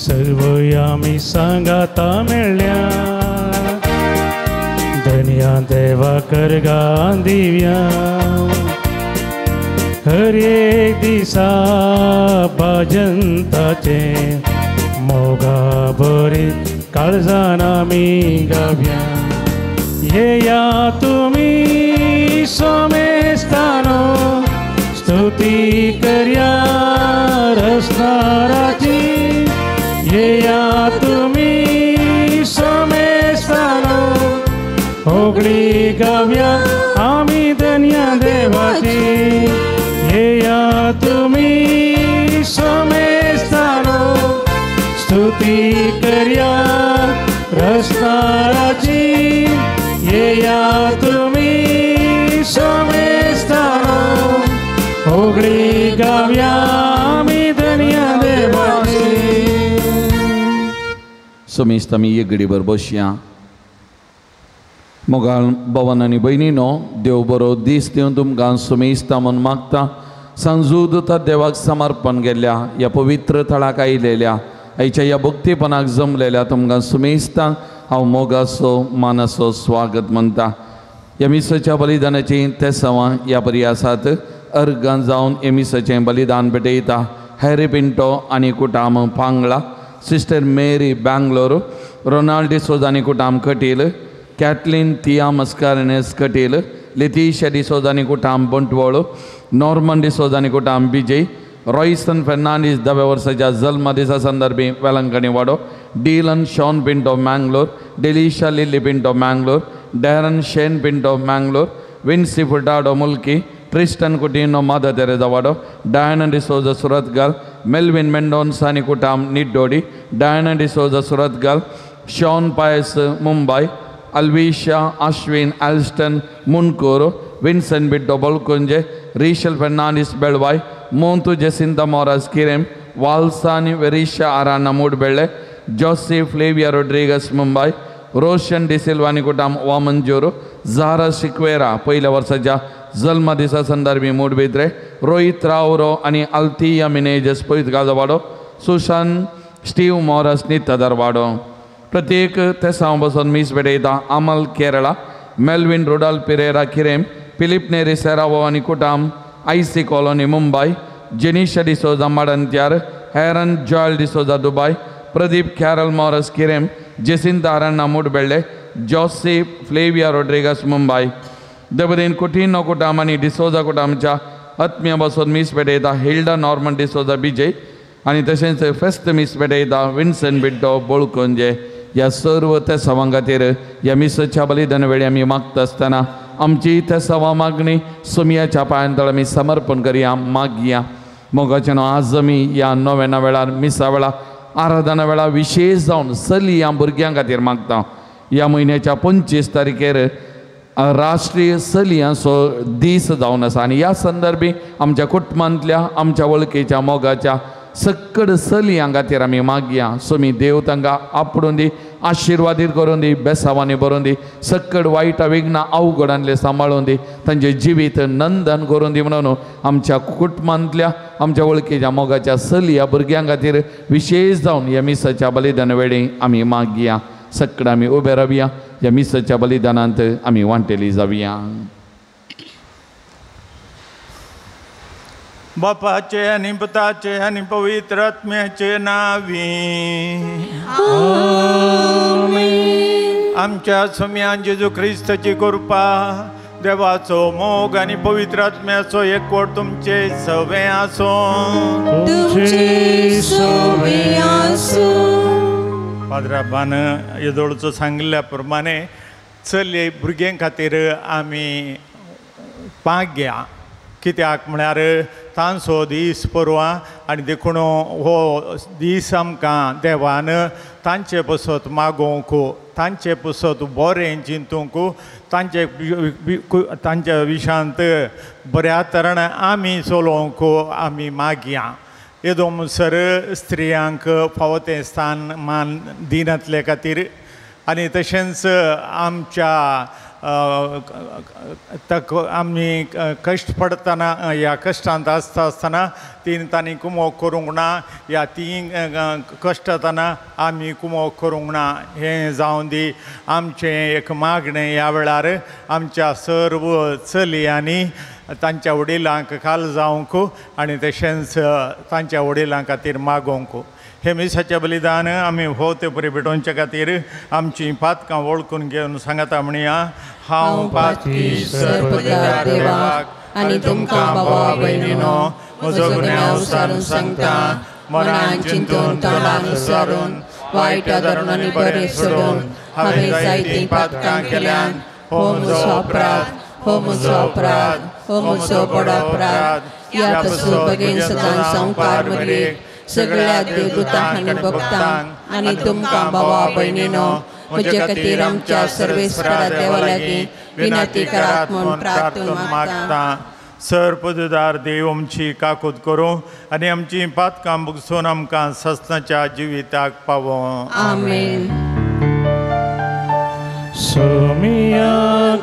सर्व आमी सांगाता मेळ्ळ्या धनया देवा करगा दिव्या हर एक दिसा भजनताचें मोगा बरी काळजान आमी गावया येया तुमी सोमेस्तानो स्तुती करया रसनाराची येया तुमी सोमेस्तानो होगळी गावया आमी धन्या देवाची येया तुमी सोमेस्तानो स्तुती करया रसनाराची येया तुमी सोमेस्तानो होगळी गावया आमी धन्या देवाची। सोमेस्त आमी एक घडीभर बसया। मोगाळ भवन आनी भयणीनो देव बरो दीस दिवन तुमकां सोमेस्ता म्हूण मागता। सांजूद देवाक समर्पण केल्ल्या ह्या पवित्र थळाक आयिल्ल्या आयच्या ह्या भक्तीपणाक जमलेल्या तुमकां सुमेस्तां हांव मोगाचो मानाचो स्वागत म्हणटा। ह्या मिसाच्या बलिदानाची तेसांवां ह्या परी आसात। अर्गां जावन ह्या मिसाचें बलिदान भेटयता हॅरी पिंटो आनी कुटाम Pangla, sister Mary Bangalore, Ronald D'Souza आनी कुटाम कटील, कॅटलीन थिया मस्कारेनस कटील, लेतिशा डिसोजा आनी कुटाम बंटवळ, नॉर्मन डिसोजा आनी कुटाम विजय, रॉयसन फेर्नांडीस 10व्या वर्साच्या जल्म दिसा संदर्भी वेलंकणी वाडो, Dylan Shawn Pinto Mangalore, Delisha Lily Pinto Mangalore, Darren Shane Pinto Mangalore, Vincy Furtado Mulki, Tristan Coutinho Mother Teresa Wado, Diana D'Souza Surathkal, Melvin Mendonca आनी कुटाम Niddodi, Diana D'Souza Surathkal, Shawn Pius Mumbai, Alvisha Ashwin Alston Mundkur, Vincent Bitto Balkunje, Rishal Fernandes Belvai, Montu Jacinta Moras Quirem, Valsani Verisha Arana Moodbelle, Joseph Flavia Rodrigues Mumbai, Roshan D'Silva आनी कुटाम वामनजोरो, झारा सिक्वेरा पयल्या वर्साच्या जल्म दिसा संदर्भी मूडबिद्रे, रोहित रावरो आनी Althea Menezes पयतगाजो वाडो, Sushan Steve मॉरस नित्तदर वाडो। प्रत्येक तेसांव बसून मीस भेटयता Amal Kerala, Melvin Rudolph Pereira Quirem, Philip Neri Serrao आनी कुटाम IC colony Mumbai, Jenisha D'Souza Madantyar, Heron Joel D'Souza Dubai, Pradeep Carol Moras Quirem, Jacinta Aranna Moodbelle, Joseph Flavia Rodrigues Mumbai. देवदेन Coutinho कुटाम आनी डिसोजा कुटामच्या आत्मीय बसून मीस भेटयता Hilda Norman D'Souza Bijay आनी तशेंच फेस्त मीस भेटयता Vinson बिड्डो बोळकुंजे। ह्या सर्व तेसांवां खातीर ह्या मिसाच्या बलिदान वेळी आमी मागता आसतना आमची तेसांवां मागणी सोमयाच्या पांयांतळ आमी समर्पण करया मागया। मोगाचें आज आमी ह्या नोवेना वेळार मिसा वेळार आराधना वेळार विशेष जावन चलयां भुरग्यां खातीर मागता। ह्या म्हयन्याच्या 25 तारखेर राष्ट्रीय चलयांचो दीस जावन आसा आनी ह्या संदर्भी आमच्या कुटुंबांतल्या आमच्या वळखीच्या मोगाच्या सक्कड चलयां खातीर आमी मागया। सोमी देव तांकां आपडून दी, आशिर्वादीत करून दी, बेसावांनी भरून दी, सक्कड वायट विघ्नां अवघडांतले सांबाळून दी, तांचें जिवीत नंदन करून दी म्हणून आमच्या कुटुंबांतल्या आमच्या वळखीच्या मोगाच्या चलया भुरग्यां खातीर विशेष जावन ह्या मिसाच्या बलिदान वेळी आमी मागया। सक्कड आमी उबे रावया, ह्या मिसाच्या बलिदानांत आमी वांटेली जावया। बापाचे आनी पुताचे आनी पवित्र आत्म्याचे नावी आमेन। आमच्या स्वाम्यान जेजू क्रिस्ताची कृपा, देवाचो मोग आनी पवित्र आत्म्याचो एकवट तुमचे सवे आसूं, तुमचे सवे आसूं। पाद्राबान येदोळचो सांगिल्ल्या प्रमाणे चलये भुरग्यां खातीर आमी पाग्या, कित्याक म्हळ्यार तांचो दीस परवा आनी देखून हो दीस आमकां देवान तांचे पसत मागोवंक, तांचे पसत बरें चिंतूंक, तांचे तांच्या विशांत बऱ्या तरान आमी चलोवंक आमी मागया। येदो म्हणसर स्त्रियांक फावो तें स्थान मान दिनातले खातीर आनी तशेंच आमच्या आमी कश्ट पडटना ह्या कश्टांत आसता आसतना तीन तांणी कुमोक करूंक ना ह्या तीन कश्टतना आमी कुमोक करूंक ना. हें जावं दी आमचें एक मागणें. ह्या वेळार आमच्या सर्व चलयांनी तांच्या वडिलांक खाल जावंक आनी तशेंच तांच्या वडिलां खातीर मागोवंक. हे मिसाचें बलिदान आमी हो ते परी भेटोवचे खातीर आमचीं पातकां वळखून घेवन सांगता म्हणया. हांव पातकी सर्वपदार देवाक आनी तुमकां भावा भयणीनो म्हजो गुन्यांव सारून सांगता. मनान चिंतून तोंडान सारून वायट धरून आनी बरें सोडून हांवें जायतीं पातकां केल्यान. हो म्हजो अपराध, हो म्हजो अपराध, हो म्हजो व्हड अपराध. ह्या पसून बेगीन सदां संवकार मरेक सगळ्या देवदूतांक आनी भक्तांक आनी तुमकां भावा भयणीनो म्हजे खातीर आमच्या सर्वेस्परा देवा लागीं विनंती करात म्हूण प्रार्थना मागता. सर पदुदार देव आमची काकूत करूं आनी आमची पातकां भोगसून आमकां ससनाच्या जिविताक पावों. आमेन. सोमिया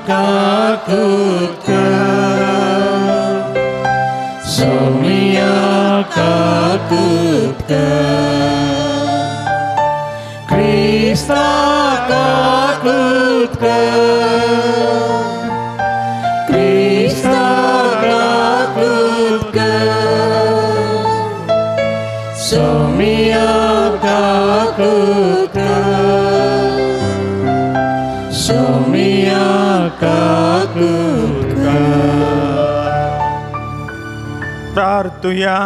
काकूत कर, सोमिया काकूत कर, क्रिस्ता काकूत कर, क्रिस्ता काकूत कर, सोमिया काकूत कर, सोमिया काकूत कर. प्रार्थुया.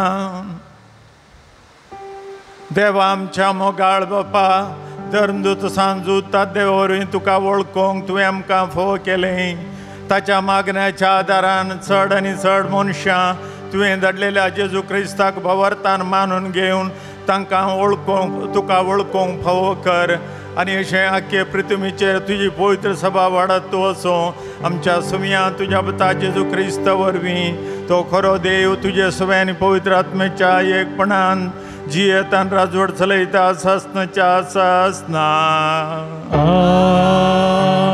देवा आमच्या मोगाळ बापा, धर्मदूत सांजूत देवा वरवीं तुका वळखूंक तुवें आमकां फोव केलें. ताच्या मागण्याच्या आदारान चड आनी चड मनशां तुवें धाडलेल्या जेजू क्रिस्ताक भवरतान मानून घेवन तांकां वळखूंक तुका वळखूंक फावो कर आनी अशें आख्खे पृथ्वीचेर तुजी पवित्र सभा वाडत तूं वचूं. आमच्या सुमया तुज्या पुता जेजू क्रिस्ता वरवीं तो खरो देव तुजे सुवे आनी पवित्र आत्म्याच्या एकपणान जियेतान राजवट चलयता सासनाच्या सासना.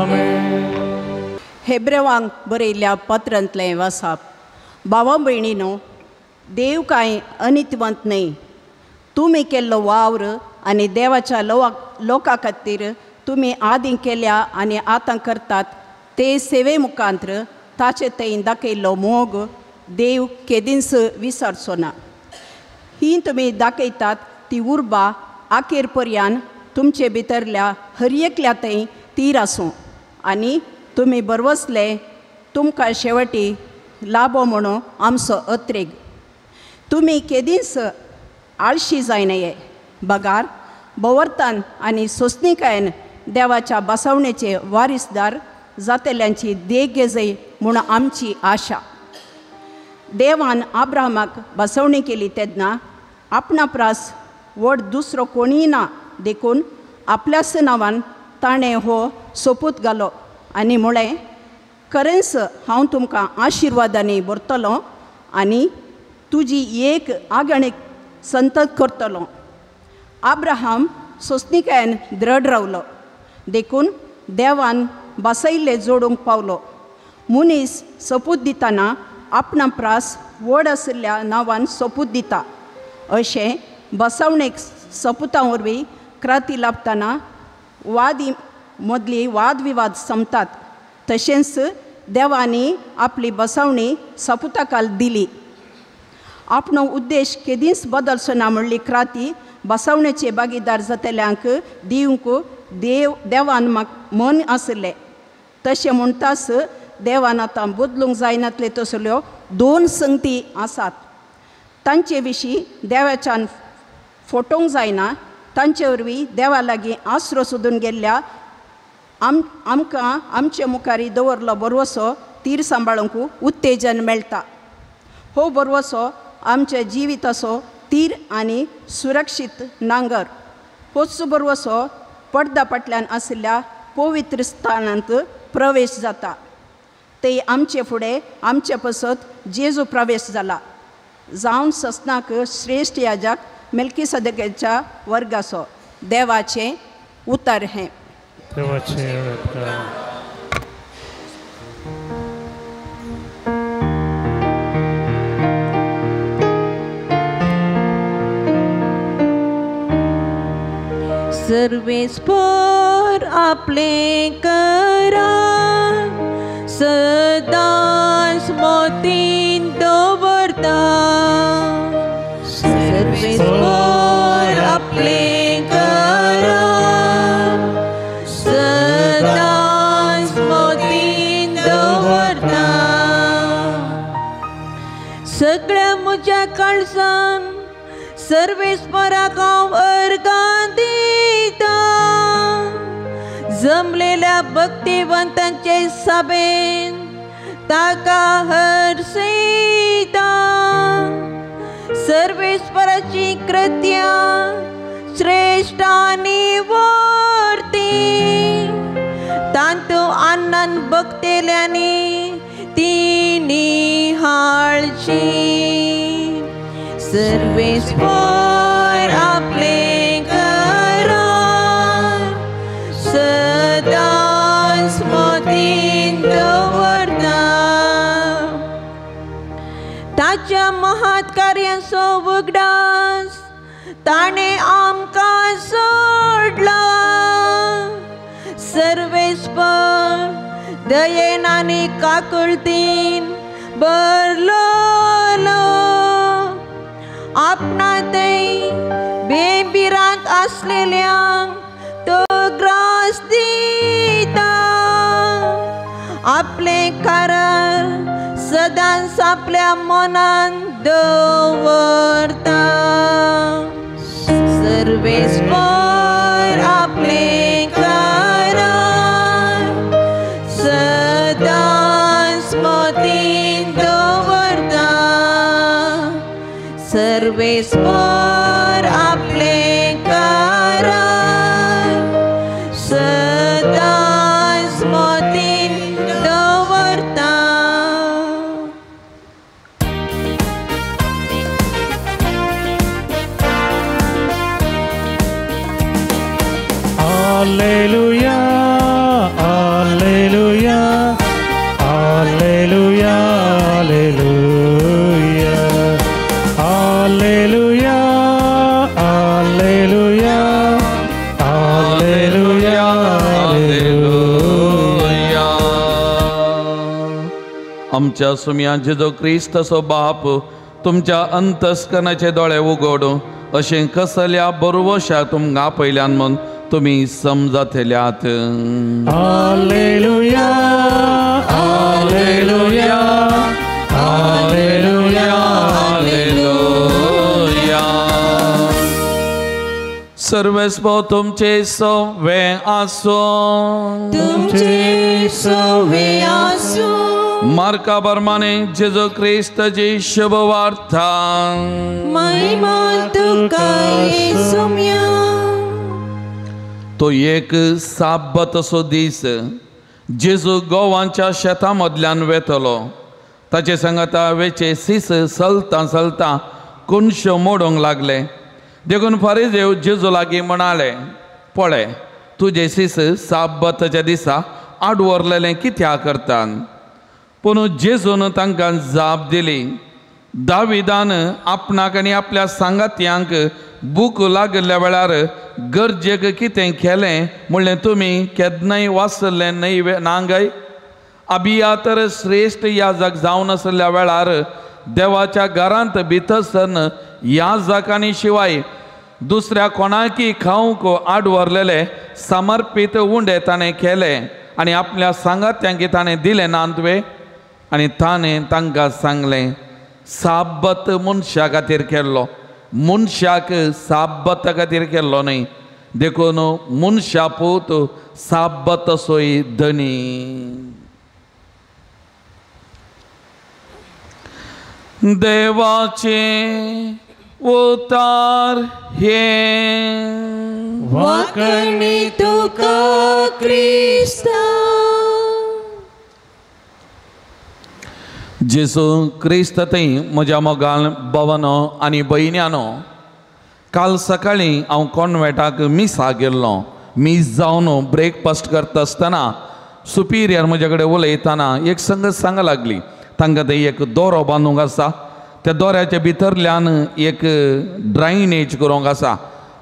आमेन. हेब्रेवांक बरयल्ल्या पत्रांतलें वासाप. भावा भयणीनो, देव कांय अनितवंत न्हय. तुमी केल्लो वावर आनी देवाच्या लोका खातीर तुमी आदीं केल्या आनी आतां करतात ते सेवे मुखांत्र ताचे थंय दाखयल्लो मोग देव केदींच विसरचो ना. ही तुमी दाखयतात ती उर्बा आखेर पर्यान तुमचे भितरल्या हर एकल्या थंय तीर आसूं आनी तुमी बरवसले तुमकां शेवटी लाबो म्हणून आमचो अत्रेग. तुमी केदींच आळशी जायनये, बगार भोंवरतान आनी सोंसणीकायेन देवाच्या बसवणेचे वारीसदार जातल्यांची देख घेजय म्हूण आमची आशा. देवान आब्राहमाक बसवणी केली तेन्ना आपणा प्रास व्हड दुसरो कोणीय ना देखून आपल्याच नांवान ताणें हो सोपूत घालो आनी म्हळें, खरेंच हांव तुमकां आशिर्वादांनी भरतलो आनी तुजी एक आगणीक संतत करतलो. आब्राहम सोंसणीकायेन द्रढ रावलो देखून देवान बसयल्ले जोडूंक पावलो. मनीस सोपूत दितना आपणा प्रास व्हड आशिल्ल्या नांवान सोपूत दिता. अशें बसवणेक सोपुतां वरवीं क्रांती लाभतना वादी मदली वादविवाद संपतात. तशेंच देवांनी आपली बसवणी सोपुताकाल दिली. आपलो उद्देश केदींच बदलचो ना म्हणली क्रांती बसवणेचे भागीदार जातल्यांक दिवंक देवान मन आशिल्लें. तशें म्हणटाच देवान आतां बदलूंक जायनातले तसल्यो दोन संगती आसात. तांचे विशीं देवाच्यान फटोवंक जायना. तांचे वरवीं देवा लागीं आसरो सोदून गेल्ल्या आमकां आमचे मुखार दवरलो बरवसो तीर सांबाळूंक उत्तेजन मेळटा. हो बरवसो आमच्या जिविताचो तीर आनी सुरक्षीत नांगर. होच बरवसो पडदा फाटल्यान आशिल्ल्या पवित्र स्थानांत प्रवेश जाता. ते आमचे फुडें आमचे पसत जेजू प्रवेश जाला जावन ससनाक श्रेश्ठ याजक मेल्कीसदकेच्या वर्गाचो. देवाचें उतर हें. देवाचें उपकार. सर्वेस्पर आपले करा सदांच मोतीन दवरता. सर्वेस्पर आपले करा सदांच मोतीन दवरता. सगळ्या म्हज्या काळजान सर्वेस्पराक हांव अर्गां दिता. जमलेल्या भक्तिवंतांचे सभेन ताका हर्षयता. सर्वेस्पराची कृत्या श्रेष्ठ आनी वर्ती तांतू आनंद भक्तेल्यांनी ती निहाळची. सर्वेस्पर आपले करा सदांच मोतीन दवरता. ताच्या महत् कार्यांचो उगडास ताणें आमकां सोडला. सर्वेस्पर दयेन आनी काकुळतीन भरलोलो. आपणा थंय बेबिरांत आसलेल्यांक तो ग्रास दिता. आपलें कारण सदांच आपल्या मनान दवरता. सर्वेस्पर आपले कारण सदांच मोतीन दवरता. सर्वेस्पर आपले कारण सदांच मोतीन दवरता. Alleluia, Alleluia, Alleluia, Alleluia, Alleluia, Alleluia, Alleluia, Alleluia. आमच्या सुमया जेजू क्रिस्ताचो बाप तुमच्या अंतस्करणाचे दोळे उगडूं अशें कसल्या बरवशा तुमकां पयल्यान म्हूण तुमी समजतल्यात. Alleluia, Alleluia, Alleluia, Alleluia. सर्वेस्पर तुमचे सवे आसूं. तुमचे सवे आसूं. मार्का प्रमाणे जेजू क्रिस्ताची शुभ वार्ता. महिमा तुका येसुम्या. तो एक साब्बत असो दीस जेजू गोवांच्या शेतां मदल्यान वेतलो. ताचे सांगाता वेचे सीस चलता चलता कुनशो मोडूंक लागले. देखून फारीजेव जेजू लागीं म्हणाले, पळय तुजे सीस साब्बताच्या दिसा आडवरलेलें कित्याक करतात? पूण जेजून तांकां जाप दिली, दाविदान आपणाक आनी आपल्या सांगात्यांक भूक लागिल्ल्या वेळार गरजेक कितें केलें म्हणलें तुमी केन्नाय वाचलें न्हय नांगय? अबिया तर श्रेश्ठ याजक जावन आशिल्ल्या वेळार देवाच्या घरांत भितर सरन याजकांनी शिवाय दुसऱ्या कोणाकी खावंक आडवरलेले समर्पीत उंडे ताणें केले आनी आपल्या सांगात्यांक ताणें दिलें ना तुवें? आनी ताणें तांकां सांगलें, साब्बत मनशा खातीर केल्लो, मनशाक साब्बता खातीर केल्लो न्हय. देखून मनशा पूत साब्बत सोय धनी. देवाचे उतार हे वाकणी तुका क्रिस्ता. जेजू क्रिस्त थंय म्हज्या मोगान भवनो आनी भयण्यानो, काल सकाळीं हांव कॉन्वेंटाक मिसाक गेल्लो. मीस जावन ब्रेकफास्ट करता आसतना सुपिरियर म्हजे कडेन उलयतना एक संगत सांगा लागली. तांकां थंय एक दोरो बांदूंक आसा, त्या दोऱ्याच्या भितरल्यान एक ड्रायनेज करूंक आसा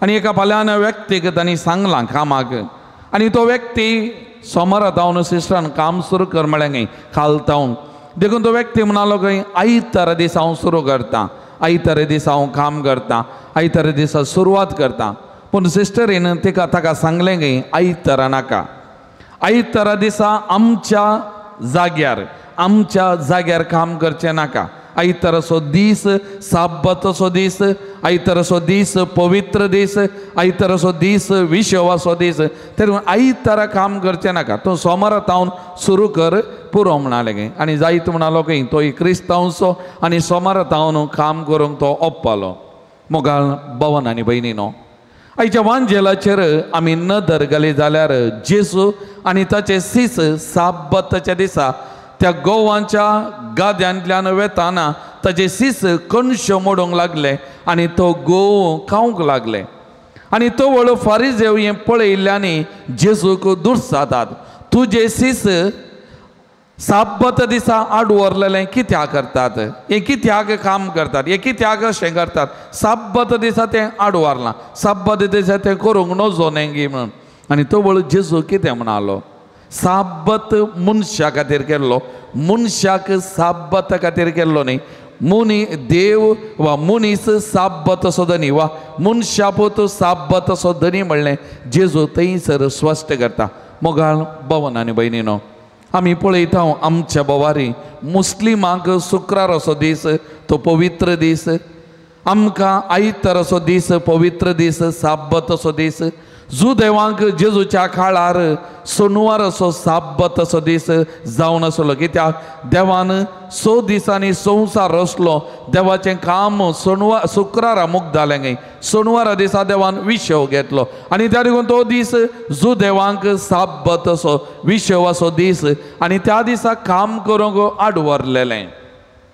आनी एका फाल्यान व्यक्तीक तांणी सांगलां कामाक आनी तो व्यक्ती सोमारा तावन सिस्टरान काम सुरू कर म्हळें खंय काल तावन देखून तो व्यक्ती म्हणालो खंय आयतारा दीस हांव सुरू करता, आयतारा दीस हांव काम करता, आयतारा दिसा सुरवात करता. पूण सिस्टरीन तिका ताका सांगलें खंय आयतारा नाका, आयतारा दिसा आमच्या जाग्यार आमच्या जाग्यार काम करचें नाका. आयताराचो दीस साब्बाताचो दीस, आयताराचो दीस पवित्र दीस, आयताराचो दीस विशवाचो दीस, तरी आयतारा काम करचें नाका, तूं सोमारा तावन सुरू कर पुरो म्हणालें खंय. आनी जायत म्हणालो खंय तो क्रिस्तांवचो आनी सोमारा तावन काम करूंक तो ओप्पालो. मोगाळ भवन आनी भयणीनो, आयच्या वांजेलाचेर आमी नदर घाली जाल्यार जेजू आनी ताचे सीस साब्बाताच्या दिसा त्या गोवांच्या गाद्यांतल्यान वेताना ताचे सीस कणशो मोडूंक लागले आनी तो गोव खावंक लागले. आनी तो व्हडलो फारिजेव हें पळयिल्ल्यांनी जेजूक दुर्सातात, तुजे सीस साब्बाता दिसा आड व्हरलेलें कित्याक करतात, हें कित्याक काम करतात, हें कित्याक अशें करतात, साब्बाता दिसा तें आड व्हरलां, साब्बाता दिसा तें करूंक नजो न्ही म्हणून. आनी तो व्हडलो जेजू कितें म्हणालो, साब्बत मनशा खातीर केल्लो, मनशाक साब्बता खातीर केल्लो न्ही. मुनी देव वा मनीस साब्बताचो धनी वा मनशापूत साब्बताचो धनी म्हणलें जेजू थंयसर स्पश्ट करता. मोगाळ भवन आनी भयणीनो, आमी पळयता आमच्या बोवारी मुस्लिमांक शुक्राराचो दीस तो पवित्र दीस, आमकां आयताराचो दीस पवित्र दीस साब्बताचो दीस, जुदेवांक जेजूच्या काळार सोनवाराचो साब्बताचो दीस जावन आसलो. कित्याक देवान स दिसांनी संवसार रचलो, देवाचें काम सोनवार शुक्रारा मुक्त जालें खंय, सोनवारा दिसा देवान विशव घेतलो आनी त्या देखून तो दीस जुदेवांक साब्बताचो विशवाचो दीस आनी त्या दिसा काम करूंक आड व्हरलेलें.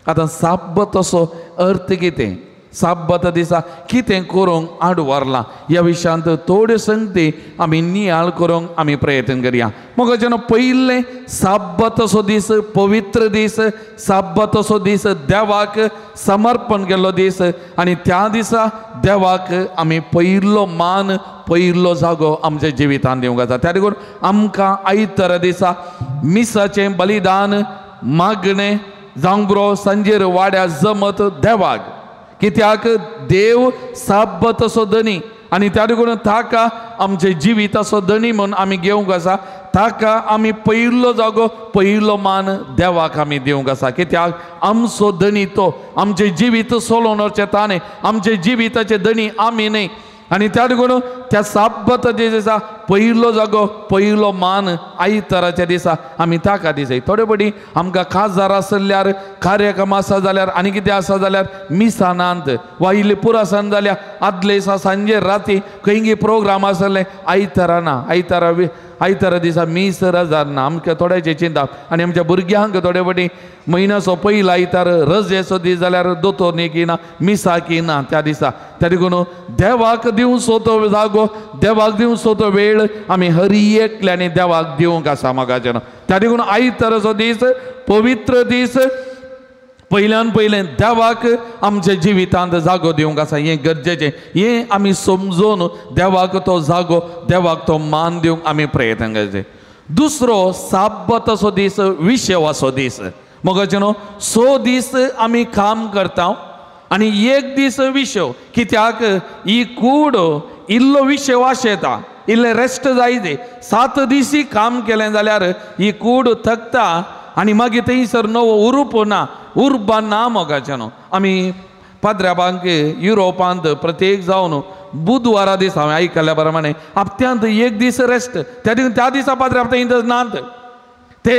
आतां साब्बताचो अर्थ कितें, साब्बाता दिसा कितें करूंक आड व्हरलां ह्या विशयांत थोड्यो संगती आमी नियाळ करूंक आमी प्रयत्न करया. मग जेन्ना पयलें साब्बाताचो दीस पवित्र दीस, साब्बाताचो दीस देवाक समर्पण केल्लो दीस आनी त्या दिसा देवाक आमी पयलो मान पयलो जागो आमच्या जिवितांत दिवंक आसा. त्या देखून आमकां आयतारा दिसा मिसाचें बलिदान मागणें जावंक बरो सांजेर वाड्या जमत देवाक, कित्याक देव साब्बताचो धनी आनी त्या देखून ताका आमचे जिविताचो धनी म्हूण आमी घेवंक आसा, ताका आमी पयलो जागो पयलो मान देवाक आमी दिवंक आसा. कित्याक आमचो धनी तो, आमचें जिवीत चलोवचें ताणें, आमचे जिविताचे धनी आमी न्ही. आनी त्या देखून त्या साब्बताच्या दिसा पयलो जागो पयलो मान आयताराच्या दिसा आमी ताका दिसाय. थोडे पटी आमकां काजार आसल्यार कार्यक्रम आसा जाल्यार आनी कितें आसा जाल्यार मिसानांत वा इल्ली पुरासान जाल्यार आदले दिसा सांजे राती खंय प्रोग्राम आसले आयतारा ना, आयतारा आयतारा दिसा मीस रजार ना. आमकां थोड्याचें चिंतप आनी आमच्या भुरग्यांक थोडे फावटी म्हयन्याचो पयलो आयतार रजेचो दीस जाल्यार दोतोरनी ना मिसाकी ना त्या दिसा. त्या देखून देवाक दिवचो तो जागो, देवाक दिवचो तो वेळ आमी हर एकल्यांनी देवाक दिवंक आसा मोगाचें. त्या देखून आयताराचो दीस पवित्र दीस पयल्यान पयलें देवाक आमच्या जिवितांत जागो दिवंक आसा हें गरजेचें. हें आमी समजून देवाक तो जागो देवाक तो मान दिवंक आमी प्रयत्न करचें. दुसरो साब्बताचो दीस विशवाचो दीस. मोगाचें न्हू स दीस आमी काम करता आनी एक दीस विशव. कित्याक ही कूड इल्लो विशव आशेता, इल्लें रेस्ट जाय. ते 7 दीसय काम केलें जाल्यार ही कूड थकता आनी मागीर थंयसर नवो उरूप ना, उर्बा ना मोगाचें न्हू. आमी पाद्र्याबांक युरोपांत प्रत्येक जावन बुधवारा दीस हांवें आयकल्ल्या प्रमाणे हप्त्यांत एक दीस रेस्ट. त्या दिसा पाद्र्या थंय नात ते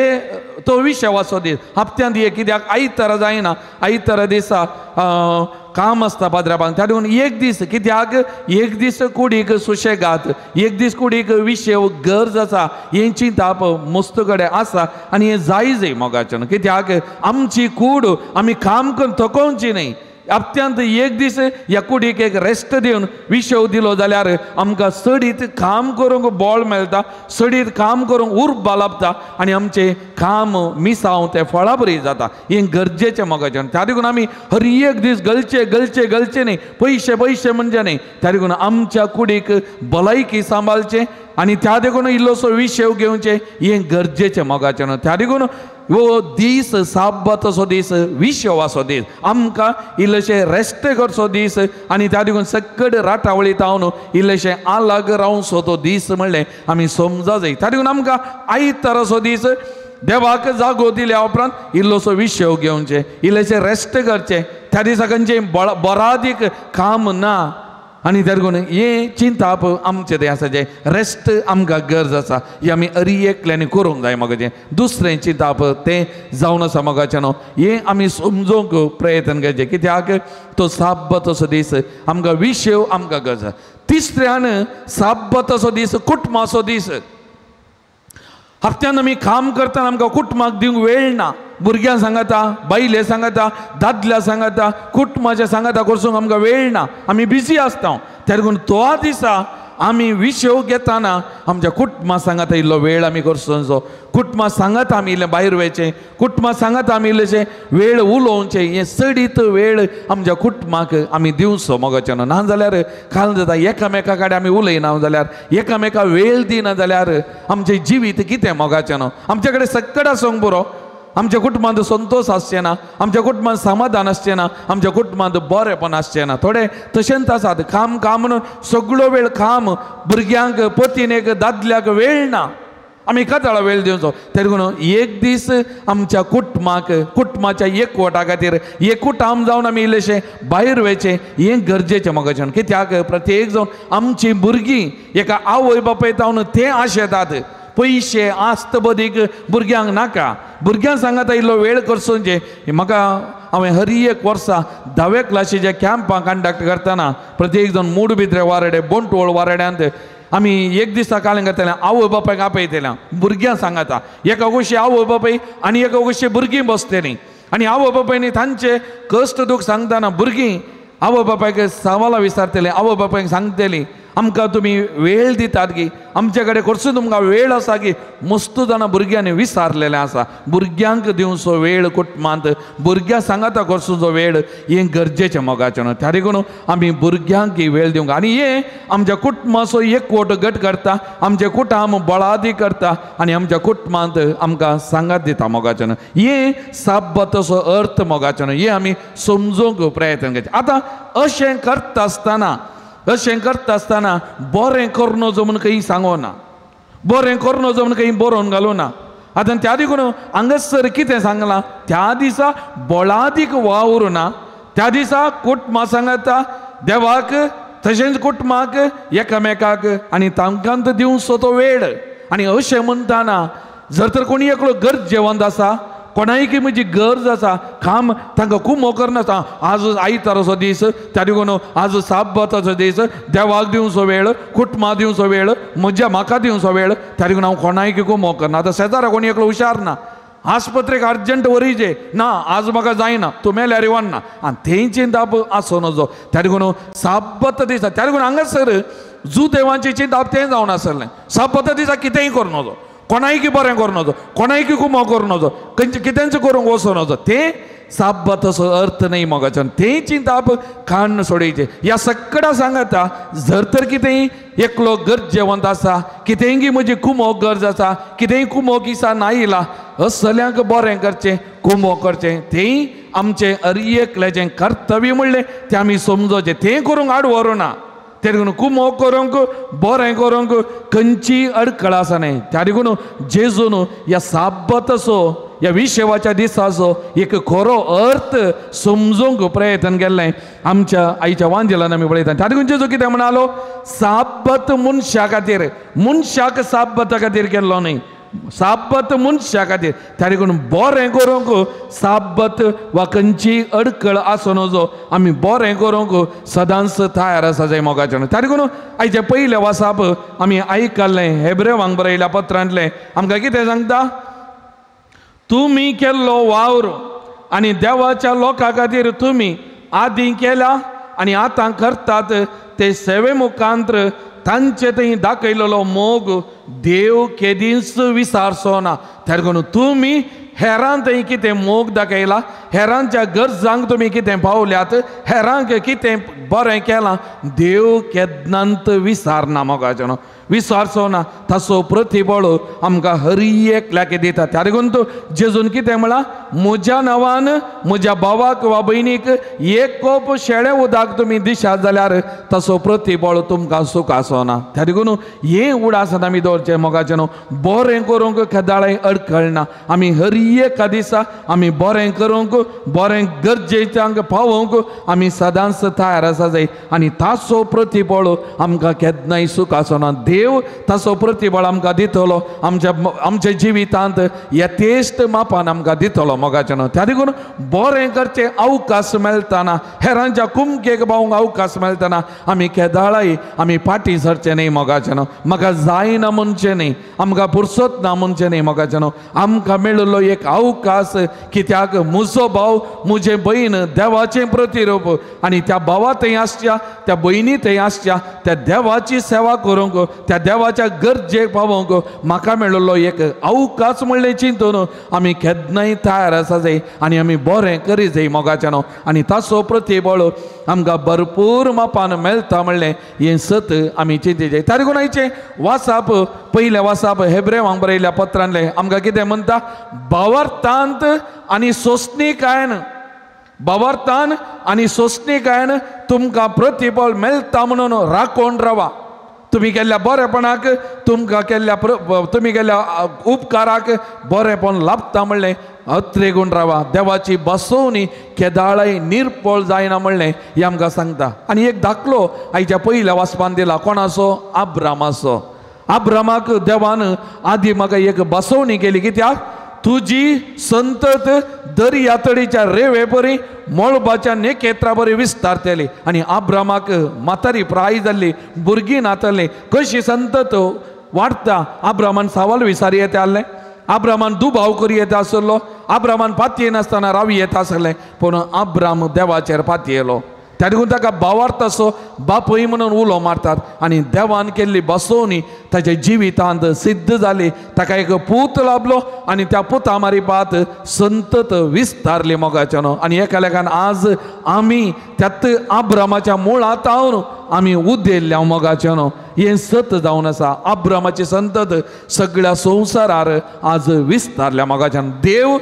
तो विशवाचो दीस हप्त्यांत एक. कित्याक आयतारा जायना, आयतारा दिसा काम आसता पाद्र्याबांक. त्या देखून एक दीस, कित्याक एक दीस कुडीक सुशेगात, एक दीस कुडीक विशेव गरज आसा हें चिंताप मस्त कडेन आसा आनी हें जाय जाय मोगाचें. कित्याक आमची कूड आमी काम करून थकोवची न्ही. हप्त्यांत एक दीस ह्या कुडीक एक रेस्ट दिवन विशव दिलो जाल्यार आमकां चडीत काम करूंक बळ मेळटा, चडीत काम करूंक उर्बा लाभता आनी आमचें काम मिसांव तें फळा बरी जाता. हें गरजेचें मोगाचें. त्या देखून आमी हर एक दीस गलचे गलचे गलचे न्ही, पयशे पयशे म्हणजे न्ही. त्या देखून आमच्या कुडीक भलायकी सांबाळचें आनी त्या देखून इल्लोसो विशेव घेवचें हें गरजेचें मोगाचें. त्या देखून हो दीस साब्बाताचो दीस, विशवाचो दीस, आमकां इल्लेशें रेस्ट करचो दीस आनी त्या देखून सकड राटावळी तावन इल्लेशें आलाग रावचो तो दीस म्हणलें आमी समजा जाय. त्या देखून आमकां आयताराचो दीस देवाक जागो दिल्या उपरांत इल्लोसो विशेव घेवचें, इल्लेशें रेस्ट करचें. त्या दिसा खंयचें बरादीक काम ना आनी त्या देखून हें चिंताप आमचें तें आसा जें रेस्ट आमकां गरज आसा हें आमी अरी एकल्यांनी करूंक जाय मोगाचें. दुसरें चिंताप तें जावन आसा मोगाचें न्हू, हें आमी समजूंक प्रयत्न करचें कित्याक तो साब्बाताचो दीस आमकां विशेव आमकां गरज आसा. तिसऱ्यान साब्बाताचो दीस कुटुंबाचो दीस. हप्त्यान आमी काम करतना आमकां कुटुंबाक दिवंक वेळ ना. भुरग्यां सांगाता, बायले सांगाता, दादल्या सांगाता, कुटुंबाच्या सांगाता करसूंक आमकां वेळ ना, आमी बिजी आसता. त्या देखून तो दिसा आमी विशेव घेतना आमच्या कुटुंबा सांगाता इल्लो वेळ आमी करचो, कुटुंबा सांगाता आमी इल्लें भायर वयचें, कुटुंबा सांगाता आमी इल्लेशें वेळ उलोवचें. हें चडीत वेळ आमच्या कुटुंबाक आमी दिवचो मोगाचें. ना जाल्यार काल जाता एकामेका कडेन आमी उलयना जाल्यार, एकामेका वेळ दिना जाल्यार आमचें जिवीत कितें मोगाचें न्हू. आमचे कडेन सक्कड आसूंक पुरो, आमच्या कुटुंबांत संतोश आसचें ना, आमच्या कुटुंबांत समाधान आसचें ना, आमच्या कुटुंबांत बरेपण आसचें ना. थोडे तशेंच आसात काम काम म्हणून सगळो वेळ काम, भुरग्यांक पतीनेक दादल्याक वेळ ना, आमी काताळा वेळ दिवचो. त्या देखून एक दीस आमच्या कुटुंबाक कुटुंबाच्या एकवटा खातीर एकूटाम जावन आमी इल्लेशें भायर वयचें हें गरजेचें मोगाचें. कित्याक प्रत्येक जावन आमचीं भुरगीं एका आवय बापाय जावन ते आशेतात पयशे आस्त बदीक भुरग्यांक नाका. भुरग्यांक सांगाता इल्लो वेळ करचो. म्हाका हांवें हर एक वर्सा धावे क्लासीच्या कॅम्पां कंडक्ट करतना प्रत्येक जाण मूडबिद्रे वारडे बोंटवळ वारड्यांत आमी एक दिसा कालें करतले आवय बापायक आपयतले भुरग्यांक सांगाता. एका गोशी आवय बापाय आनी एका गोशी भुरगीं बसतलीं आनी आवय बापायनी तांचे कश्ट दूख सांगतना भुरगीं आवय बापायक सवालां विचारतलीं, आवय बापायक सांगतलीं आमकां तुमी वेळ दितात की आमचे कडेन करसून तुमकां वेळ आसा की. मस्त जाणां भुरग्यांनी विचारलेलें आसा. भुरग्यांक दिवचो वेळ कुटुंबांत, भुरग्यां सांगाता करचो वेळ हें गरजेचें मोगाचें न्हू. त्या देखून आमी भुरग्यांक वेळ दिवंक आनी हें आमच्या कुटुंबाचो एकवट घट करता, आमचें कुटुंब बळादी करता आनी आमच्या कुटुंबांत आमकां सांगात दिता मोगाचें न्हू. हें साब्बाताचो अर्थ मोगाचें न्हू, हें आमी समजूंक प्रयत्न करचें. आतां अशें करता आसतना अशें करता आसतना बरें करूं नजो म्हूण खंय सांगना, बरें करूं नजो म्हूण खंय बरोवन घालूं ना. आतां त्या देखून हांगासर कितें सांगलां, त्या दिसा बळादीक वावरूं ना, त्या दिसा कुटुंबा सांगाता देवाक तशेंच कुटुंबाक एकामेकाक आनी तांकां दिवचो तो वेळ. आनी अशें म्हणटाना जर तर कोणी एकलो गरजेवंत आसा, कोणायकी म्हजी गरज आसा, काम तांकां कुमो करनासता, आज आयताराचो दीस, त्या देखून आज साब्बाताचो दीस, देवाक दिवचो वेळ, कुटुंबा दिवचो वेळ, म्हज्या म्हाका दिवचो वेळ, त्या देखून हांव कोणायकी कुमो करना. आतां शेजारा कोणी एकलो हुशार ना, आस्पत्रेक अर्जंट व्हरीचे ना, आज म्हाका जायना, तूं मेल्यार वना, आनी तें चिंताप आसूं नजो. त्या देखून साब्बात दिसा, त्या देखून हांगासर जुदेवांचें चिंताप तें जावन आसलें, साब्बाता दिसा कितेंय करूं नजो, कोणायकी बरें करूं नजो, कोणायकी कुमो करूं नजो, खंयचें कितेंच करूंक वचूं नजो, तें साब्बाताचो अर्थ न्हय मोगाच्यान. तें चिंताप काडून सोडयचें. ह्या सगळ्या सांगाता जर तर कितेंय एकलो गरजेवंत आसा, कितेंय म्हजी कुमो गरज आसा, कितेंय कुमो किसा नायला, असल्यांक बरें करचें, कुमो करचें, तेंय आमचें अर एकल्याचें कर्तव्य म्हणलें तें आमी समजोचें. तें करूंक आड व्हरूं ना. त्या देखून कुमो करूंक बरें करूंक खंयची अडकळ आसा न्हय. त्या देखून जेजून ह्या साब्बाताचो ह्या विशेवाच्या दिसाचो एक खरो अर्थ समजूंक प्रयत्न केल्लें आमच्या आईच्या वांजेलान आमी पळयता. त्या देखून जेजू कितें म्हणालो, साब्बात मनशा खातीर, मनशाक साब्बाता खातीर केल्लो न्हय, साब्बत मनशा खातीर. त्या देखून बरें करूंक साब्बत वा खंयची अडकळ आसूं नजो, आमी बरें करूंक सदांच तयार आसा जाय मोगाचें. त्या देखून आयचें पयलें वासाप आमी आयकल्लें हेब्रेवांक बरयल्या पत्रांतलें आमकां कितें सांगता, तुमी केल्लो वावर आनी देवाच्या लोकां खातीर तुमी आदीं केल्या आनी आतां करतात ते सेवे मुखांतर तांचे थंय दाखयलेलो मोग देव केदींच विसारचो ना. त्या तुमी हेरां थंय कितें मोग दाखयला, हेरांच्या गरजांक तुमी कितें पावल्यात, हेरांक कितें बरें केलां, देव केन्नाच विसारना मोगाचें न्हू, विसारचो ना. ताचो प्रतिबळ आमकां हर एकल्याक दिता. त्या देखून तो जेजून कितें म्हळां, म्हज्या नांवान म्हज्या भावाक वा भयणीक एक कोप शेळें उदक तुमी दिशात जाल्यार ताचो प्रतिबळ तुमकां सूख आसना. त्या देखून हें उडासान आमी दवरचें मोगाचें न्हू, बरें करूंक केदाळें अडखळना. आमी हर एका दिसा आमी बरें करूंक, बरें गरजेच्यांक पावोवंक आमी सदांच तयार आसा जाय आनी ताचो प्रतिबळ आमकां केन्नाय सूख आसना. देव ताचो प्रतिबळ आमकां दितलो, आमच्या आमच्या जिवितांत यथेश्ट मापान आमकां दितलो मोगाचें न्हू. त्या देखून बरें करचें अवकाश मेळटना, हेरांच्या कुमकेक पावूंक अवकाश मेळटना आमी केदाळाय आमी फाटीं सरचें न्हय मोगाचें न्हू. म्हाका जायना म्हणचें न्हय, आमकां पुरसत ना म्हणचें न्हय मोगाचें न्हू. आमकां मेळिल्लो एक अवकाश, कित्याक म्हजो भाव म्हजें भयण देवाचें प्रतिरूप आनी त्या भावा थंय आसच्या, त्या भयणी थंय आसच्या, त्या देवाची सेवा करूंक, त्या देवाच्या गरजेक पावोवंक म्हाका मेळिल्लो एक अवकाश म्हणलें चिंतून आमी केन्नाय तयार आसा जाय आनी आमी बरें करी जाय मोगाचें न्हू. आनी ताचो प्रतिबळ आमकां भरपूर मापान मेळटा म्हणलें हें सत आमी चिंती जाय. त्या देखून आयचें वासाप, पयलें वासाप हेब्रेवांक बरयल्ल्या पत्रांतलें आमकां कितें म्हणटा, भावार्थांत आनी सोंसणीकायेन, भावार्थान आनी सोंसणीकायेन तुमकां प्रतिबळ मेळटा म्हणून राखून रावा. तुमी केल्ल्या बरेपणाक, तुमकां केल्ल्या तुमी केल्ल्या उपकाराक बरेपण लाभता म्हणलें अत्रेगून रावा. देवाची बसोवणी केदाळाय निर्पळ जायना म्हणलें हें आमकां सांगता. आनी एक दाखलो आयच्या पयल्या वाचपान दिला, कोणाचो, आब्रामाचो. आब्रामाक देवान आदी म्हाका एक बसोवणी केली, कित्याक तुजी संतत दर्या तडीच्या रेवे परी मळबाच्या नेकेत्रा बरी विस्तारतली. आनी आब्रामाक म्हातारी प्राय जाल्ली, भुरगीं नातली, कशी संतत वाडटा. आब्रामान सवाल विसारी येता आसलें, आब्रामान दुबाव करी येता आसलो, आब्रामान पातये नासतना रावी येता आसलें, पूण आब्राम देवाचेर पातयेलो. त्या देखून ताका भावार्थ असो बापूय म्हणून उलो मारतात आनी देवान केल्ली बसोवणी ताच्या जिवितांत सिद्ध जाली. ताका एक पूत लाभलो आनी त्या पुता मारिपात संतत विस्तारली मोगाचें न्हू. आनी एका लेखान आज आमी त्यात आब्रामाच्या मुळांत हांव आमी उदेल्ल्या मोगाचें न्हू, हें सत जावन आसा. आब्रामाची संतत सगळ्या संवसारार आज विस्तारल्या मोगाचें. देव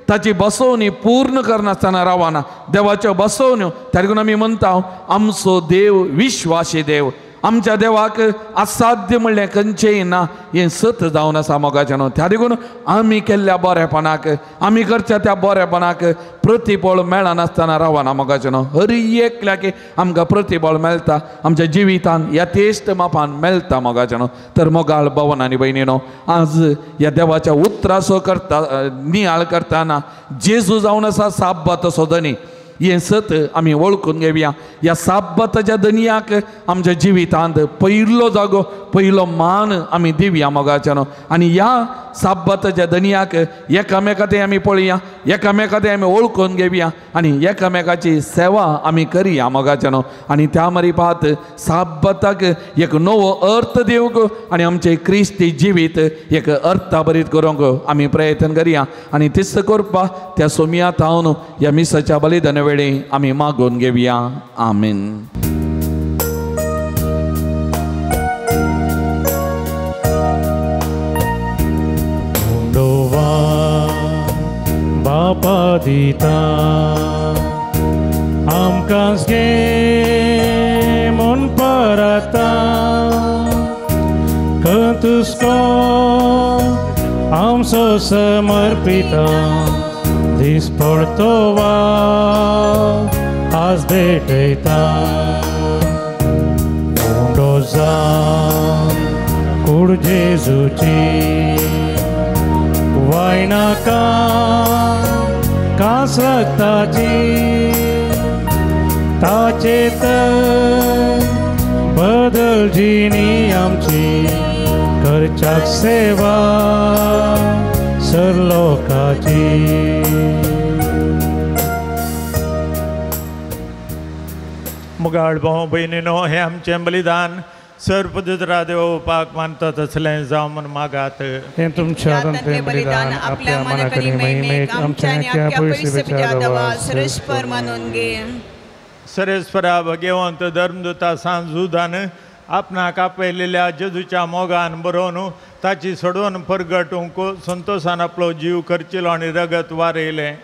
ताची बसोवणी पूर्ण करनासतना रावना, देवाच्यो बसोवण्यो. त्या देखून आमी म्हणटा आमचो देव विश्वासी देव, आमच्या देवाक असाध्य म्हणलें खंयचेंय ना, हें सत जावन आसा मोगाचें न्हू. त्या देखून आमी केल्ल्या बरेपणाक, आमी करच्या त्या बरेपणाक प्रतिबळ मेळनासतना रावना मोगाचें न्हू. हर एकल्याक आमकां प्रतिबळ मेळटा, आमच्या जिवितान यथेश्ट मापान मेळटा मोगाचें न्हू. तर मोगाळ भवन आनी भयणीनो, आज ह्या देवाच्या उतराचो करता नियाळ करतना जेजू जावन आसा साब्बाताचो धनी, हें सत आमी वळखून घेवया. ह्या साब्बाताच्या धनयाक आमच्या जिवितांत पयलो जागो, पयलो मान आमी दिवया मोगाचें न्हू. आनी ह्या साब्बाताच्या धनयाक एकामेका ते आमी पळया, एकामेका ते आमी वळखून घेवया आनी एकामेकाची सेवा आमी करया मोगाचें न्हू. आनी त्या मारिपात साब्बाताक एक नवो अर्थ दिवंक आनी आमचें क्रिस्ती जिवीत एक अर्थाभरीत करूंक आमी प्रयत्न करया. आनी तिस्त करपाक त्या सोमया तावन ह्या मिसाच्या बलिदाना वेळी आमी मागून घेवया. आमेन. बापा दिता आमकां गे म्हूण परता कंतुस्को आमचो समर्पिता दीस पडतो वा आज भेटयता उंडो जावन कूड जेजूची वायनाका कास रक्ताची ताचे तर बदल जिणी आमची करच्याक सेवा सर लोकाची. मुगाळ भाव भयणीनो, हें आमचें बलिदान सर्वपदुत्रा देवपाक मानता तसलें जावं म्हूण मागात. हें तुमच्या हातांतलें बलिदान आपल्या मनाक आनी महिमेक आमच्या आनी आख्या पवित्र देवा सरेस्पर मानून घे. सरेस्परा भगवंत धर्मदूता सांजुदान आपणाक आपयलेल्या जेजूच्या मोगान बरोवन ताची सोडोवन परगटूंक संतोशान आपलो जीव खर्चिलो आनी रगत वारयलें.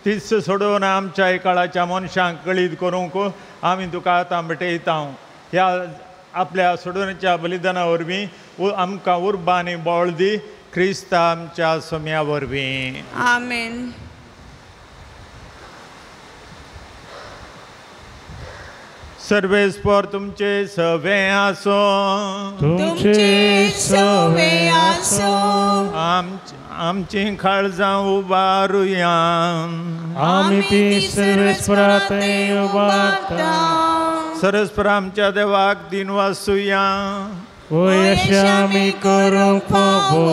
तीच सोडोवन आमच्या काळाच्या मनशांक कळीत करूंक आमी तुका आतां भेटयता. ह्या आपल्या सोडोवण्याच्या बलिदाना वरवीं आमकां उर्बा आनी बळ दी, क्रिस्ता आमच्या सोम्या वरवीं. आमेन. सर्वेस्पर तुमचे सवे आसो, तुमचे सवे आसो. आमची काळजां उबारुया, आमी ती सर्वेस्परा थंय उबारता. सरस्पर आमच्या देवाक दिन वासुया, वय अशें आमी करूंक फावो.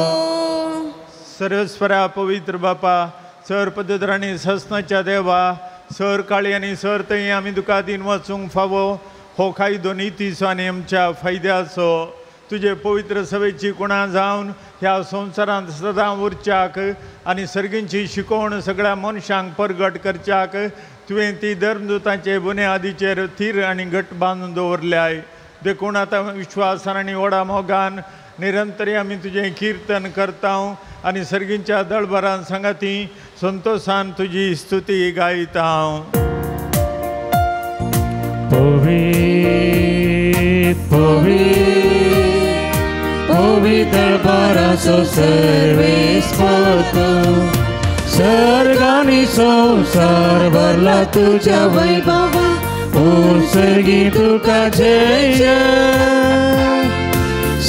सरस्परा पवित्र बापा, सर पवित्र आनी ससनाच्या देवा, सर काळी आनी सर थंय आमी तुका दिन वचूंक फावो. हो कायदो नितीचो आनी आमच्या फायद्याचो. तुजे पवित्र सभेची कुणां जावन ह्या संवसारांत सदां उरच्याक आनी सर्गींची शिकवण सगळ्या मनशांक परगट करच्याक तुवें ती धर्मदूतांचे बुन्यादीचेर थीर आनी घट बांदून दवरल्याय. देखून आतां विश्वासान आनी व्हडा मोगान निरंतर आमी तुजें किर्तन करता आनी सर्गींच्या दळभरान सांगाती संतोशान तुजी स्तुती गायता. पवित्र पवित्र पवित्र दळभराचो सर्वेस्पर तूं, सर्ग आनी संवसार भरला तुज्या वैभवा, ओ सर्गी तुका जय जय.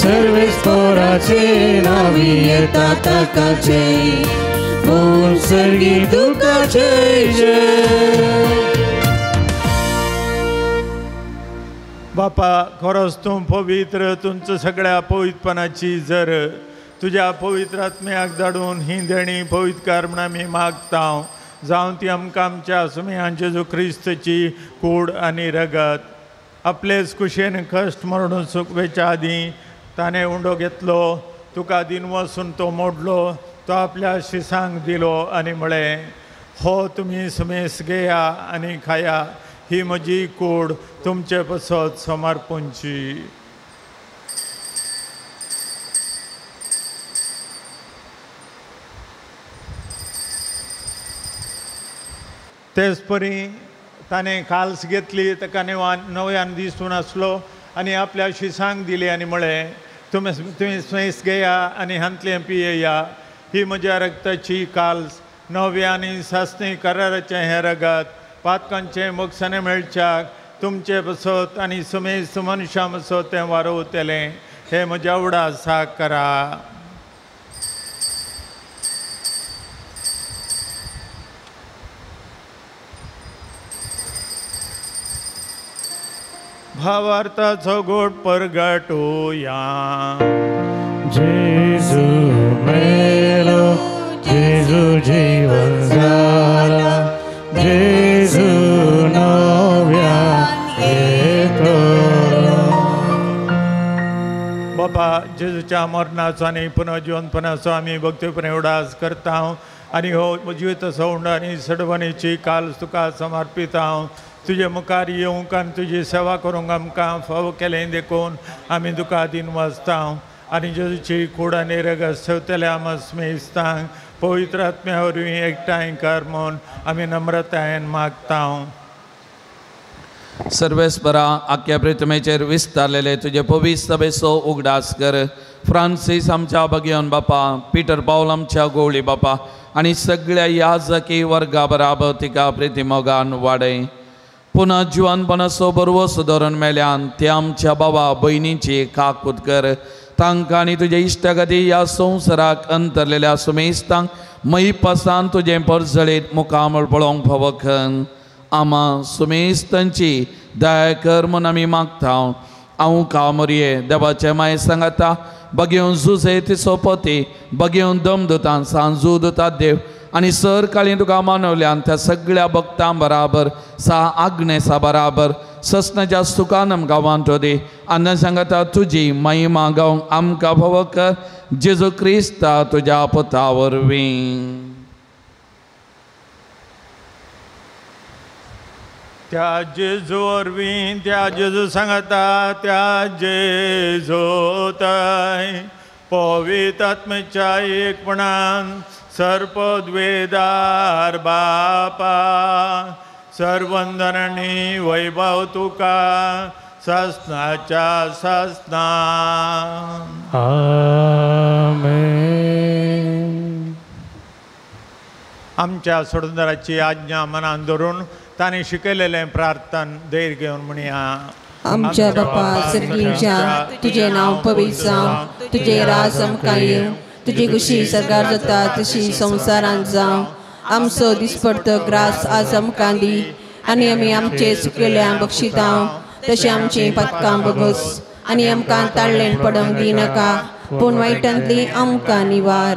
सर्वेस्पराचे नावी येता ताका जय, ओ सर्गी तुका जय जय. बापा खरोच तूं पवित्र, तुमचं सगळ्या पवित्रपणाची जर तुज्या पवित्र आत्म्याक धाडून ही देणी पवित्रकार म्हूण आमी मागता. जावं ती आमकां आमच्या सुमयान जेजू क्रिस्तची कूड आनी रगत. आपलेच कुशेन कश्ट मरण सुकवेच्या आदीं ताणें उंडो घेतलो, तुका दिन वसून तो मोडलो, तो आपल्या शिसांक दिलो आनी म्हळें, हो तुमी सुमेस घेया आनी खाया, ही म्हजी कूड तुमचे पसत समर्पणची. तेच परी ताणें काल्स घेतली, ताका नव्यान दिसून आसलो आनी आपल्या शिसांक दिली आनी म्हळें, तुमी सुमेस घेया आनी हांतलें पियेया, ही म्हज्या रगताची काल्स, नव्या आनी सासणी कराराचें हें रगत पातकांचें मोक्षाने मेळच्याक तुमचे बसत आनी सुमेस मनशां बसत तें वारोवतलें. हें म्हज्या उडासाक करा. भावार्थाचो गोड परगटुया. जेजू मेलो, जेजू जीवन जाला, जेजू नव्यान येतलो. बाबा जेजूच्या मरणाचो आनी पुनर्जिवनपणाचो आमी भक्तीपणे उडास करता आनी हो जिविताचो उंडो आनी सडवणीची काल तुका समर्पिता. तुजे मुखार येवंक आनी तुजी सेवा करूंक आमकां फावो केलें देखून आमी तुका दिन वाचता आनी जेजूची कूड आनी रगत सेवतल्या आमकां स्मेस्तांक पवित्र आत्म्या वरवीं एकठांय कर म्हूण आमी नम्रतायेन मागता. सर्वेस्परा आख्या प्रितमेचेर विस्तारलेले तुजे पवित्र सभेचो उगडास कर. फ्रांसीस आमच्या भगेवन बापा, पिटर पावल आमच्या गोवळी बापा आनी सगळ्या याजकी वर्गा बराबर तिका प्रितीमोगान वाडय. पुन्हा जिवानपणाचो बरवस धरून मेल्यान ते आमच्या बाबा भयणीची काकूत कर. तांकां आनी तुजे इश्टागती ह्या संवसाराक अंतरलेल्या सुमेस्तांक मयपासान तुजें परजळीत मुखामळ पळोवंक फावखन. आमा सुमेस्तांची दया कर म्हूण आमी मागता. हांव कामरये देवाचे माये सांगाता बगेवन जुजे तिचो पती बगेवन दमदुतान सांजू दुता देव आनी सर काळी तुका मानवल्यान त्या सगळ्या भक्तां बराबर सा आग्नेसा बराबर ससनाच्या सुखान आमकां वांटो दी आनी सांगता तुजी महिमा गावंक आमकां फावो कर जेजू क्रिस्ता तुज्या पुता वरवीं. त्या जेजू वरवीं त्या जेजू सांगता त्या जेजूताय पवित्र आत्म्याच्या एकपणान सर्पद्वेदार बापा सर्वंदनांनी वैभव तुका ससनाच्या ससना. आमेन. आमच्या सोडूनदाराची आज्ञा मनान धरून तांणी शिकयलेलें प्रार्थन धैर्य घेवन म्हणया. आमच्या बापा सर्गीच्या तुजें नांव पवित्र जावं, तुजें राज आमकां येवं, तुजी खुशी सरकार जाता तशी संवसारांत जावं. आमचो दिसपडतो ग्रास आज आमकां दी आनी आमी आमचे चुकलेल्या बक्षितां तशें आमचीं पदकां बगस आनी आमकां ताळ्ळेण पडोवंक दिनाका पूण वायटांतली आमकां निवार.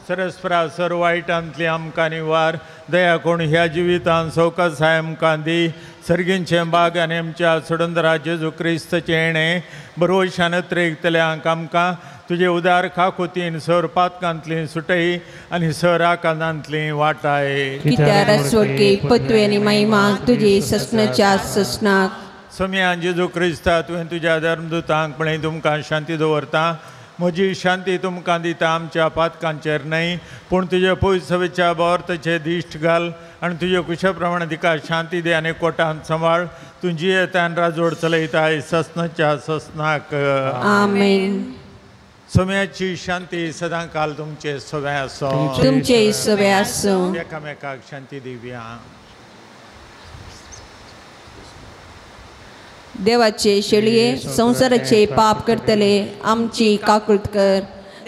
सरस्परा सर वायटांतली आमकां निवार दया कोण ह्या जिवितान सवकासाय आमकां दी. सर्गींचें बाग आनी आमच्या सोडंदरा जेजू क्रिस्तचें येणें बरोवशान त्रेकतल्यांक आमकां तुजे उदार खाकुतीन सर पातकांतली सुटई आनी सर आकांतांतली वाटाय. कित्याक सोडकी पत्वे आनी महिमा तुजी ससनाच्या ससनाक. सोम्या जेजू क्रिस्ता तुवें तुज्या धर्मदूतांक पळय तुमकां शांती दवरता म्हजी शांती तुमकां दिता आमच्या पातकांचेर न्हय पूण तुजे पयसवेच्या बोर्तचे दिश्ट घाल आनी तुजे कुशा प्रमाणे तिका शांती दी आनी कोटान सांबाळ. तुजी येतान राजवट चलयताय ससनाच्या ससनाक. आमेन. सोम्याची शांती सदां काल तुमचे सवे आसूं. तुमचे सवे आसूं. एकामेकाक शांती दिवया. देवाचे शेळये संवसाराचे पाप करतले आमची काकूळत कर.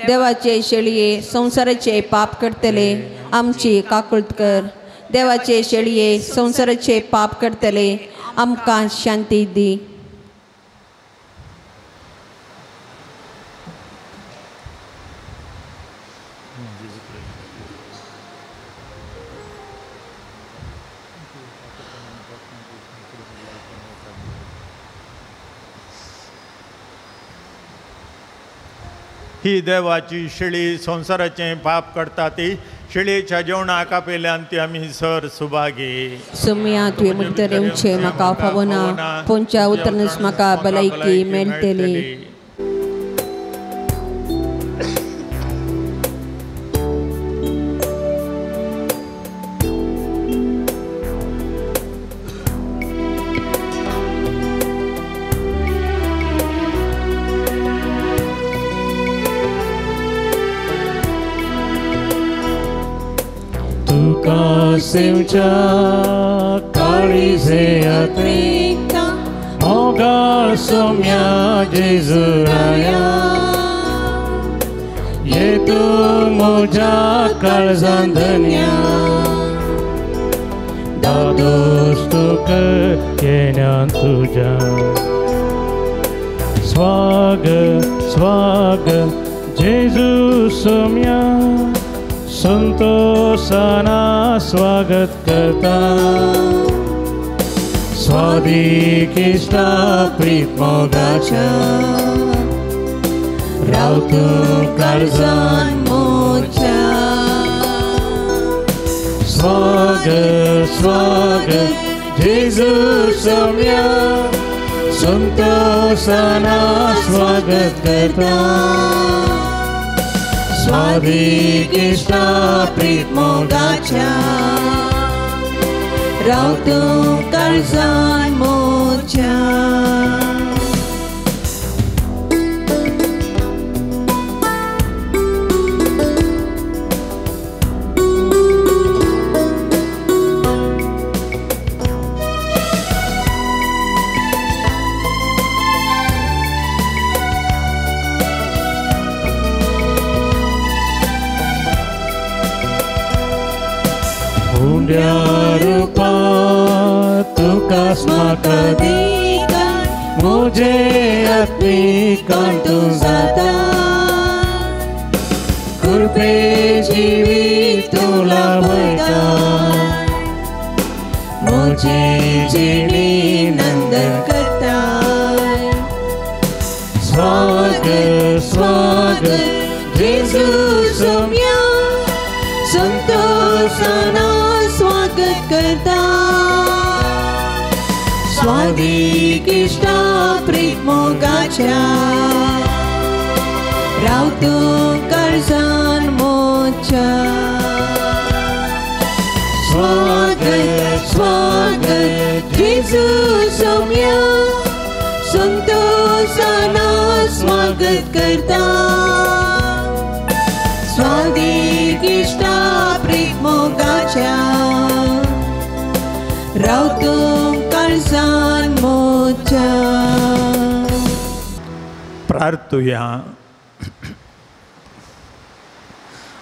देवाचे शेळये संवसाराचे पाप करतले आमची काकूळत कर. देवाचे शेळये संवसाराचे पाप करतले आमकां शांती दी. ही देवाची शेळी संवसाराचें पाप करता ती शेळयेच्या जेवणाक आपयल्यान ती आमी सर सुभागी. सोम्या तुवें भितर येवचें म्हाका फावना पूण उतरनच म्हाका भलायकी मेळटली. सेवच्या काळीजे अत्रिक्ता मोगाळ सोम्या जेजुराया ये तूं म्हज्या काळजान धन्या दादोस तुका येण्यान तुज्या स्वागत स्वागत जेजू सोम्या संतोषाना स्वागत करता स्वादिकिश्टा प्रीत मोगाच्या राव तूं काळजान म्हज्या. स्वागत स्वागत जेजू सोम्या संतोषाना स्वागत करता स्वादिकिश्टा प्रीत मोगाच्या राव तूं काळजान म्हज्या. रुपा तुका म्हाका दिता म्हजे आत्मिकान तूं जाता कृपे जिवीत तूं लाभयता म्हजी जिणी नंदन. स्वागत जेजू सोम्या संतोषाना स्वागत करता स्वादीक इश्टा प्रीत मोगाच्या रावतो काळजान मोच्या स्वागत स्वागत जेजू सोम्या संतोषाना स्वागत करता स्वादीक इश्टा प्रीत मोगाच्या रावतो काळजान मोच्या. प्रार्थुया.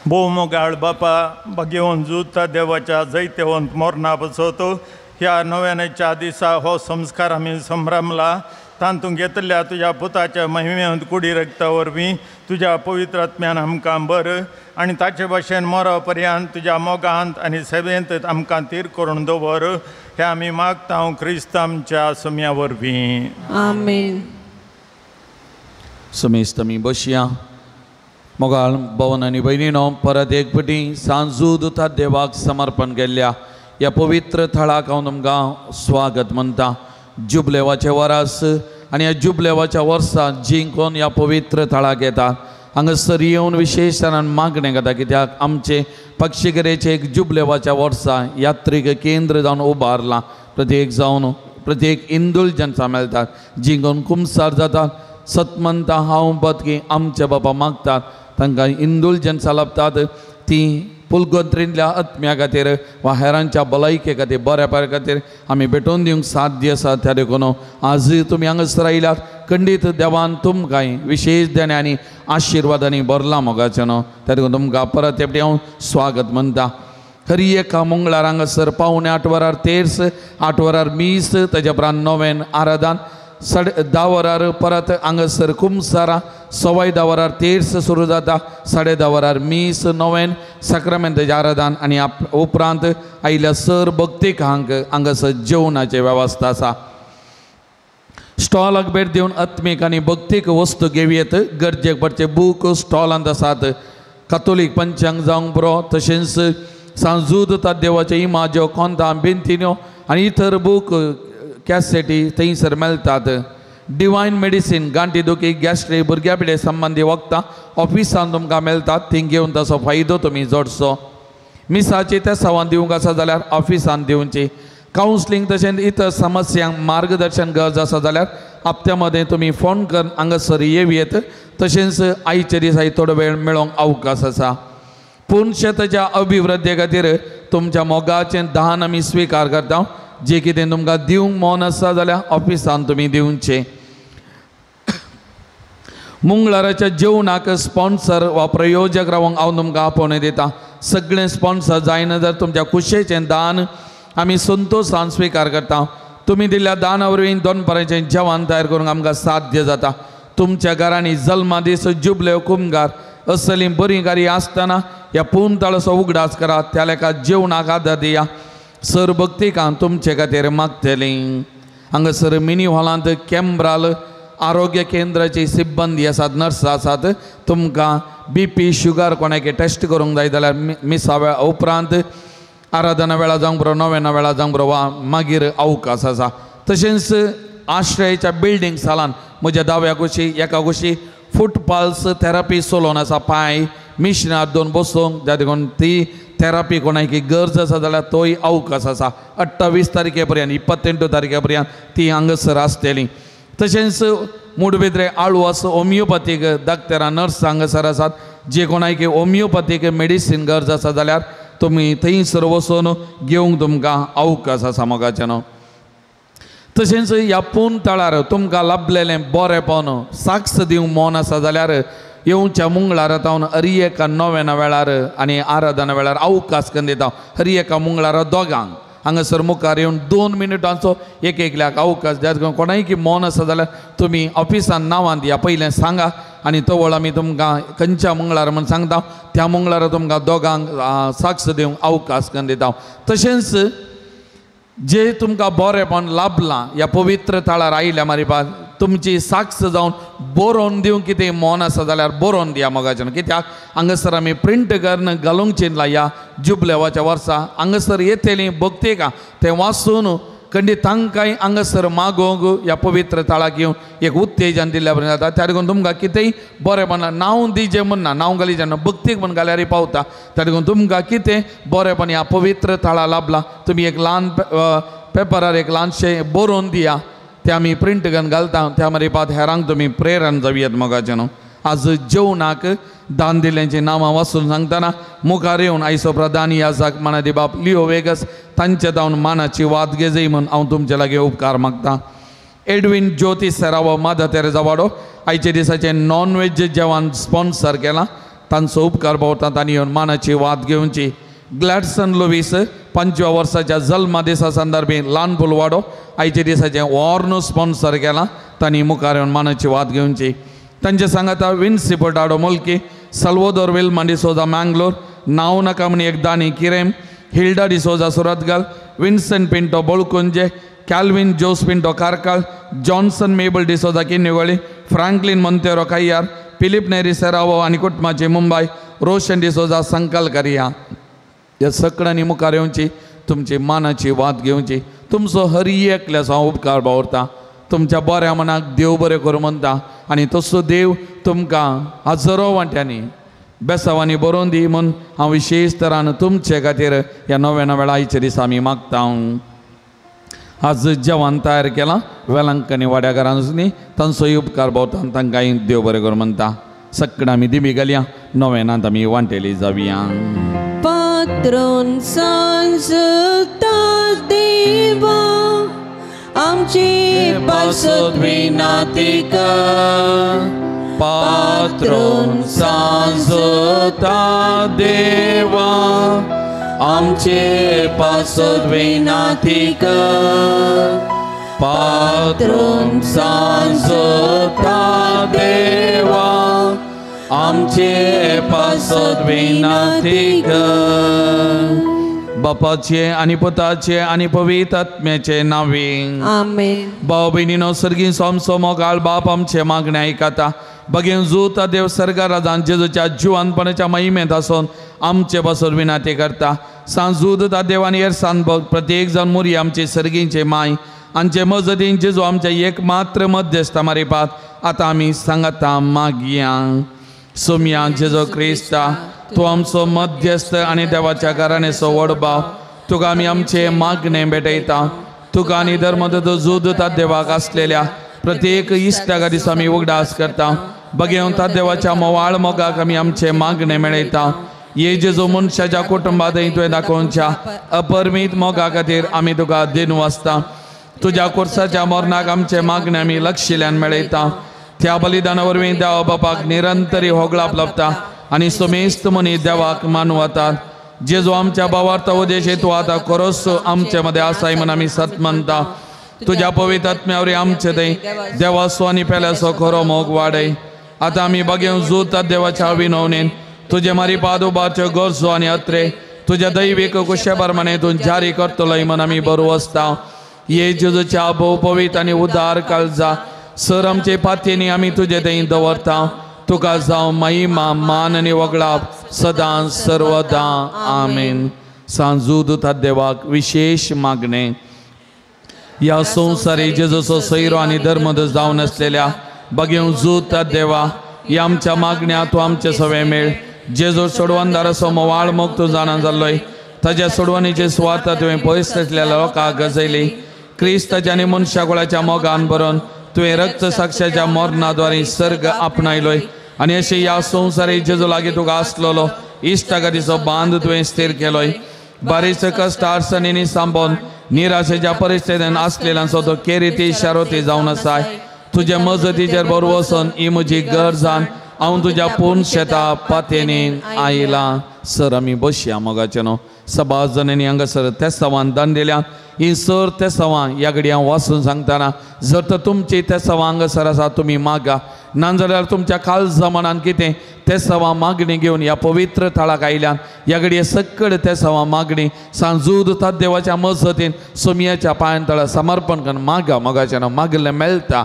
भोवमोगाळ बापा भगेवन जुता देवाच्या जैतेवंत मोरणा बसवतो ह्या नव्यानेच्या दिसा हो संस्कार आमी संभ्रमला तांतूंत घेतल्या तुज्या पुताच्या महिमेवंत कुडी रक्ता वरवीं तुज्या पवित्र आत्म्यान आमकां बर आनी ताचे भाशेन मरो पर्यंत तुज्या मोगांत आनी सेवेंत आमकां तीर करून दवर हे आमी मागता क्रिस्त आमच्या सुम्या वरवीं. आमेन. समेस्त आमी बसया. मोगाळ भवन आनी भयणीनो परत एक पटी सांजू दुता देवाक समर्पण केल्ल्या ह्या पवित्र थळाक हांव तुमकां स्वागत म्हणटा. जुबलेवाचें वरास आनी ह्या जुबलेवाच्या वर्सा जिंकून ह्या पवित्र थळाक येता. हांगासर येवन विशेशतान मागणें करता कित्याक आमचें पक्षिगरेचें एक जुबलेवाच्या वर्सा यात्रीक केंद्र जावन उबारलां. प्रत्येक जावन प्रत्येक इंदुलजन्सां मेळटात जिंकून कुमसार जातात सतमंता हांव बदकी आमच्या बाबा मागतात तांकां इंदुलजन्सां लाबतात ती पुलगोत्रींतल्या आत्म्या खातीर वा हेरांच्या भलायके खातीर बऱ्या खातीर आमी भेटोवन दिवंक साध्य आसा. त्या देखून आजूय तुमी हांगासर आयल्यात खंडीत देवान तुमकां विशेश देण्यांनी आशिर्वादांनी भरला मोगाचें न्हू. त्या देखून तुमकां परत एकटी हांव स्वागत म्हणटा. हरी एका मंगळार हांगासर 7:45 वरार तेर्स, 8 वरार मीस, ताज्या उपरांत नोवेन आराधन, 10:30 वरार परत हांगासर कुमसारां, 10:15 वरार तेर्स सुरू जाता, 10:30 वरार मीस, नोवेन साक्रामेंताचें आराधन आनी उपरांत आयिल्ल्या सर भक्तीक हांगासर जेवणाची वेवस्था आसा. स्टॉलाक भेट दिवन आत्मीक आनी भक्तीक वस्तू घेवयेत. गरजेक पडचे बूक स्टॉलांत आसात. कातोलीक पंचांग जावंक पुरो, तशेंच सांजूद देवाचे इमाज्यो कोंतां बेंतिन्यो आनी इतर बूक कॅसेटी थंयसर मेळटात. डिवायन मेडिसीन गांठी दुखी गॅस्ट्रीक भुरग्या पिडे संबंदी वखदां ऑफिसान तुमकां मेळटात ती घेवन ताचो फायदो तुमी जोडचो. मिसाची तेसावान दिवंक आसा जाल्यार ऑफिसान दिवची. कावन्सलींग तशेंच इतर समस्यांक मार्गदर्शन गरज आसा जाल्यार हप्त्या मदें तुमी फोन करून हांगासर येवयेत. तशेंच आयचे दिसा थोडो वेळ मेळोवंक अवकाश आसा. पूण शेताच्या अभिवृद्धी खातीर तुमच्या मोगाचें दान आमी स्विकार करता. जे कितें तुमकां दिवंक मन आसा जाल्यार ऑफिसान तुमी दिवचें. मंगळाराच्या जेवणाक स्पॉन्सर वा प्रयोजक रावंक हांव तुमकां आपोवणें दिता. सगळें स्पॉन्सर जायना जर तुमच्या खुशयेचें दान आमी संतोशान स्विकार करता. तुमी दिल्ल्या दाना वरवीं दनपाराचें जेवण तयार करूंक आमकां साध्य जाता. तुमच्या घरांनी जल्मा दीस जुबले कुमगार असलीं बरीं कार्यां आसतना ह्या पुनताळाचो उगडास करात. त्या लेखा जेवणाक आदार दिया. सर भक्तिकां तुमचे खातीर मागतलीं. हांगासर मिनी हॉलांत केम्ब्राल आरोग्य केंद्राची सिब्बंदी आसात, नर्स आसात. तुमकां बीपी शुगर कोणाक टेस्ट करूंक जाय जाल्यार मिसा वेळा उपरांत आराधना वेळा जावंक बरो, नोवेना वेळा जावंक बरो वा मागीर अवकाश आसा. तशेंच आश्रयाच्या बिल्डींग सालान म्हज्या दाव्या कुशी एका कुशी फुटपाल्स थेरपी सोलोन आसा. पांय मिशनार दोन बसूंक ज्या देखून ती थेरपी कोणाकी गरज आसा जाल्यार तोय अवकाश आसा. 28 तारखे पर्यंत 28 तारखे पर्यंत ती हांगासर आसतली. तशेंच मुडबिद्रे आळवास होमियोपॅथीक डॉक्टरां नर्स हांगासर आसात. जे कोणाकी होमियोपॅथीक मेडिसीन गरज आसा जाल्यार तुमी थंयसर वचून घेवंक तुमकां अवकाश आसा मोगाचें न्हू. तशेंच ह्या पून तळार तुमकां लाभलेलें बरेंपण साक्ष दिवंक मन आसा जाल्यार येवच्या मंगळारा तावन हरी एका नोवेना वेळार आनी आराधना वेळार अवकाश करून दिता. हरी एका मंगळारा दोगांक हांगासर मुखार येवन 2 मिनटांचो एक एकल्याक अवकाश दियात. कोणाय मन आसा जाल्यार तुमी ऑफिसान नांवां दिया, पयलें सांगा आनी तवळ आमी तुमकां खंयच्या मंगळार म्हूण सांगता त्या मंगळारा तुमकां दोगांक साक्ष दिवंक अवकाश करून दिता. तशेंच जे तुमकां बरेंपण लाभलां ह्या पवित्र थळार आयल्या मारिपा तुमची साक्ष जावन बरोवन दिवंक कितें मन आसा जाल्यार बरोवन दिया मोगाच्यान. कित्याक हांगासर आमी प्रिंट करून घालूंक चिंतला ह्या जुबलेवाच्या वर्सा हांगासर येतली भक्तिका तें वाचून खंडी तांकांय हांगासर मागोवंक ह्या पवित्र थळाक येवन एक उत्तेजन दिल्ल्या बरें जाता. त्या देखून तुमकां कितेंय बरेंपण नांव दिजें म्हण ना, नांव घाली जेन्ना भक्तीक म्हण घाल्यारय पावता. त्या देखून तुमकां कितें बरेंपण ह्या पवित्र थळा लाभला तुमी एक ल्हान पेपरार एक ल्हानशें बरोवन दिया, तें आमी प्रिंट करून घालता. त्या मारीपात हेरांक तुमी प्रेरण जावयात मोगाचें न्हू. आज जेवणाक दान दिल्ल्यांची नांवां वाचून सांगतना मुखार येवन आयचो प्रधान याजक मानादी बाप लिओ वेगस तांचे जावन मानाची वाद घेजय म्हूण हांव तुमचे लागीं उपकार मागता. एडवीन ज्योती सेरावो मादर तेरेजा वाडो आयचे दिसाचें नॉन वेज जेवण स्पॉन्सर केलां, तांचो उपकार पावता तांणी येवन मानाची वाद घेवची. ग्लॅडसन लुवीस 25 वर्साच्या जल्मा दिसा संदर्भी ल्हान पुलवाडो आयचे दिसाचें वॉर्न स्पॉन्सर केलां, तांणी मुखार येवन मानाची वाद घेवची. तांचे सांगाता विन्सी पोटाडो मोलकी, साल्वोदोर विल्मा डिसोजा मँगलोर, नांव नाका म्हण एक दानी किरेम, Hilda D'Souza Surathkal, Vincent Pinto Bolkunje, Calvin Jose Pinto Karkala, Johnson Mabel D'Souza Kinnigoli, Franklin Monteiro Kayyar, Philip Neri Serrao आनी कुटुंबाची मुंबय, रोशन डिसोजा संकलकरिया. ह्या सगळ्यांनी मुखार येवची, तुमची मानाची वाद घेवची. तुमचो हर एकल्याचो हांव उपकार बावरता. तुमच्या बऱ्या मनाक देव बरें करूं म्हणटा आनी तसो देव तुमकां हजारो वांट्यांनी बेसावांनी बरोवन दी म्हूण हांव विशेश तरान तुमचे खातीर ह्या नव्या वेळा आयच्या दिसा आमी मागता. आज जेवण तयार केलां वेलांकनी वाड्या घरांनी, तांचोय उपकार पावता आनी तांकांय देव बरें करूं म्हणटा. सगळें आमी दिमी घालया, नव्यानांत आमी वांटेली जावया. पात्रोन सांजता देवा आमचे पासत विनातिका, पात्रोन सांजता देवा आमचे पासत विनातिका, पात्रोन सांजता देवा आमचे पासत विनातिका. बापाचे आनी पुताचे आनी पवित्र आत्म्याचे नांवे आमेन. भाव भयणीनो, सर्गीं सोमसो मोगाळ बाप आमचे मागणें आयकता. बगेन जुता देव सर्गा राजान जेजूच्या जिवानपणाच्या महिमेंत आसून आमचे पासून विनाती करता. सांजूद देवान येरसान बग प्रत्येक जाण मुरी आमचे सर्गींचे माय आमचे मजतीन जेजू आमच्या एक मात्र मध्यस्था मारिपात आतां आमी सांगता मागया. सोमया जेजू क्रिस्ता, तूं आमचो मध्यस्थ आनी देवाच्या घराण्याचो व्हड भाव, तुका आमी आमचे मागणें भेटयता. तुका आनी धर्मदूत जुदता देवाक आसलेल्या प्रत्येक इश्टाका दिसा आमी उगडास करता. बगेवन ता देवाच्या मोवाळ मोगाक आमी आमचे मागणें मेळयता. ये जेजू मनशाच्या कुटुंबांत तुवें दाखोवच्या अपरमीत मोगा खातीर आमी तुका दिन वाचता. तुज्या कोर्साच्या मरणाक आमचे मागणें आमी लक्षिल्यान मेळयता. त्या बलिदाना वरवीं देवा बापाक निरंतरी होगळाप लाभता आनी सुमेस्त मनी देवाक मानवतात. जेजू आमच्या भावार्थ उद्देश तूं आतां खरोच आमचे मदें आसाय म्हूण आमी सत मानता. तुज्या पवित्र आत्म्या वरवीं आमचे थंय देवाचो आनी पेल्याचो खरो मोग वाडय. आतां आमी बगेवन जुता देवाच्या विनवणेन तुजे मारी पाद उबारच्यो गरजो आनी अत्रे तुज्या दैवीक कुशे प्रमाणे तूं जारी करतलोय म्हूण आमी बरो आसता. ये जेजूच्या भोव पवित्र आनी उदार काळजा सर आमचे पातयेनी आमी तुजे थंय दवरता. तुका जावं महिमा मान आनी वगळाप सदां सर्वदां आमेन. सांजूद देवाक विशेश मागणें. ह्या संवसारी जेजूचो सैरो आनी धर्मदूत जावन आसलेल्या बगेवन जूत देवा, ह्या आमच्या मागण्या तूं आमचे सवे मेळ. जेजू सोडवणदाराचो मोवाळ मोग तूं जाणा जाल्लोय, ताज्या सोडवणीचे सुवार्थ तुवें पयस आसलेल्या लोकांक गजयली. क्रिस्ताच्या आनी मनशा कुळाच्या मोगान भरून तुवें रक्त साक्षाच्या मरणाद्वारे सर्ग आपणायलोय आनी अशें ह्या संवसारी जेजू लागीं तुका आसलेलो इश्टागतीचो बांद तुवें स्थीर केलोय. बारीच कश्ट अडचणींनी सांबोन निराशेच्या परिस्थितीन आसलेल्यांचो तो केरिती शारोती जावन आसाय. तुजे मजतीचेर बरो वचून ही म्हजी गरजान हांव तुज्या पूर्ण शेता पातयेनी आयला. सर आमी बसया मोगाचें न्हू. सभा जणांनी हांगासर तेसांवान दान दिल्या. ही सर तेसांवां ह्या घडये हांव वाचून सांगतना जर तर तुमची तेसांवां हांगासर आसा तुमी मागा, नाजाल्यार तुमच्या काळजा मनान कितें तेसांवां मागणी घेवन ह्या पवित्र थळाक आयल्यान ह्या घडये सकड तेसांवां मागणी सांजूद देवाच्या मजतीन सोमयाच्या पांयां तळा समर्पण करून मागा. मोगाचें न्हू, मागिल्लें मेळटा.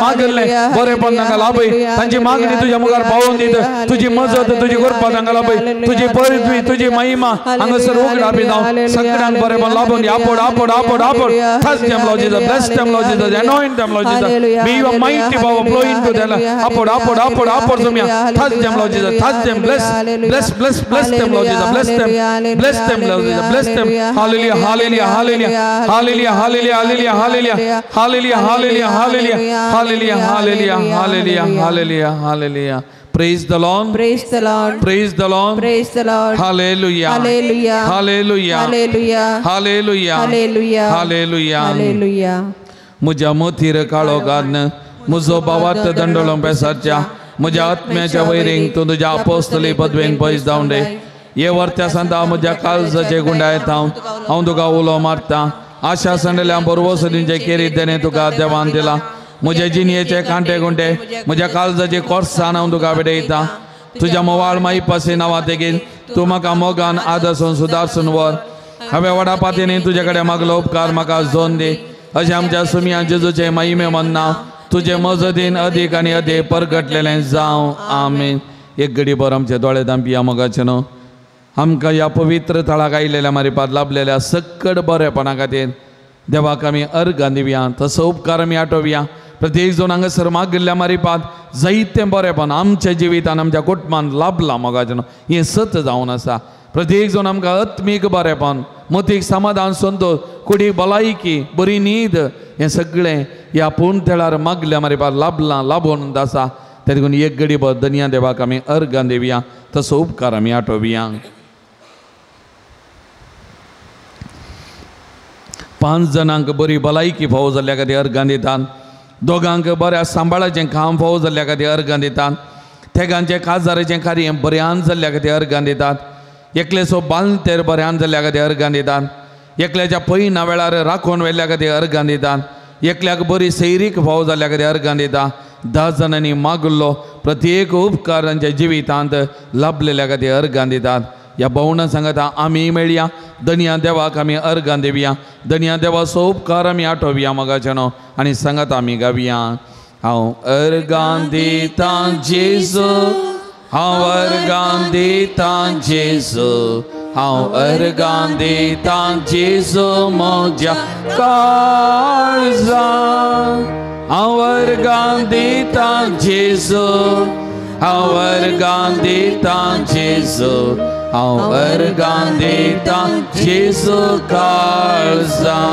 मागल्लें बरेंपण तांकां लाभय तांची मागणी तुज्या मुखार पावोवन दित तुजी मजत तुजी कृपा तांकां लाभय तुजी पृथ्वी तुजी महिमा हांगासर उगडापी जावं सगळ्यांक बरेंपण लाभून आपोड आपोड आपोड आपोड. Touch them, Lord Jesus. Bless them, Lord Jesus. Anoint them, Lord Jesus. May your mighty power flow into their life. Upward, upward, upward, upward, Zumia. Touch them, Lord Jesus. Touch them. Bless, bless, bless, bless them, Lord Jesus. Bless them. Bless them, Lord Jesus. Bless them. Hallelujah, hallelujah, hallelujah. Hallelujah, hallelujah, hallelujah, hallelujah. Hallelujah, hallelujah, hallelujah. Hallelujah, hallelujah, hallelujah, hallelujah, hallelujah. Praise the Lord. Praise the Lord. Praise the Lord. Praise the Lord. Hallelujah. Hallelujah. Hallelujah. Hallelujah. Hallelujah. Hallelujah. Hallelujah. Hallelujah. म्हज्या मोतीर काळो घालून म्हजो भावार्थ दंडोळो पेसाच्या म्हज्या आत्म्याच्या वैरींक तूं तुज्या अपोस्तली पदवेन पयस धांवडे हे वर्त्या सांता म्हज्या काळजाचे गुंडायत हांव तुका उलो मारता आशा सांडल्या बरवस दिवचे केरी देणे तुका देवान दिला म्हजे जिणयेचे कांटे गुंटे म्हज्या काळजाचे कोर्सान हांव तुका भेटयता तुज्या मोवाळ माई पासे नांवा तेगीन तूं म्हाका मोगान आदर्सून सुदारसून व्हर हांवें व्हडा पातयेन तुजे कडेन मागलो उपकार म्हाका जोन दी अशें आमच्या सुमया जेजूचे महिमे म्हणना तुजे मजतीन अदीक आनी अदीक परगटलेलें जावं. आमेन. एक घडी भर आमचे दोळे धांपिया मोगाचें न्हू आमकां ह्या पवित्र थळाक आयिल्ल्या मारिपात लाभलेल्या सक्कड बरेपणा खातीर देवाक आमी अर्गां दिवया तसो उपकार आमी आठोवया. प्रत्येक जाण हांगासर मागिल्ल्या मारिपात जायतें बरेपण आमच्या जिवितान आमच्या कुटुंबान लाभलां मोगाचें न्हू हें सत जावन आसा. प्रत्येक जाण आमकां आत्मीक बरेपण मतीक समाधान संतोष कुडीक भलायकी बरी न्हीद हें सगळें ह्या पूर्ण थळार मागल्या मारिपात लाभलां लाभून आसा. ते देखून एक घडी भर दनया देवाक आमी अर्गां दिवया तसो उपकार आमी आठोवया. 5 जाणांक बरी भलायकी फावो जाल्ल्या खातीर अर्गां दितात दोगांक बऱ्या सांबाळाचें काम फावो जाल्ल्या खातीर अर्गां दितात तेगांचें काजाराचें कार्य बऱ्यान जाल्ल्या खातीर अर्गां दितात एकलेचो बालतेर बऱ्यान जाल्ल्या खातीर अर्गां दितात एकल्याच्या पयना वेळार राखून व्हेल्ल्या खातीर अर्गां दितात एकल्याक बरी सैरीक फावो जाल्ल्या खातीर अर्गां दिता. 10 जाणांनी मागल्लो प्रत्येक उपकार तांच्या जिवितांत लाभलेल्या खातीर अर्गां दितात. ह्या भावना सांगता आमी मेळया दनया देवाक आमी अर्गां दिवया दनया देवाचो उपकार आमी आठोवया मोगाचें न्हू आनी सांगता आमी गावया. हांव अर्गां दितां जेजू हांव अर्गां दितां जेजू हांव अर्गां दितां जेजू म्हज्या काळजान हांव अर्गां दितां जेजू हांव अर्गां दितां जेजू हांव अर्गां दितां जेजू काळजान.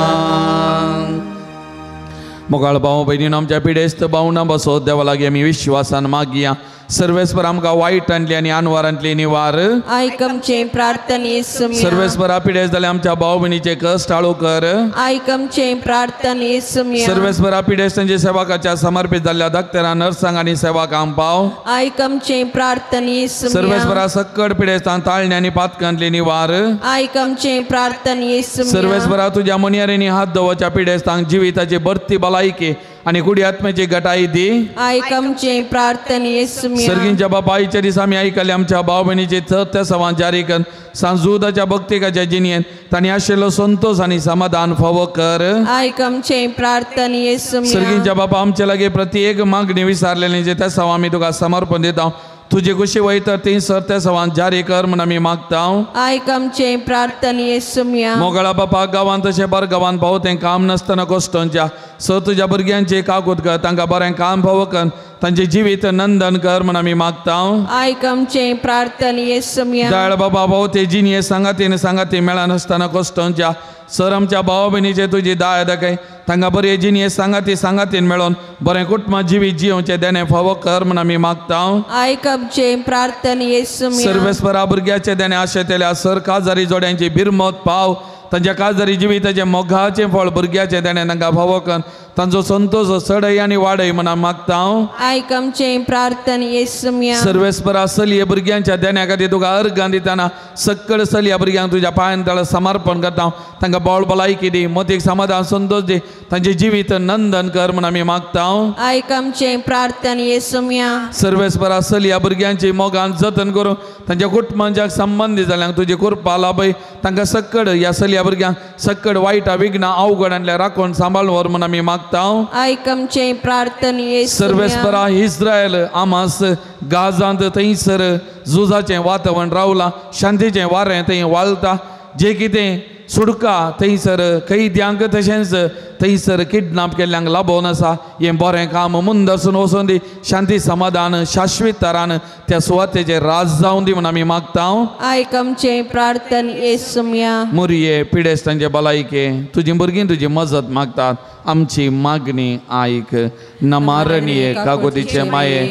मोगाळ भाव भयणीन आमच्या पिडेस्त भावना बसो देवा लागीं आमी विश्वासान मागया. सर्वेस्पर आमकां वायटांतली आनी आनवारांतली निवार आयक आमचे प्रार्थने सुम्या. सर्वेस्परा पिडेस्त जाल्या आमच्या भाव भयणीचे कश्ट टाळू कर आयक आमचे प्रार्थने सुम्या. सर्वेस्परा पिडेस्तांची सेवकाच्या समर्पित जाल्ल्या डॉक्टरां नर्सांक आनी सेवकांक पाव आयक आमचे प्रार्थने सुम्या. सर्वेस्परा सक्कड पिडेस्तांक ताळणे आनी पातकांतली निवार आयक आमचे प्रार्थने सुम्या. सर्वेस्परा तुज्या मनयारेंनी हात दवरच्या पिडेस्तांक जिविताची बर्ती भलायकी आनी कुडी आत्म्याची गटाई दी आयक आमचे प्रार्थने सुम्या. सर्गींच्या बापायच्या दिसा आमी आयकले आमच्या भाव भयणीचे त्या सवान जारी कर सांजुदाच्या भक्तिकाच्या जिणेंत तांणी आशिल्लो संतोष आनी समाधान फावो कर आयक आमचे प्रार्थने सुम्या. सर्गींच्या बापा आमचे लागीं प्रत्येक मागणी विसारलेली जे त्या सवा आमी तुका समर्पण दिता तुजी खुशी वयता ती सर त्या सवान जारी कर म्हूण आमी मागता. आयक आमचे प्रार्थने सुम्या. मोगळा बापा गांवांत तशें बर गांवांत पावो तें काम नासतना कश्टांच्या सर तुज्या भुरग्यांचे कागूत कर तांकां बरें काम फावो कर तांचें जिवीत नंदन कर म्हूण आमी मागता. आयक आमचे प्रार्थने सुम्या. दयाळ बाबा भाव ते जिणये सांगातीन सांगाती मेळनासतना कश्टांच्या सर आमच्या भाव भयणीचे तुजी दाय दाखय तांकां बरें जिणये सांगाती सांगातीन मेळोन बरें कुटुंबा जिवीत जियोवचें देणें फावो कर म्हूण आमी मागता. आयक आमचे प्रार्थने सुम्या. सर्वेस्परा भुरग्याचे देणें आशेतल्या सर काजारी जोड्यांची बिरमत पाव तांच्या काजारी जिविताचें मोगाचें फळ भुरग्याचें देणें तांकां फावो कर तांचो संतोष चडय आनी वाडय म्हूण मागता. आयक आमचे प्रार्थने सुम्या. सर्वेस्परा चलये भुरग्यांच्या देण्या खातीर तुका अर्गां दितना सक्कड चलया भुरग्यांक तुज्या पांयान तळ समर्पण करता तांकां बोळ भलायकी दी मतीक समाधान संतोष दी तांचें जिवीत नंदन कर म्हूण आमी मागता. आयक आमचे प्रार्थने सुम्या. सर्वेस्परा चलया भुरग्यांची मोगान जतन करून तांच्या कुटुंबांच्या संबंदी जाल्यांक तुजी कृपा लाभय तांकां सक्कड ह्या चलया भुरग्यांक सक्कड वायटा विघ्नां अवघडांतल्या राखून सांबाळून व्हर म्हूण आमी मागता. मागता. आयक आमचें प्रार्थने. सर्वेस्परा इस्रायल आमास गाजांत थंयसर झुजाचें वातावरण रावलां, शांतीचें वारें थंय वाळटा, जें कितें सुडका थंयसर कैद्यांक तशेंच थंयसर किडनॅप केल्ल्यांक लाबोवन आसा. हें बरें काम मुंदसून वचून दी, शांती समाधान शाश्वत तरान त्या सुवातेचेर राज जावन दी म्हूण आमी मागता. आयक आमचें प्रार्थन येसुम्या. मुरये पिडेस्तांचे भलायके तुजी भुरगीं तुजी मजत मागतात, आमची मागणी आयक. नमारणीये कागोतीचे माये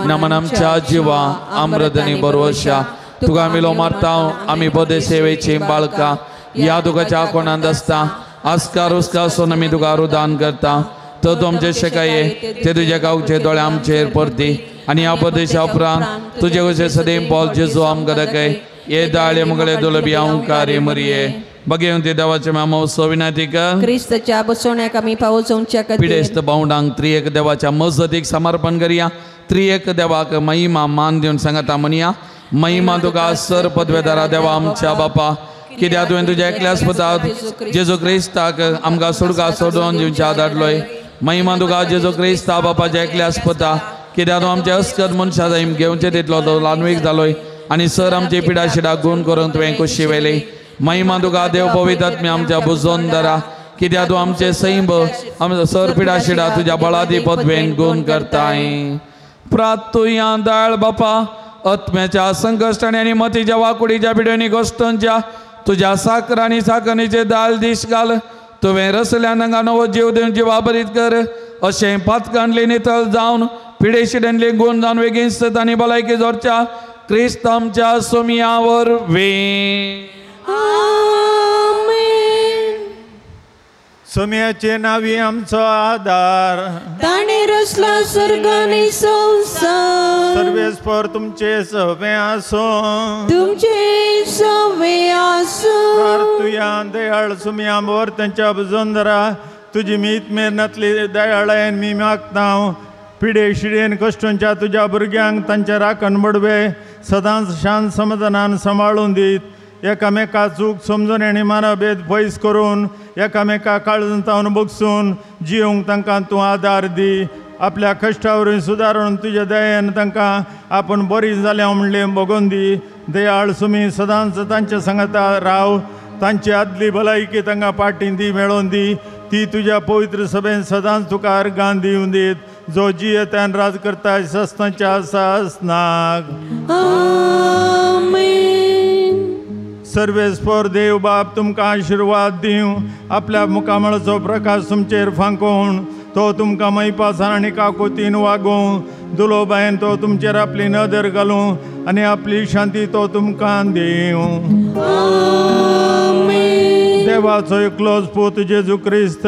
नमन आमच्या जिवा आम्रदनी बरोवशा तुका आमी लो मारता. आमी बदे सेवेची बाळकां ह्या तुकाच्या कोणांत आसता आस्कार उस्कार आसून आमी तुका रुदान करता. तर तूं आमचे शेकाये ते तुज्या गांवचे दोळे आमचेर परती आनी ह्या प्रदेशा उपरांत तुजे कशें सदैव पॉल जेजू आमकां दाखय. हे दाळे मुगले दुलबी अंकारी मरये बगेवन ते देवाचे मामोत्सव विनातीक क्रिस्ताच्या बसवण्याक आमी पावोवच्या खातीर पिडेस्त भावंडांक त्रिएक देवाच्या मजतीक समर्पण करया. त्रिएक देवाक महिमा मान दिवन सांगता म्हणया. महिमा तुका सर पदवेदारा देवा आमच्या बापा, कित्याक तुवें तुज्या एकल्याच पुताक जेजू क्रिस्ताक आमकां सुडका सोडोवन दिवच्या धाडलोय. महिमा तुका जेजू क्रिस्ता बापाच्या एकल्याच पुता, कित्याक तूं आमच्या अस्कत मनशा जाय घेवचे तितलो तो ल्हानवीक जालोय आनी सर आमची पिडा शिडा गुण करून तुवें कुशी व्हेली. महिमा तुका देव पवित्र आमच्या बुजोन दरा, कित्याक तूं आमचे सैंब आमच्या सर पिडा शिडा तुज्या बळादी पदवेन गुण करताय. प्रातुया दाळ बापा आत्म्याच्या संकश्टांनी आनी मतीच्या वाकुडीच्या पिड्यांनी गोश्टांच्या तुज्या साकर आनी साकरणीचे दाल दीस घाल. तुवें रसल्यान हांगा नवो जीव दिवन जिवाबरीत कर. अशें पातकांतली नितळ जावन पिडेशिड्यांतली गुण जावन वेगीन आनी भलायकी जोडच्या क्रिस्त आमच्या सोमिया वरवीं. सोम्याचे नावी आमचो आदार, ताणें रचला स्वर्ग आनी संवसार. सर्वेस्पर तुमचे सवे आसूं, तुमचे सवे आसूं. प्रार्थुया दयाळ सुम्या वर तांच्या बुजंदरा तुजी मीत मेरनातली दयाळायेन मी मागता. पिडे शिडेन कश्टांच्या तुज्या भुरग्यांक तांच्या राखण बडवे सदांच शांत समाधानान सांबाळून दीत. एकामेका चूक समजून आनी मानभेद पयस करून एकामेका काळजान तावन बगसून जिवंक तांकां तूं आदार दी. आपल्या कश्टा वरवीं सुदारून तुज्या दयेन तांकां आपूण बरी जाल्या म्हणलें बगोवन दी. दयाळ सुमी सदांच तांच्या सांगाता राव, तांची आदली भलायकी तांकां पाटीं दी मेळोवन दी. ती तुज्या पवित्र सभेन सदांच तुका अर्गां दिवन दीत, जो जियेतान राज करता सस्तांच्या सासनाक. सर्वेस्पर देव बाप तुमकां आशिर्वाद दिवं, आपल्या मुखामळाचो प्रकाश तुमचेर फांकोवन तो तुमकां मैपासान आनी काकुतीन वागोवं. दुलोबायन तो तुमचेर आपली नदर घालूं आनी आपली शांती तो तुमकां दिवं. देवाचो एकलोच पूत जेजू क्रिस्त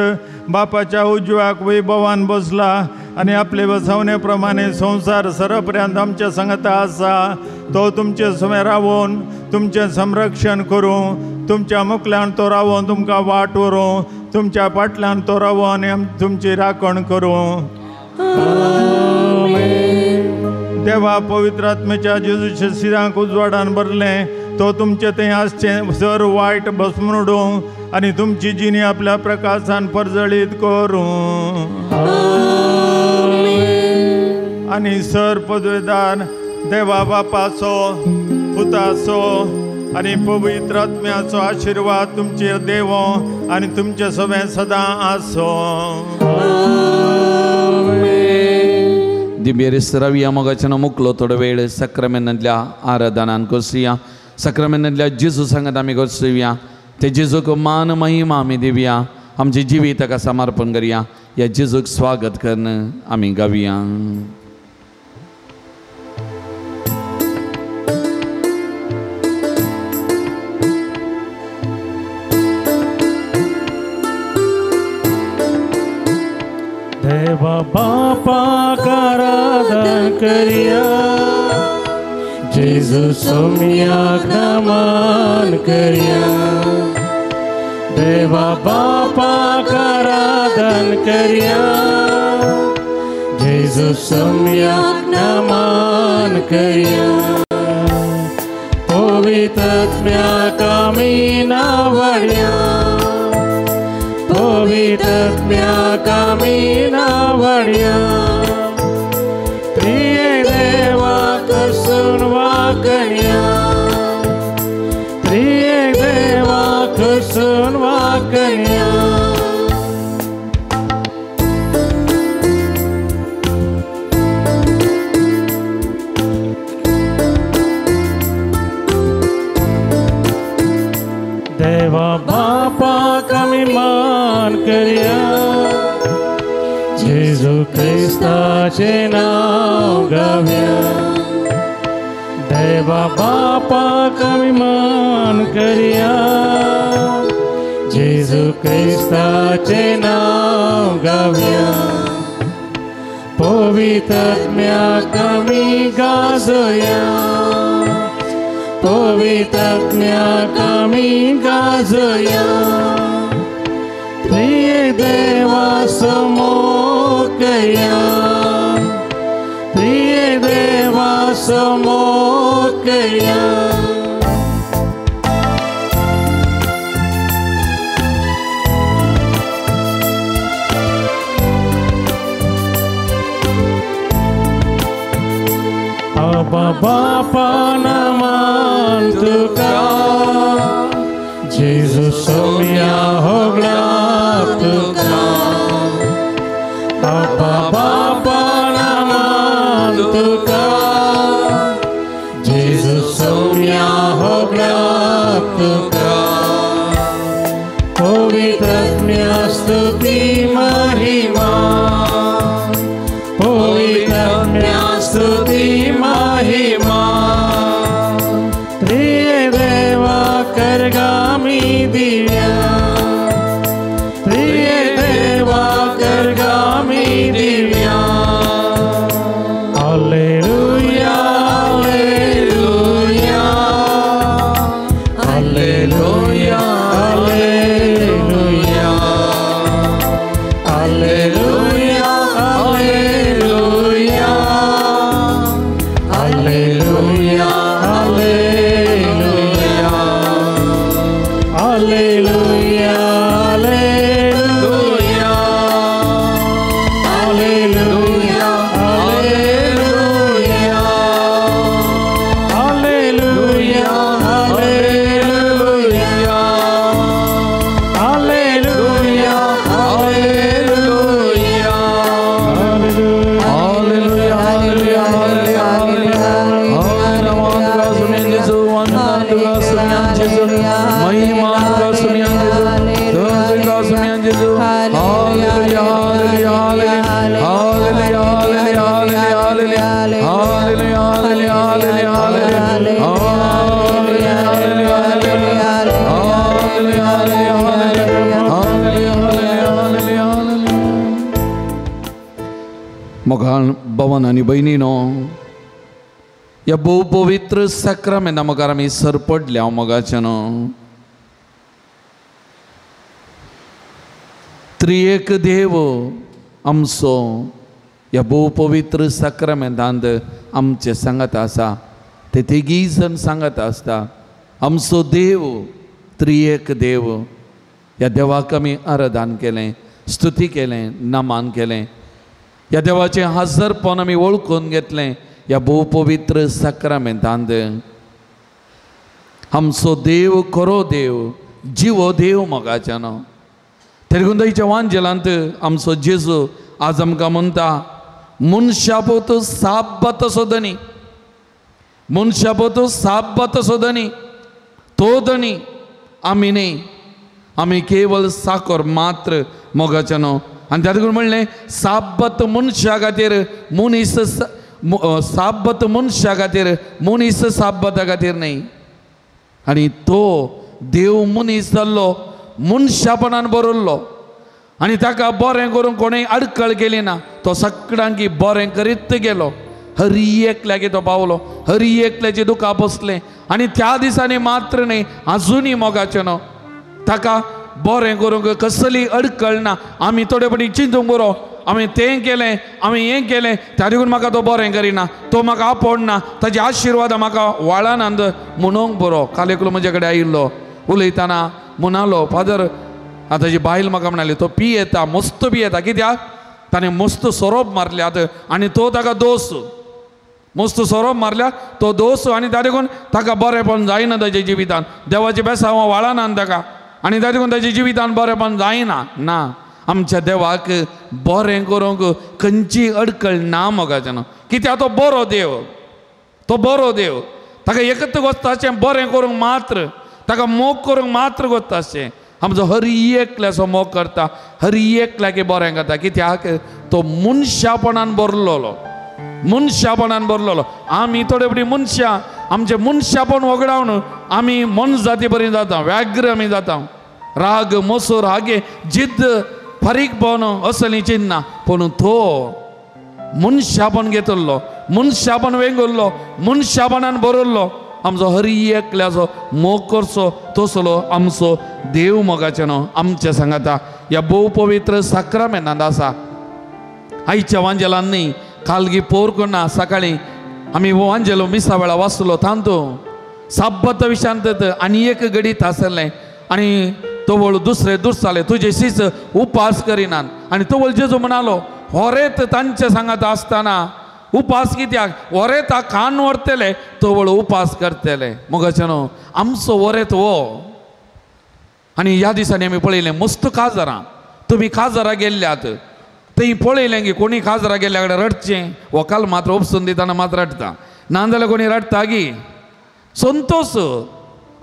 बापाच्या उजव्याक वैभवान बसला आनी आपले बसवणे प्रमाणे संवसार सरपर्यंत आमच्या सांगाता आसा. तो तुमचे सुमेर रावोन तुमचें संरक्षण करूं, तुमच्या मुखल्यान तो रावोन तुमकां वाट व्हरूं, तुमच्या फाटल्यान तो रावोन आनी तुमची राखण करूं. देवा पवित्र आत्म्याच्या जेजूच्या शिरांक उजवाडान भरलें तो तुमचे थंय आसचें सर वायट भस्मरुडूं आनी तुमची जिणी आपल्या प्रकाशान परजळीत करूं. आनी सर पदवेदार देवा बापाचो पुताचो आनी पवित्र आत्म्याचो आशिर्वाद तुमचेर देवो आनी तुमचे सगळें सदां आसूं. दिंबेर रविया मोगाच्यान मुकलो थोडो वेळ सक्रामेंतांतल्या आराधनान करसुया. सक्रामेंतांतल्या जेजू सांगात आमी करसुया. ते जेजूक मान महिमा आमी दिवया. आमचें जिवीत ताका समर्पण करया. ह्या जेजूक स्वागत करून आमी गावया. देवा बापाक आराधन करया, जेजू सोम्याक नमन करया. देवा बापाक आराधन करया, जेजू सोम्याक नमन करया. पवित्र आत्म्याक आमी नावडया, पवित्र पवित्रत्म्याक आमी नावडया त्रियेक देवाक सून वाकया त्रियेक देवाक सून वाकया. देवा बापाक आमी मान करया जेजू क्रिस्ताचें नांव गावया देवा बापाक आमी मान करया जेजू क्रिस्ताचें नांव गावया पवित्रत्म्याक आमी गाजोया पवित्रत्म्याक आमी गाजोया त्रियेक देवा समोर करया त्रियेक देवा समोर करया. आबा बापा नमान तुका जेजू सोम्या होगला तुका आबा बापा नमान तुका जेजू सोम्या होगला तुका पवित्रत्म्या स्तुती महिमा पवित्रत्म्या स्तुती महिमा त्रियेक देवा करगामी दिव्या त्रियेक देवा करगामी Divya. Hallelujah hallelujah hallelujah hallelujah hallelujah hallelujah hallelujah hallelujah hallelujah hallelujah hallelujah hallelujah hallelujah hallelujah hallelujah hallelujah hallelujah hallelujah hallelujah. महिमा तुका सुमयान जेजू तुका सुमयान जेजू. Hallelujah hallelujah hallelujah hallelujah hallelujah hallelujah hallelujah hallelujah hallelujah. मोगाळ भवन आनी भयणीनो ह्या भोव पवित्र साक्रामेंता मुखार आमी सरपडल्या मोगाच्यान त्रियेक देव आमचो ह्या भोव पवित्र साक्रामेंतांत आमचे सांगत आसा ते तिगीय जण सांगत आसता आमचो देव त्रियेक देव. ह्या देवाक आमी आराधन केलें स्तुती केलें नमान केलें ह्या देवाचें हजरपण आमी वळखून घेतलें ह्या भोव पवित्र साक्रामेंतांत. आमचो देव खरो देव जिवो देव मोगाच्यान तेरगुंदईच्या वांजेलांत आमचो जेजू आज आमकां म्हणटा मनशापोत साब्बात सोदनी मनशापोत साब्बात सोदनी तो धनी आमी न्ही आमी केवल साखर मात्र मोगाच्यान. आनी त्या देखून म्हणलें साब्बात मनशा खातीर मनीस साब्बात मनशा खातीर मनीस साब्बाता खातीर न्ही. आनी तो देव मनीस जाल्लो मनशापणान बरयल्लो आनी ताका बरें करूंक कोणें अडकळ केली ना तो सगळ्यांकी बरें करीत गेलो हरी एकल्यागे तो पावलो हरी एकल्याचें दुखां बसलें. आनी त्या दिसांनी मात्र न्ही आजुनूय मोगाचें न्हू ताका बरें करूंक कसली अडकळ ना. आमी थोडे फावटी चिंतूंक बरो आमी तें केलें आमी हें केलें त्या देखून म्हाका तो बरें करिना तो म्हाका आपोडना ताजे आशिर्वाद म्हाका वाळानात म्हणूंक बरो. काल एकलो म्हजे कडेन आयिल्लो उलयतना म्हणालो फादर आतां ताजी बायल म्हाका म्हणाली तो पियेता, मस्त पियेता. कित्याक? ताणें मस्त सोरोप मारल्यात आनी तो ताका दोस, मस्त सोरोप मारल्या तो दोस आनी त्या देखून ताका बरेंपण जायना ताच्या जिवितान. देवाचें बेसांव वाळना ताका आनी त्या देखून ताच्या जिवितान बरेंपण जायना. ना, आमच्या देवाक बरें करूंक खंयची अडकळ ना मोगाच्यान. कित्याक? तो बरो देव, तो बरो देव. ताका एकच गोस्ताचें बरें करूंक मात्र, ताका मोग करूंक मात्र गोस्ताचें. आमचो हर एकल्याचो मोग करता, हर एकल्याक बरें करता. कित्याक? तो मनशापणान भरलेलो, मनशापणान भरलेलो. आमी थोडे फावटी मनशां आमचें मनशापण वगडावन आमी मनजाती बरी जाता, व्याघ्र आमी जाता. राग, मोसोर, हागे, जिद्द, फारीकपण असलीं चिन्नां. पूण तो मनशापण घेतलो, मनशापण वेंगुल्लो, मनशापणान भरल्लो. आमचो हर एकल्याचो मोग करचो तसलो आमचो देव मोगाचें न्हू आमच्या सांगाता ह्या भोव पवित्र साक्रामेंतांत आसा. आयच्या वांजेलान न्ही कालगी पोर कोन्ना सकाळीं आमी वांजेलो मिसा वेळा वाचलो तांतू साब्बत विशांत आनी एक घडीत आसलें आनी तवळ दुसरे दुसराले तुजे शीस उपास करिनात. आनी तवळ जेजू म्हणालो होरेत तांचे सांगात आसतना उपास कित्याक? वरेता कान व्हरतले तवळ उपास करतले. मोगाचें न्हू आमचो वरेत हो. आनी ह्या दिसांनी आमी पळयलें मस्त काजारां, तुमी काजारां गेल्ल्यात थंय पळयलें की कोणी काजारां गेल्ल्या कडेन रडचें, व्हंकल मात्र उपसून दितना मात्र रडटा, ना जाल्यार कोणी रडटा गी संतोश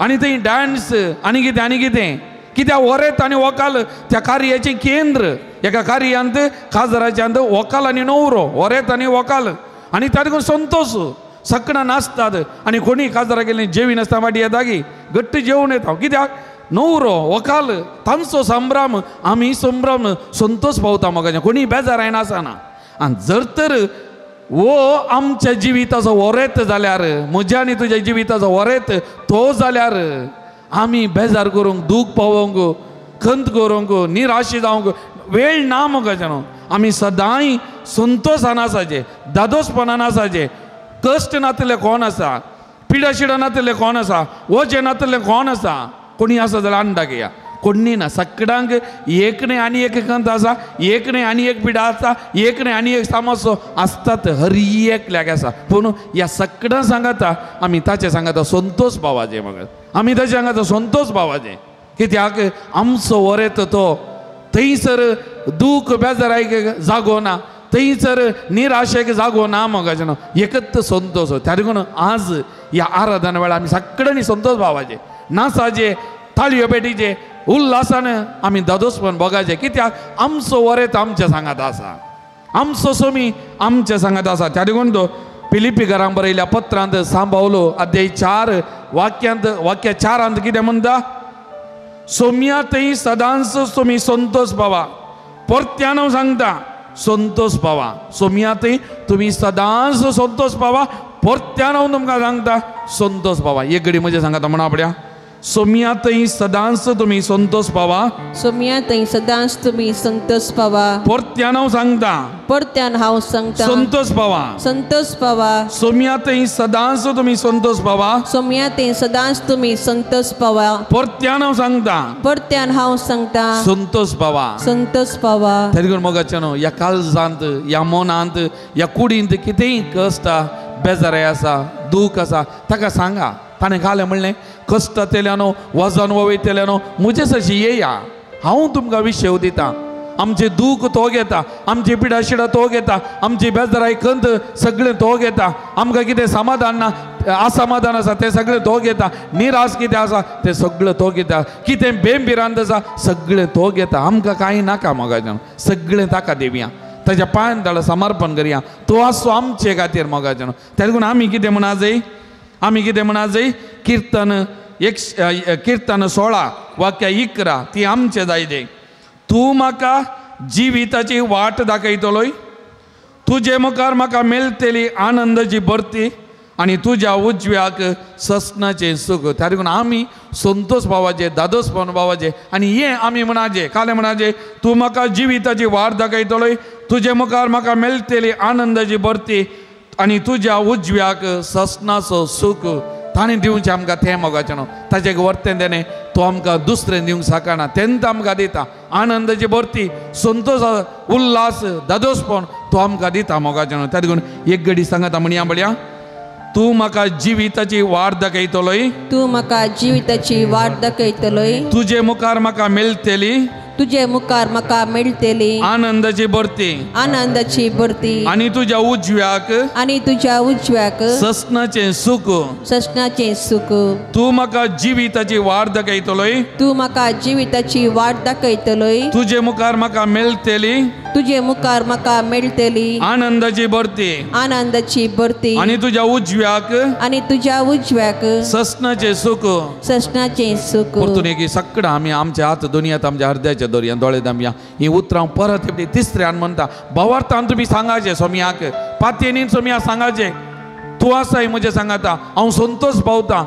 आनी थंय डांस आनी कितें आनी कितें. कित्याक? वरेत आनी व्हंकल त्या कार्याचें केंद्र. एका कार्यांत काजाराच्यांत व्हंकल आनी न्हवरो, वरेत आनी व्हंकल आनी त्या देखून संतोश सगळां नाचतात. आनी कोणी काजारा गेल्लीं जेवी नासतना फाटी येता की घट्ट जेवण येता. कित्याक? न्हवरो व्हंकल तांचो संभ्रम, आमी संभ्रम संतोश पावता मोगाचें, कोणी बेजार आसना. आनी जर तर वो आमच्या जिविताचो वरेत जाल्यार, म्हज्या आनी तुज्या जिविताचो वरेत तो जाल्यार आमी बेजार करूंक, दूख पावोवंक, खंत करूंक, निराशी जावंक वेळ ना मोगाचें न्हू. आमी सदांय संतोशान आसाचे, दादोसपणान आसाचे. कश्ट नातले कोण आसा, पिडा शिडा नातले कोण आसा, वजें नातले कोण आसा? कोणी आसा जाल्यार अंडा घेया, कोणी ना. सगळ्यांक एक न्हय आनी एक खंत आसा, एक न्हय आनी एक पिडा आसा, एक न्हय आनी एक समस्या आसतात, हर एकल्याक आसा. पूण ह्या सगळ्यां सांगाता आमी ताचे सांगाता संतोष भावाचें. मग आमी ताचे सांगाता संतोष भावाचें. कित्याक? आमचो वरेत तो थंयसर दूख बेजारायक जागो ना, थंयसर निराशेक जागो ना मोगाचें न्हू, एकच संतोष. त्या देखून आज ह्या आराधना वेळार आमी सगळ्यांनी संतोष भावाचें, नाचाचें, ताळयो पेटीचें, उल्हासान आमी दादोसपण भोगाचें. कित्याक? आमचो वरेत आमच्या सांगात आसा, आमचो सोमी आमच्या सांगात आसा. त्या देखून तो फिलिप्पीकारांक बरयल्या पत्रांत सांबावलो अध्याय 4 वाक्यांत वाक्य 4 कितें म्हणटा? सोम्या थंय सदांच तुमी संतोष पावा. परत्यान हांव सांगता संतोष पावा. सोम्या थंय तुमी सदांच संतोष पावा. परत्यान हांव तुमकां सांगता संतोष पावा. एक घडी म्हजें सांगता म्हणा आपल्या सोम्या थंय सदांच तुमी संतोष पावा. सोम्या थंय सदांच तुमी संतोष पावा. परत्यान हांव सांगता, परत्यान हांव सांगता संतोष पावा, संतोष पावा. सोम्या थंय सदांच तुमी संतोष पावा. सोम्या थंय सदांच तुमी संतोष पावा. परत्यान हांव सांगता, परत्यान हांव सांगता संतोष पावा, संतोष पावा. तरी मोगाचें न्हू ह्या काळजांत, ह्या मनांत, ह्या कुडींत कितेंय कश्ट बेजाराय आसा, दूख आसा, ताका सांगा. ताणें घालें म्हणलें कश्ट तेल्यानो, वजन वयतल्यानो म्हजे सशी येया, हांव तुमकां विशेव दिता. आमचें दूख तो घेता, आमची पिडा शिडा तो घेता, आमची बेजाराय खंत सगळें तो घेता, आमकां कितें समाधान ना असमाधान आसा तें सगळें तो घेता, निराश कितें आसा तें सगळें तो घेता, कितें बेंभिरांत आसा सगळें तो घेता. आमकां कांय नाका मोगाच्यान, सगळें ताका दिवया, ताच्या पांयान ताका समर्पण करया. तो आसो आमचे खातीर मोगाच्यान. त्या देखून आमी कितें म्हणा जाय, आमी कितें म्हणा जाय? कीर्तन कीर्तन 16 वाक्य 11 ती आमचें जाय जाय. तूं म्हाका जिविताची वाट दाखयतलोय, तुजे मुखार म्हाका मेळटली आनंदाची भरती आनी तुज्या उजव्याक ससनाचें सूख. त्या देखून आमी संतोष भावाचे, दादोसपण भावाचे आनी हें आमी म्हणाचे कालें म्हणाचे, तूं म्हाका जिविताची वाट दाखयतलोय, तुजे मुखार म्हाका मेळटली आनंदाची भरती आनी तुज्या उजव्याक ससनाचो सूख. ताणें दिवचें आमकां तें मोगाचें न्हू, ताचें वर्तें तेणें तो आमकां दुसरें दिवंक शकना, तेन्ना आमकां दिता आनंदाची भरती, संतोश, उल्हास, दादोसपण तो आमकां दिता मोगाचें न्हू. त्या देखून एक घडी सांगता म्हणया पळया, तूं म्हाका जिविताची वाट दाखयतलोय, तूं म्हाका जिविताची वाट दाखयतलोय, तुजे मुखार म्हाका मेळटली, तुजे मुखार म्हाका मेळटली आनंदाची भरती, आनंदाची भरती, आनी तुज्या उजव्याक, आनी तुज्या उजव्याक ससनाचें सुख, ससनाचें सुख. तूं म्हाका जिविताची वाट दाखयतलोय, तूं म्हाका जिविताची वाट दाखयतलोय, तुजे मुखार म्हाका मेळटली, तुजे मुखार म्हाका मेळटली आनंदाची भरती, आनंदाची भरती, आनी तुज्या उजव्याक, आनी तुज्या उजव्याक ससनाचें सुख, ससनाचें सुख. परतून एक सगळं आमी आमच्या हात दोनयात आमच्या हृदयाच्या दोरयान दोळे दामया ही उतरां परत एकटी तिसऱ्यान म्हणटा भावार्थान तुमी सांगाचें सोमयाक, पातयेनीन सोमया सांगाचें, तूं आसाय म्हजें सांगाता, हांव संतोष पावता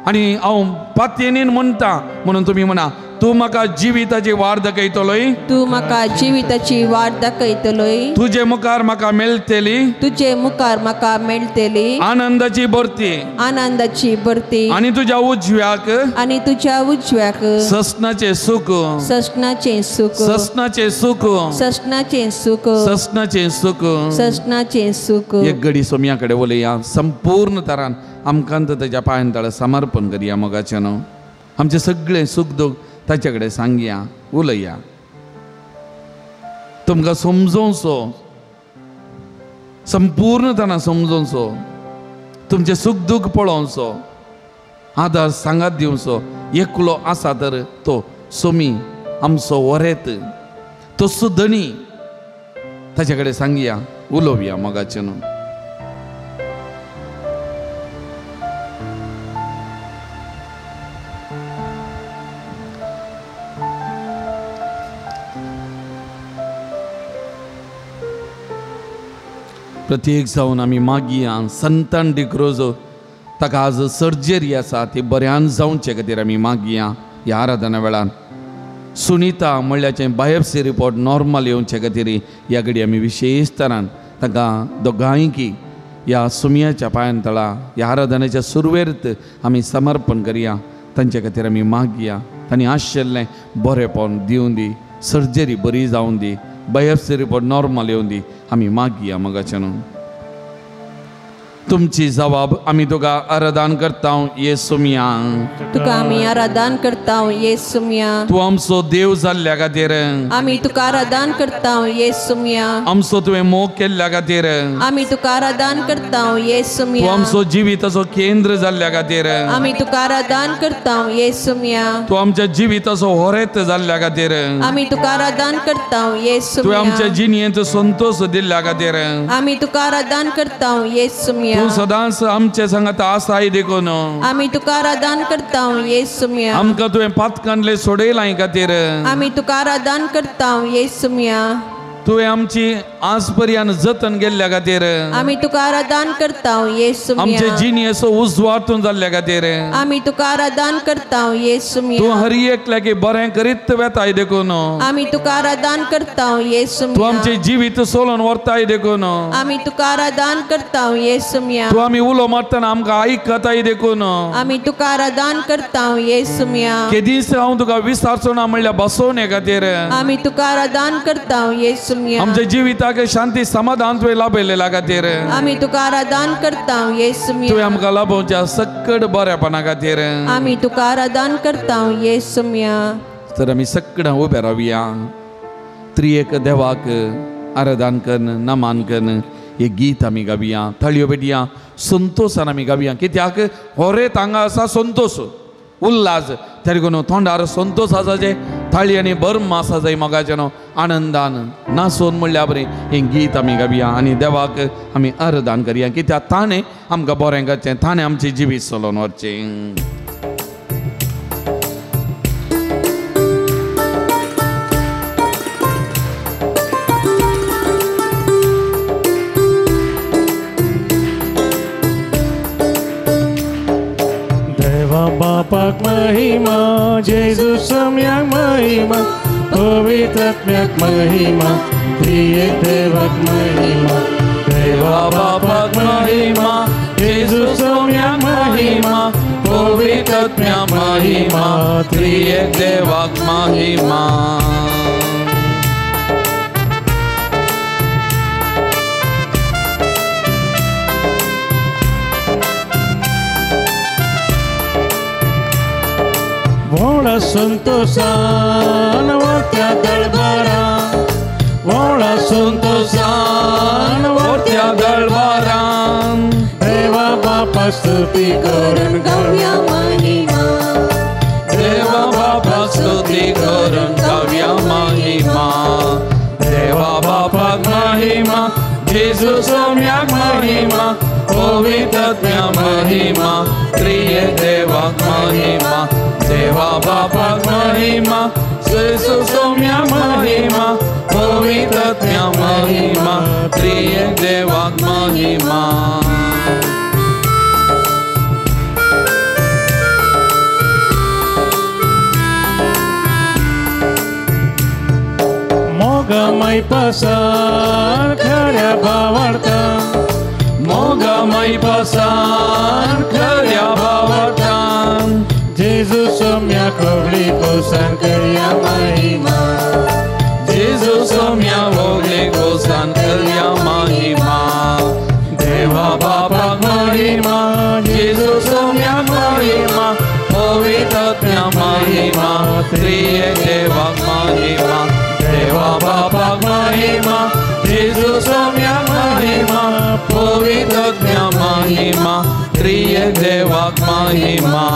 आनी हांव पातयेनीन म्हणटा म्हणून तुमी म्हणा, तूं म्हाका जिविताची वाट दाखयतलोय, तूं म्हाका जिविताची वाट दाखयतलोय, तुजे मुखार म्हाका मेळटली, तुजे मुखार म्हाका मेळटली आनंदाची भरती, आनंदाची भरती, आनी तुज्या उजव्याक, आनी तुज्या उजव्याक ससनाचें सुख, ससनाचें सुख, ससनाचें सुख, ससनाचें सुख, ससनाचें सुख, ससनाचें सुख. एक घडी सोमया कडेन उलया, संपूर्ण तरान आमकां ताच्या पांयां तळा समर्पण करया मोगाचें न्हू, आमचें सगळें सूख दूख ताचे कडेन सांगया, उलया, तुमकां समजोवचो, संपूर्णताना समजोवचो, तुमचें सूख दूख पळोवचो, आदार सांगात दिवचो. एकलो आसा तर तो सोमी आमचो वरेत, तो सुदणी, ताचे कडेन सांगया, उलोवया मोगाचें न्हू. प्रत्येक जावन आमी मागया संतान डिक्रोजो ताका आज सर्जरी आसा ती बऱ्यान जावचे खातीर आमी मागया ह्या आराधना वेळान. सुनिता म्हणल्याचें बायोप्सी रिपोर्ट नॉर्मल येवचे खातीर ह्या घडी आमी विशेश तरान ताका दोगांयकी ह्या सुमयाच्या पांयां तळा ह्या आराधनेच्या सुरवेर आमी समर्पण करया, तांचे खातीर आमी मागया, तांणी आशिल्लें बरेंपण दिवं दी, सर्जरी बरी जावन दी, बायोप्सी रिपोर्ट नॉर्मल येवन दी, आमी मागया मोगाचें न्हू. तुमची जवाब आमी तुका आराधन करता येसुमिया, तुका आमी आराधन करता येसुमिया, तूं आमचो देव जाल्ल्या खातीर आमी तुका आराधन करता येसुमिया, आमचो तुवें मोग केल्ल्या खातीर आमी तुका आराधन करता येसुमिया, तूं आमचो जिविताचो केंद्र जाल्ल्या खातीर आमी तुका आराधन करता येसुमिया, तूं आमच्या जिविताचो होरेत जाल्ल्या खातीर आमी तुका आराधन करता येसुमिया, तुवें आमच्या जिणेंत संतोष दिल्ल्या खातीर आमी तुका आराधन करता येसुमिया, तूं सदांच आमचे संगत आसाय देखून आमी तुका आराधन करता येसुमिया, आमकां तुवें पातकांतले सोडयलां खातीर आमी तुका आराधन करता येसुमिया, तुवें आमची आज पर्यंत जतन केल्ल्या खातीर आमी तुका आराधन करता येसुमिया, आमचे जिणेचो उजवाड जाल्ल्या खातीर आमी तुका आराधन करता येसुमिया, तूं हर एकल्याक बरें करीत वेताय देखून आमी तुका आराधन करता येसुमिया, तूं आमचें जिवीत सोलोवन व्हरताय देखून आमी तुका आराधन करता येसुमिया, तूं आमी उलो मारतना आमकां आयकताय देखून आमी तुका आराधन करता येसुमिया, केदीच हांव तुका विसारचो ना म्हणल्यार बसोवणे खातीर आमी तुका आराधन करता येसुमिया, आमच्या जिविताक शांती समाधान तुवें लाभयलेल्या खातीर आमी तुका आराधन करता येसुमिया, तुवें आमकां लाभोवच्या सक्कड बरेपणा खातीर आमी तुका आराधन करता येसुमिया. तर आमी सगळ्यां उबे रावया, त्रिएक देवाक आराधन कन्न नमान कन्न हे गीत आमी गावया, थाळयो पेटया, संतोशान आमी गावया, कित्याक होरेत हांगा आसा संतोश उल्हास, त्या देखून तोंडार संतोश आसा जे थाळी आनी बर्म आसा जाय मोगाचें न्हू, आनंदान नाचोन म्हणल्यार बरें हें गीत आमी गावया आनी देवाक आमी आराधन करया, कित्याक ताणें आमकां बरें करचें, ताणें आमचें जिवीत चलोवन व्हरचें. बापाक महिमा, जेजू सम्याक महिमा, पवित्रात्म्याक महिमा, त्रिएक देवाक महिमा. देवा बापाक महिमा, जेजू सम्याक महिमा, पवित्र महिमा त्रिएक देवाक महिमा. व्हडा संतोषान वरत्या दरबारान, व्हडा संतोषान वरत्या दरबारान, देवा बापा स्तुती करून गावया महिमा, देवा बापा स्तुती करून गावया महिमा, देवा बापाक महिमा, जेजू सोम्याक महिमा, पवित्र महिमा त्रिएक देवाक महिमा, देवा बापाक महिमा, जेजू सोम्याक महिमा, पवित्र महिमा त्रिएक देवाक महिमा. मोगमय पसार खऱ्या भावार्थान, मोगमय पसार खऱ्या भावार्थान, जेजू सोम्या होगली कोसान करया महिमा, जेजू सोम्या होगली कोसान करया महिमा, देवा बापाक महिमा, जेजू सोम्या महिमा, पवित्र महिमा त्रिएक देवाक महिमा, देवा बापाक महिमा, जेजू सोम्या महिमा, पवित्र महिमा त्रिएक देवाक महिमा.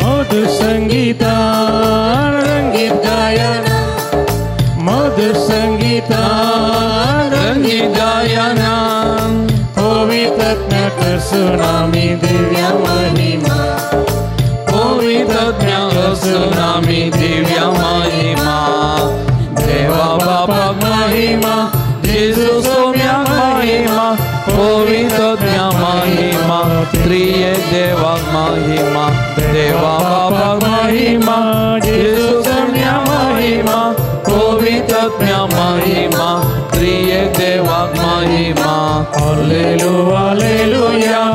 मधुर संगीतान रंगीत गायन, मधुर संगीतान रंगीत गायन, पवित्र करसून आमी दिव्या महिमा, पवित्र करसून आमी दिव्या महिमा, देवा बापाक महिमा, जेजू सोम्या महिमा, पवित्र महिमा त्रिएक देवाक महिमा, देवा बापाक महिमा, जेजू सोम्या महिमा, पवित्र महिमा त्रिएक देवाक महिमा. Hallelujah, hallelujah,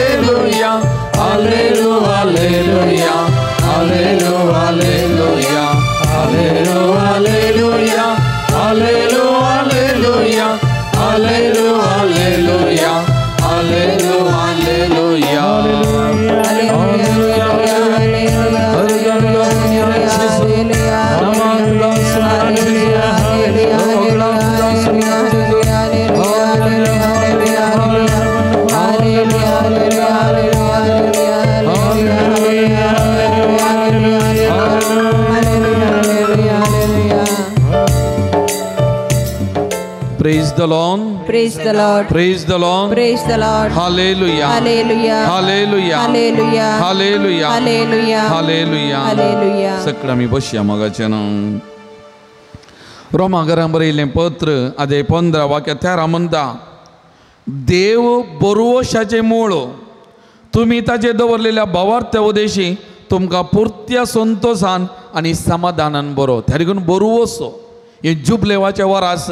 hallelujah, hallelujah, hallelujah, hallelujah, hallelujah, hallelujah, hallelujah, hallelujah, hallelujah, hallelujah, hallelujah. Praise the Lord. Praise the Lord. Praise the Lord. Praise the Lord. Hallelujah. Hallelujah. Hallelujah. Hallelujah. Hallelujah. Hallelujah. Hallelujah. Hallelujah. सगळं आमी बसया मोगाचें. रोमा घरां बरयल्लें पत्र आदे 15 वाक्य 13 म्हणटा, देव बरवशाचें मूळ, तुमी ताचेर दवरलेल्या भावार्थ उदेशी तुमकां पुरत्या संतोशान आनी समाधानान बरो. त्या देखून बरवसो हें जुबलेवाचें वरास,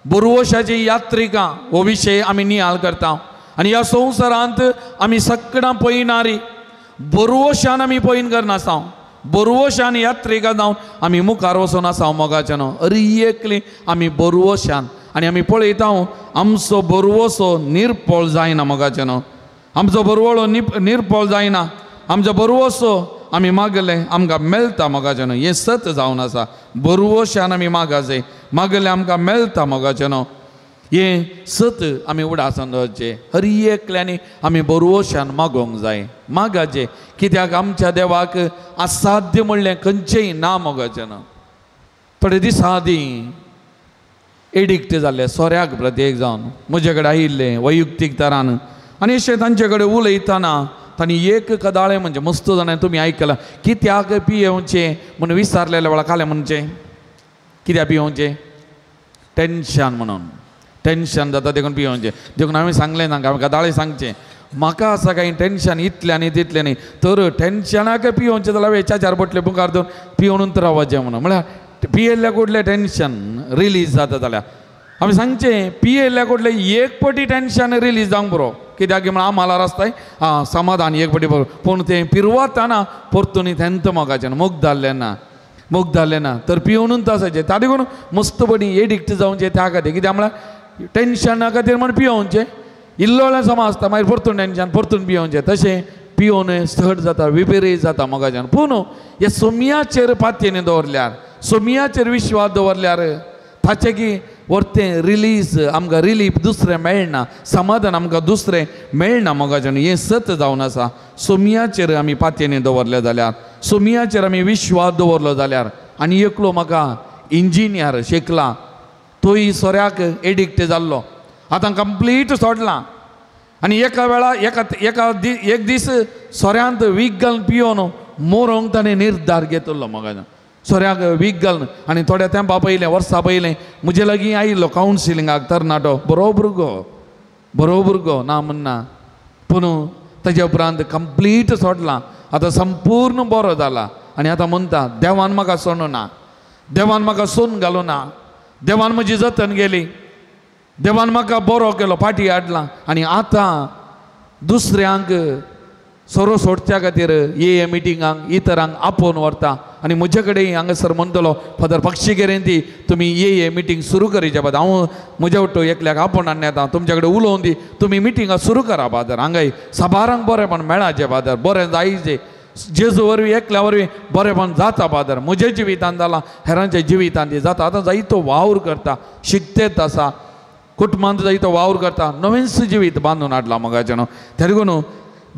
बरवशाची यात्रिका हो विशय आमी नियाळ करता. आनी ह्या संवसारांत आमी सगळां पळयनारी बरवशान आमी पळयन करनासा, बरवशान यात्रिका जावन आमी मुखार वचून आसा मोगाचें न्हू. अरे एकली आमी बरवशान आनी आमी पळयता आमचो बरवसो निर्पळ जायना मोगाचें न्हू, आमचो बरवळो निर्पळ जायना, आमचो बरवसो आमी मागलें आमकां मेळटा मोगाचें न्हू. हें सत जावन आसा, बरवशान आमी मागाचें, मागलें आमकां मेळटा मोगाचें न्हू. हें सत आमी उडासान दवरचें. हर एकल्यांनी आमी बरवशान मागोवंक जाय, मागाचें, कित्याक आमच्या देवाक असाध्य म्हणलें खंयचेंय ना मोगाचें न्हू. थोडे दिसां आदीं एडिक्ट जाल्ले सोऱ्याक प्रत्येक जावन म्हजे कडेन आयिल्ले वैयक्तीक तरान, आनी अशें तांचे कडेन उलयतना तांणी एक कदाळें म्हणजे मस्त जाणां तुमी आयकलां, कित्याक पियेवचें म्हूण विचारलेल्या वेळार कालें म्हणचें कित्याक पियेवचें, टेंशन म्हणून, टेंशन जाता देखून पियेवचें. देखून हांवें सांगलें तांकां, हांवें कदाळें सांगचें, म्हाका आसा कांय टेंशन इतलें आनी तितलें न्ही तर टेंशनाक पियोवचें जाल्यार चार चार बोटले मुखार दवरून पियोवन रावचें म्हणून म्हळ्यार पियेल्ल्या कुडलें टेंशन रिलीज जाता जाल्यार आमी सांगचें पियेल्ल्या कुडलें एक पटी टेंशन रिलीज जावंक पुरो कित्याक म्हळ्यार आम्हाला रस्ताय आं समाधान एक पटी बरो पूण तें पिरवातना परतून तेंत मोगाचें मोग जाल्लें ना मोग जाल्लें ना तर पियोवनूच आसाचें ताका लागून मस्त पटी एडिक्ट जावचें त्या खातीर कित्याक म्हळ्यार टेंशना खातीर म्हण पियोवचें इल्लो समा आसता मागीर परतून टेंशन परतून पियोवचें तशें पियोवन चड जाता विपरीत जाता मोगाच्यान पूण हे सोम्याचेर पातयेन दवरल्यार सोम्याचेर विश्वास दवरल्यार ताचें की वरतें रिलीज आमकां रिलीफ दुसरें मेळना समाधान आमकां दुसरें मेळना मोगाच्यान हें सत जावन आसा सोम्याचेर आमी पातयेन दवरलें जाल्यार सोम्याचेर आमी विश्वास दवरलो जाल्यार आनी एकलो म्हाका इंजिनियर शिकला तोय सोऱ्याक एडिक्ट जाल्लो आतां कंप्लीट सोडलां आनी एका वेळा एका एका एक दीस सोऱ्यांत वीख घालून पियोवन मोरोंक ताणें निर्धार घेतलो म्हाका सोऱ्याक वीख घालून आनी थोड्या तेंपा पयलें वर्सां पयलें म्हजे लागीं आयिल्लो कावन्सिलिंगाक तरणाटो बरो भुरगो बरो भुरगो ना म्हणना पूण ताज्या उपरांत कंप्लीट सोडलां आतां संपूर्ण बरो जाला आनी आतां म्हणटा देवान म्हाका सोडूं ना देवान म्हाका सोन घालूं ना देवान म्हजी जतन गेली देवान म्हाका बरो केलो फाटी हाडला आनी आतां दुसऱ्यांक सोरो सोडच्या खातीर ये मिटिंगांक इतरांक आपोवन व्हरता आनी म्हजे कडेन हांगासर म्हणटलो फादर पक्षीगेरेन ती तुमी ये मिटींग सुरू करीचे बाद हांव म्हज्या वट्टो एकल्याक आपोवन हाडून येता तुमच्या कडेन उलोवन दी तुमी मिटिंगां सुरू करा फादर हांगाय साबारांक बरेंपण मेळाचें फादर बरें जायचें जेजू वरवीं एकल्या वरवीं बरेंपण जाता फादर म्हज्या जिवितान जालां हेरांच्या जिवितान ती जाता आतां जायतो वावर करता शिकतेत आसा कुटुंबांत जायतो वावर करता नवेंच जिवीत बांदून हाडलां मोगाचें न्हू तेका लागून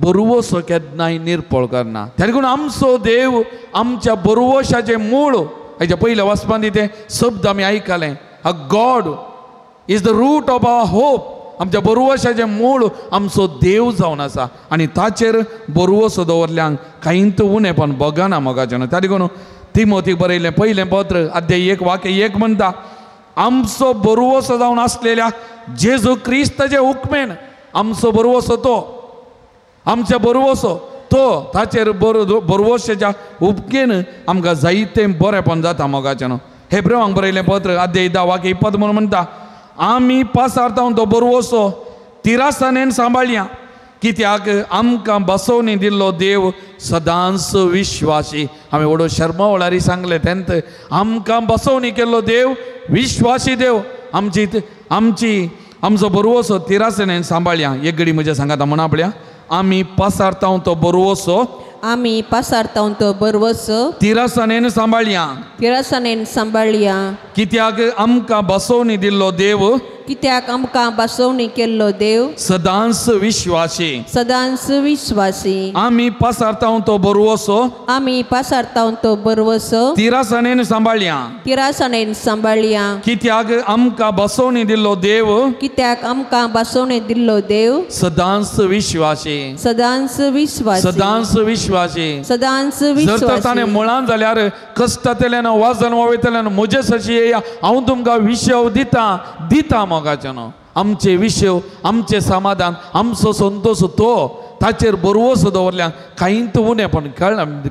बरवसो केन्नाय निर्पळ करना तेका लागून आमचो देव आमच्या बरवशाचें मूळ हेच्या पयल्या वाचपांत तें शब्द आमी आयकलें a God is the root of our hope आमच्या बरवशाचें मूळ आमचो देव जावन आसा आनी ताचेर बरवसो दवरल्यांक कांयच उणेपण बगना मोगाचें न्हू तेका लागून तिमोतीक बरयलें पयलें पत्र अध्याय 1 वाक्य 1 म्हणटा आमचो बरवसो जावन आसलेल्या जेजू क्रिस्ताचे हुकमेन आमचो बरवसो तो आमच्या बरवसो तो ताचेर बरवशाच्या उपकेन आमकां जायतें बरेंपण जाता मोगाचें न्हू हेब्रेवांक बरयलें पत्र अध्याय 10 वाक्य 20 म्हणून म्हणटा आमी पासारता तो बरवसो तिरासानेन सांबाळया कित्याक आमकां बसोवणी दिल्लो देव सदांच विश्वासी आमी व्हडो शर्मा वळारी सांगलें तेंत आमकां बसोवणी केल्लो देव विश्वासी देव आमची आमची आमचो बरवसो तिरासनेन सांबाळया एक घडी म्हज्या सांगाता म्हणा पळया आमी पासारता तो बरवसो आमी पासारता तो बरवसो तिरासनेन सांबाळया तिरासनेन सांबाळया कित्याक आमकां बसोवणी दिल्लो देव कित्याक आमकां बसोवणी केल्लो देव सदांच विश्वासी सदांच विश्वासी आमी पासारता तो बरवसो आमी पासारता तो बरवसो तिरासनेन सांबाळया तिरासनेन सांबाळया कित्याक आमकां बसोवणी दिल्लो देव कित्याक आमकां बसोवणी दिल्लो देव सदांच विश्वासी सदांच विश्वासी सदांच विश्वासी सदांच जर तर विश्वासी ताणें मुळान जाल्यार कश्टांतल्यान वजन वावयतल्यान म्हजे सशी येया हांव तुमकां विशव दिता दिता मोगाचें न्हू आमचे विशव आमचें समाधान आमचो संतोश तो ताचेर बरवसो दवरल्यान कांयच उणेपण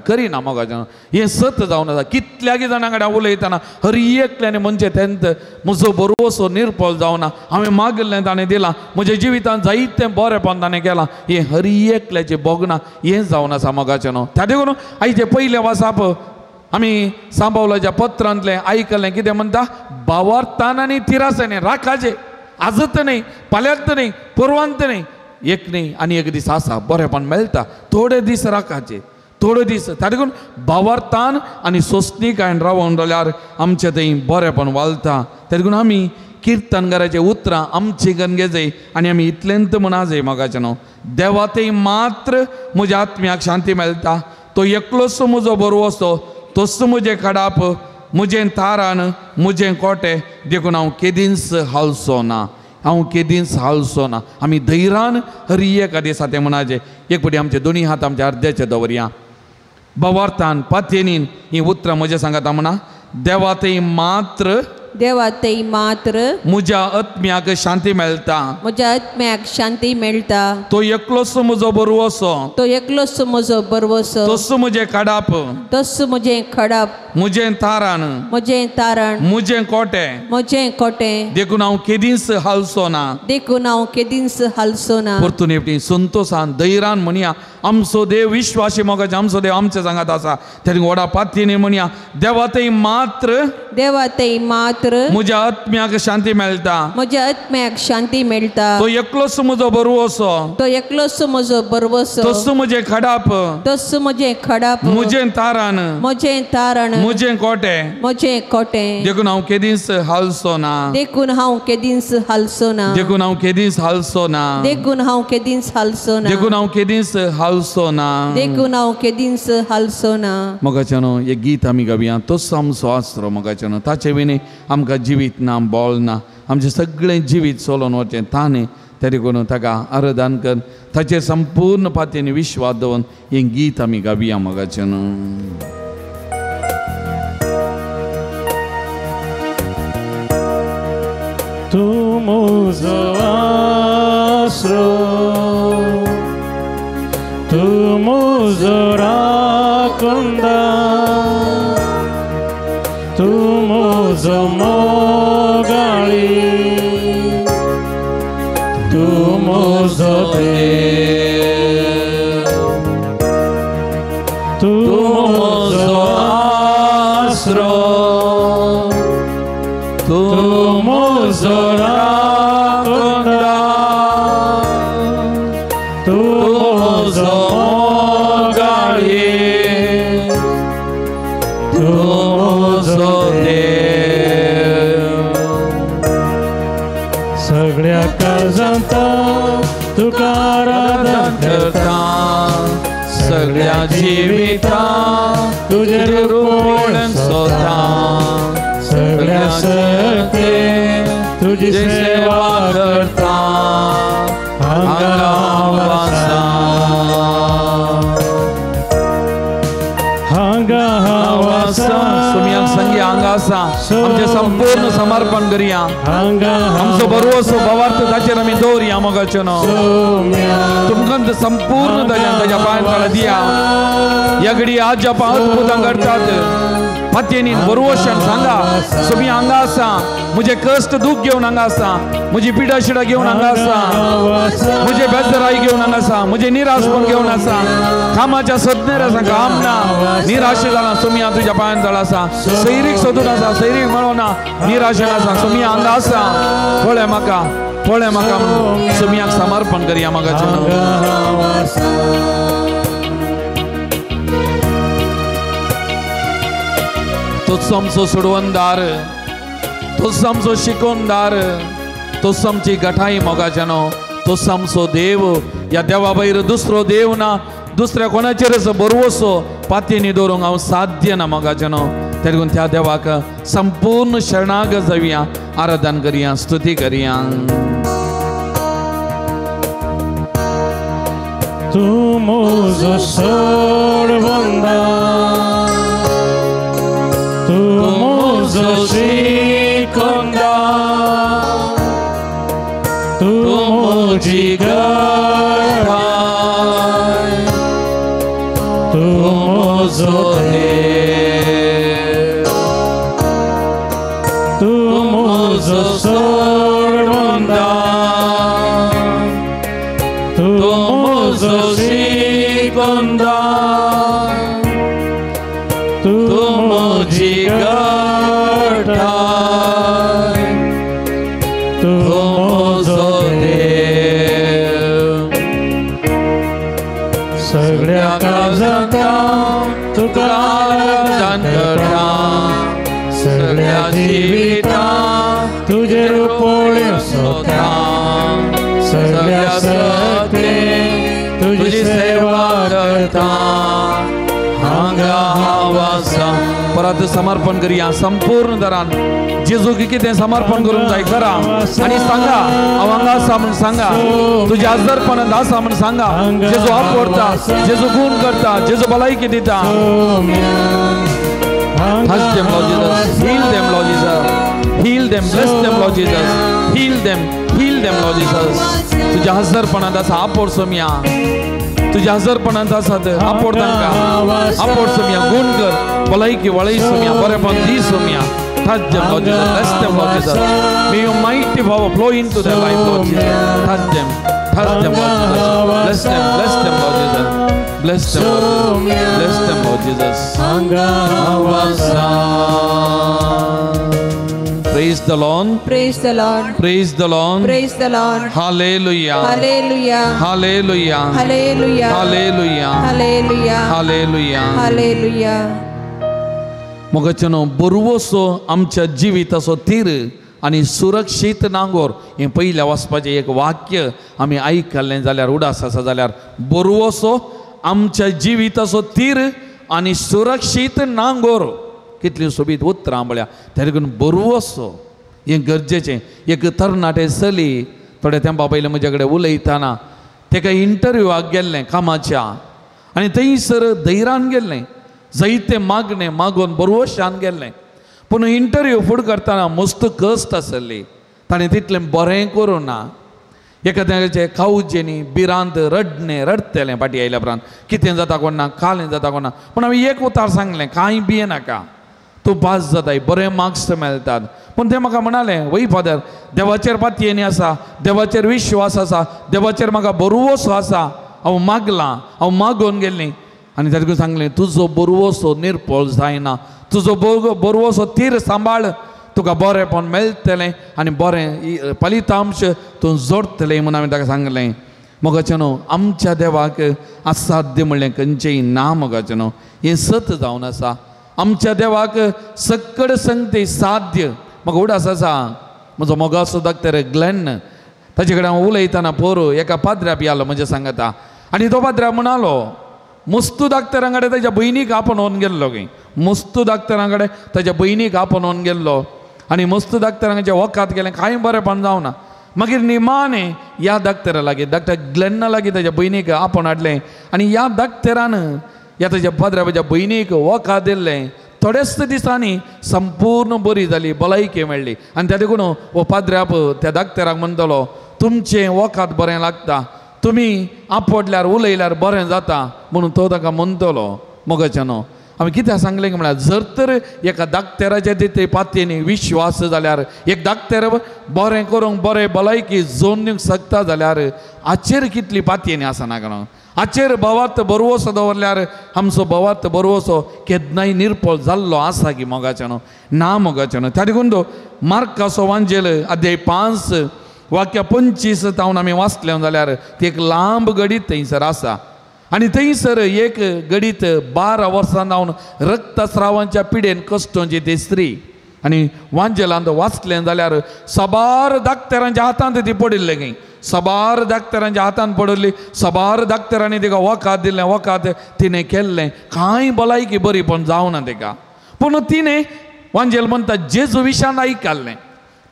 करिना मोगाचें न्हू हें सत जावन आसा कितल्यागी जाणां कडेन उलयतना हर एकल्यान म्हणचें तेंत म्हजो बरवसो निर्पळ जावना हांवें मागिल्लें ताणें दिलां म्हज्या जिवितांत जायतें बरेंपण ताणें केलां हें हर एकल्याचें भोगना हें जावन आसा मोगाचें न्हू त्या देखून आयचें पयलें वाचप आमी सांबावलाच्या पत्रांतलें आयकलें कितें म्हणटा भावार्थान आनी तिरासाने राखाचें आजत न्ही फाल्यांत न्ही परवांत न्ही एक न्ही आनी एक दीस आसा बरेंपण मेळटा थोडे दीस राखाचे थोडे दीस ताका लागून भावार्थान आनी सोंसणीकायेन रावोन जाल्यार आमचें थंय बरेंपण वालता ताका लागून आमी किर्तनकाराचें उतरां आमची गणगे जाय आनी आमी इतलेंत म्हणा जाय मोगाचें न्हू देवा थंय मात्र म्हज्या आत्म्याक शांती मेळटा तो एकलोच म्हजो बरवसो तोच म्हजें काडाप म्हजें तारान म्हजें कोटें देखून हांव केदींच हालचो ना हांव केदींच हालचो ना आमी धैर्यान हर एका दिसा तें म्हणाचें एक फावटी आमचे दोनी हात आमच्या अर्द्याचे दवरया भावार्थान पातयेनीन हीं उतरां म्हज्या सांगाता म्हणा देवा थंय मात्र देवा थंय मात्र म्हज्या आत्म्याक शांती मेळटा. म्हज्या आत्म्याक शांती मेळटा. तो एकलोच म्हजो बरवसो. तो एकलोच म्हजो बरवसो. तोच म्हजें खडाप. तोच म्हजें खडाप. म्हजें तारण. म्हजें तारण. म्हजें कोटें. म्हजें कोटें. देखून हांव केदींच हालचो ना. देखून हांव केदींच हालचो ना. परतून एकटी संतोशान धैर्यान म्हणया आमचो देव विश्वासी मोगाचे आमचो देव आमचे सांगात आसा. तेणी व्हडा पातयेनी म्हणया देवा थंय मात्र. देवा थंय मात्र म्हज्या आत्म्याक शांती मेळटा. म्हज्या आत्म्याक शांती मेळटा. तो एकलोच म्हजो बरवसो. तो एकलोच म्हजो बरवसो. तोच म्हजें खडाप. तोच म्हजें खडाप. म्हजें तारण. म्हजें तारण. म्हजें कोटें. म्हजें कोटें. देखून हांव केदींच हालचो ना. देखून हांव केदींच हालचो ना. देखून हांव केदींच हालचो ना. देखून हांव केदींच हालचो ना. देखून हांव केदींच हालचो ना. देखून हांव केदींच हालचो ना. मोगाच्यानो एक गीत आमी गावया. तोच आमचो आसरो मोगाच्यानो. ताचे विणे आमकां जिवीत ना बोल ना. आमचें सगळें जिवीत चलोवन वचें ताणें. तरी करून ताका आराधन कर ताचेर संपूर्ण पातयेन विश्वास दवरून हें गीत आमी गावया मोगाच्यानो. तूं म्हजो आसरो तूं म्हजो राखणदार तूं म्हजो मोगाळी तूं म्हजो देव तूं म्हजो आसरो तूं म्हजो राखणदार तूं म्हजो मोगाळी तूं म्हजो देव. सगळ्या काळजांत तुका आराधन करता सगळ्या जिवितांत तुजें रूप सोदता सगळ्या शक्ती तुजी सेवा करता हांगा हांव आसा हांगा हांव आसा. सुमियाक संगी हांगा आसा. आमचें संपूर्ण समर्पण करया. आमचो बरवसो भावार्थ ताचेर आमी दवरया मोगाचो न्हू. तुमकां संपूर्ण ताज्यान ताज्या पांयां तळा दिया. ह्या घडी आज अद्भुतां घडटात. पातयेनी बरवशान सांगा सुमी हांगा आसा. म्हजें कश्ट दूख घेवन हांगा आसा. म्हजी पिडा शिडा घेवन हांगा आसा. म्हजें बेजराय घेवन हांगा आसा. म्हजें निराशपण घेवन आसा. कामाच्या सदनेर आसा. काम ना निराशे जाला. सुमी हांव तुज्या पांयां तळा आसा. सैरीक सोदून आसा. सैरीक मेळना निराशेन आसा. सुमी हांगा आसा. पळय म्हाका पळय म्हाका म्हणून सुमियाक समर्पण करया म्हाका. तोच आमचो सोडवणदार तोच आमचो शिकोवणदार तोच आमची गठाई मोगाच्यानो तोच आमचो देव. ह्या देवा भायर दुसरो देव ना. दुसऱ्या कोणाचेरच बरवसो पातयेनी दवरूंक हांव साध्य ना मोगाच्यानो. तेका त्या देवाक संपूर्ण शरणागत जावया. आराधन करया स्तुती करया. तूं म्हजो सोडवणदार तूं म्हजो शिकोवणदार तूं म्हजी गठाय तूं म्हजो देव तूं म्हजो सोडवणदार तूं म्हजो शिकोवणदार तूं म्हजी गठाय तूं म्हजो देव. सगळ्या काळजांत तुका आराधन करता सगळ्या जिवितांत तुजें रूप पळोवंक सोदता सगळ्या शक्तीन तुजी सेवा करता हांगा हांव आसा. परत समर्पण करया संपूर्ण दरान. जेजूक कितें समर्पण करूंक जाय करा आनी सांगा हांव हांगा आसा म्हूण सांगा. तुज्या आजरपणांत आसा म्हूण सांगा. जेजू आपवडटा जेजू गुण करता जेजू भलायकी दिता. Touch them, Lord Jesus. Heal them, Lord Jesus. them, bless them Lord Jesus. Heal them, heal them Lord Jesus. तुज्या हजरपणांत आसा आपोड सोमया, तुज्या हजरपणांत आसा आपोड तांकां, आपोड सोमया, गुण कर, भलायकी वळय सोमया, बरेपण दी Somaiya. Touch them, Lord Jesus. Bless them, Lord Jesus. May your mighty power flow into their life, Lord Jesus. Touch them, touch them, Lord Jesus. Bless them, bless them, Lord Jesus. Bless them, Lord Jesus. Bless them, Lord Jesus. Praise the Lord. Praise the Lord. Praise the Lord. Praise the Lord. Hallelujah. Hallelujah. Hallelujah. Hallelujah. Hallelujah. Hallelujah. Hallelujah. Hallelujah. मोगाच्यानो बरवसो आमच्या जिविताचो तीर आनी सुरक्षीत नांगोर हें पयल्या वाचपाचें एक वाक्य आमी आयकल्लें जाल्यार उडास आसा जाल्यार बरवसो आमच्या जिविताचो तीर आनी सुरक्षीत नांगोर. कितली सोबीत उतरां म्हळ्यार त्या देखून बरवसो हें गरजेचें. एक तरणाटे चली थोड्या तेंपा पयलीं म्हज्या कडेन उलयतना तेका इंटरव्यूआक गेल्लें कामाच्या आनी थंयसर धैर्यान गेल्लें, जायते मागणें मागून बरवशान गेल्लें. पूण इंटरव्यू फुडें करतना मस्त कश्ट आसली, ताणें तितलें बरें करूं ना. एखाद्याचे कावजेनी भिरांत रडणें रडटलें फाटीं आयल्या उपरांत कितें जाता कोण ना, कालें जाता कोण ना. पूण हांवें एक उतार सांगलें, कांय भियेनाका, तूं पास जाताय, बरे मार्क्स मेळटात. पूण तें म्हाका म्हणालें, वय फादर, देवाचेर पातयेनी आसा, देवाचेर विश्वास आसा, देवाचेर म्हाका बरवसो आसा, हांव मागलां, हांव मागून गेल्लीं. आनी ताका सांगलें, तुजो बरवसो निर्पळ जायना, तुजो बरवसो तीर सांबाळ, तुका बरेंपण मेळटलें आनी बरें फलितांश तूं जोडटलें म्हूण हांवें ताका सांगलें. मोगाचें न्हू आमच्या देवाक असाध्य म्हणलें खंयचेंय ना. मोगाचें न्हू हें सत जावन आसा. आमच्या देवाक सकड संगते साध्य. म्हाका उडास आसा म्हजो मोगाचो डॉक्टर ग्लॅन, ताचे कडेन हांव उलयतना पोरू एका पाद्र्याक आयलो म्हज्या सांगता आनी तो पाद्र्या म्हणालो, मुस्तू डाक्टरां कडेन ताच्या भयणीक आपोवन गेल्लो खंय, मुस्तू डाक्टरां कडेन ताच्या भयणीक आपोवन गेल्लो आनी मुस्तू डाक्टरांचे वखद गेलें, कांय बरेंपण जावना. मागीर निमाणें ह्या डाक्टरा लागीं, डॉक्टर ग्लॅना लागीं ताच्या भयणीक आपोवन हाडलें आनी ह्या डाक्टरान ह्या ताच्या पाद्र्याच्या भयणीक वखद दिल्लें. थोड्याच दिसांनी संपूर्ण बरी जाली, भलायकी मेळ्ळी. आनी त्या देखून हो पाद्र्याप त्या डाक्टराक म्हणटलो, तुमचें वखद बरें लागता, तुमी आपडल्यार उलयल्यार बरें जाता म्हणून तो ताका म्हणटलो. मोगाचें न्हू आमी कित्याक सांगलें की म्हळ्यार जर तर एका डाक्टराच्या तितले पातयेनी विश्वास जाल्यार, एक डाक्टर बरें करूंक बरें भलायकी जोडून दिवंक शकता जाल्यार हाचेर कितली पातयेनी आसना कारण हाचेर भावार्थ बरवसो दवरल्यार आमचो भावार्थ बरवसो केन्नाय निर्पळ जाल्लो आसा की मोगाचें न्हू ना. मोगाचें न्हू त्या देखून तो मार्काचो वांजेल अध्याय 5 वाक्य 25 तावन आमी वाचलें जाल्यार ती एक लांब गडीत थंयसर आसा आनी थंयसर एक गडीत 12 वर्सां जावन रक्तस्रावांच्या पिडेन कश्टोंची ती स्त्री आनी वांजेलांत वाचलें जाल्यार साबार डाक्टरांच्या हातांत ती पडिल्लें खंय, साबार डाक्टरांच्या हातांत पडिल्ली, साबार डाक्टरांनी तिका वखद दिल्लें, वखद तिणें केल्लें, कांय भलायकी बरी पण जावना तिका. पूण तिणें वांजेल म्हणटा जेजू विशांत आयकल्लें,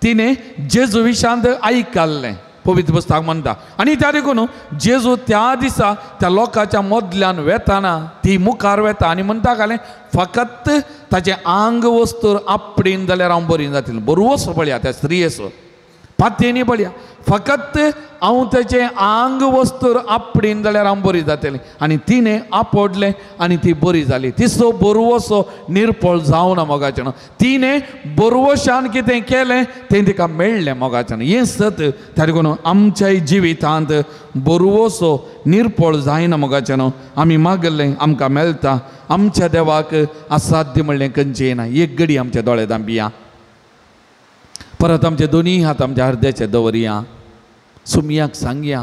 तिणें जेजू विशांत आयकल्लें पवित्र पुस्तक म्हणटा. आनी त्या देखून जेजू त्या दिसा त्या लोकांच्या मदल्यान वेताना ती मुखार वेता आनी म्हणटा घालें, फकत ताचें आंग वस्तूर आपडीन जाल्यार हांव बरी जातलें. बरवसो पळया त्या स्त्रियेचो पातयेनी पळया, फकत हांव ताचें आंग वस्तूर आपडीन जाल्यार हांव बरी जातलें. आनी तिणें आपडलें आनी ती बरी जाली. तिचो बरवसो निर्पळ जावना मोगाचें न्हू. तिणें बरवशान कितें केलें तें तिका मेळ्ळें मोगाचें न्हू. हें सत. त्या देखून आमच्याय जिवितांत बरवसो निर्पळ जायना मोगाचें न्हू. आमी मागलें आमकां मेळटा. आमच्या देवाक असाध्य म्हणलें खंयचें ना. एक घडी आमच्या दोळे दांबिया, परत आमचे दोनूय हात आमच्या हृदयाचे दवरया, सोमयाक सांगया,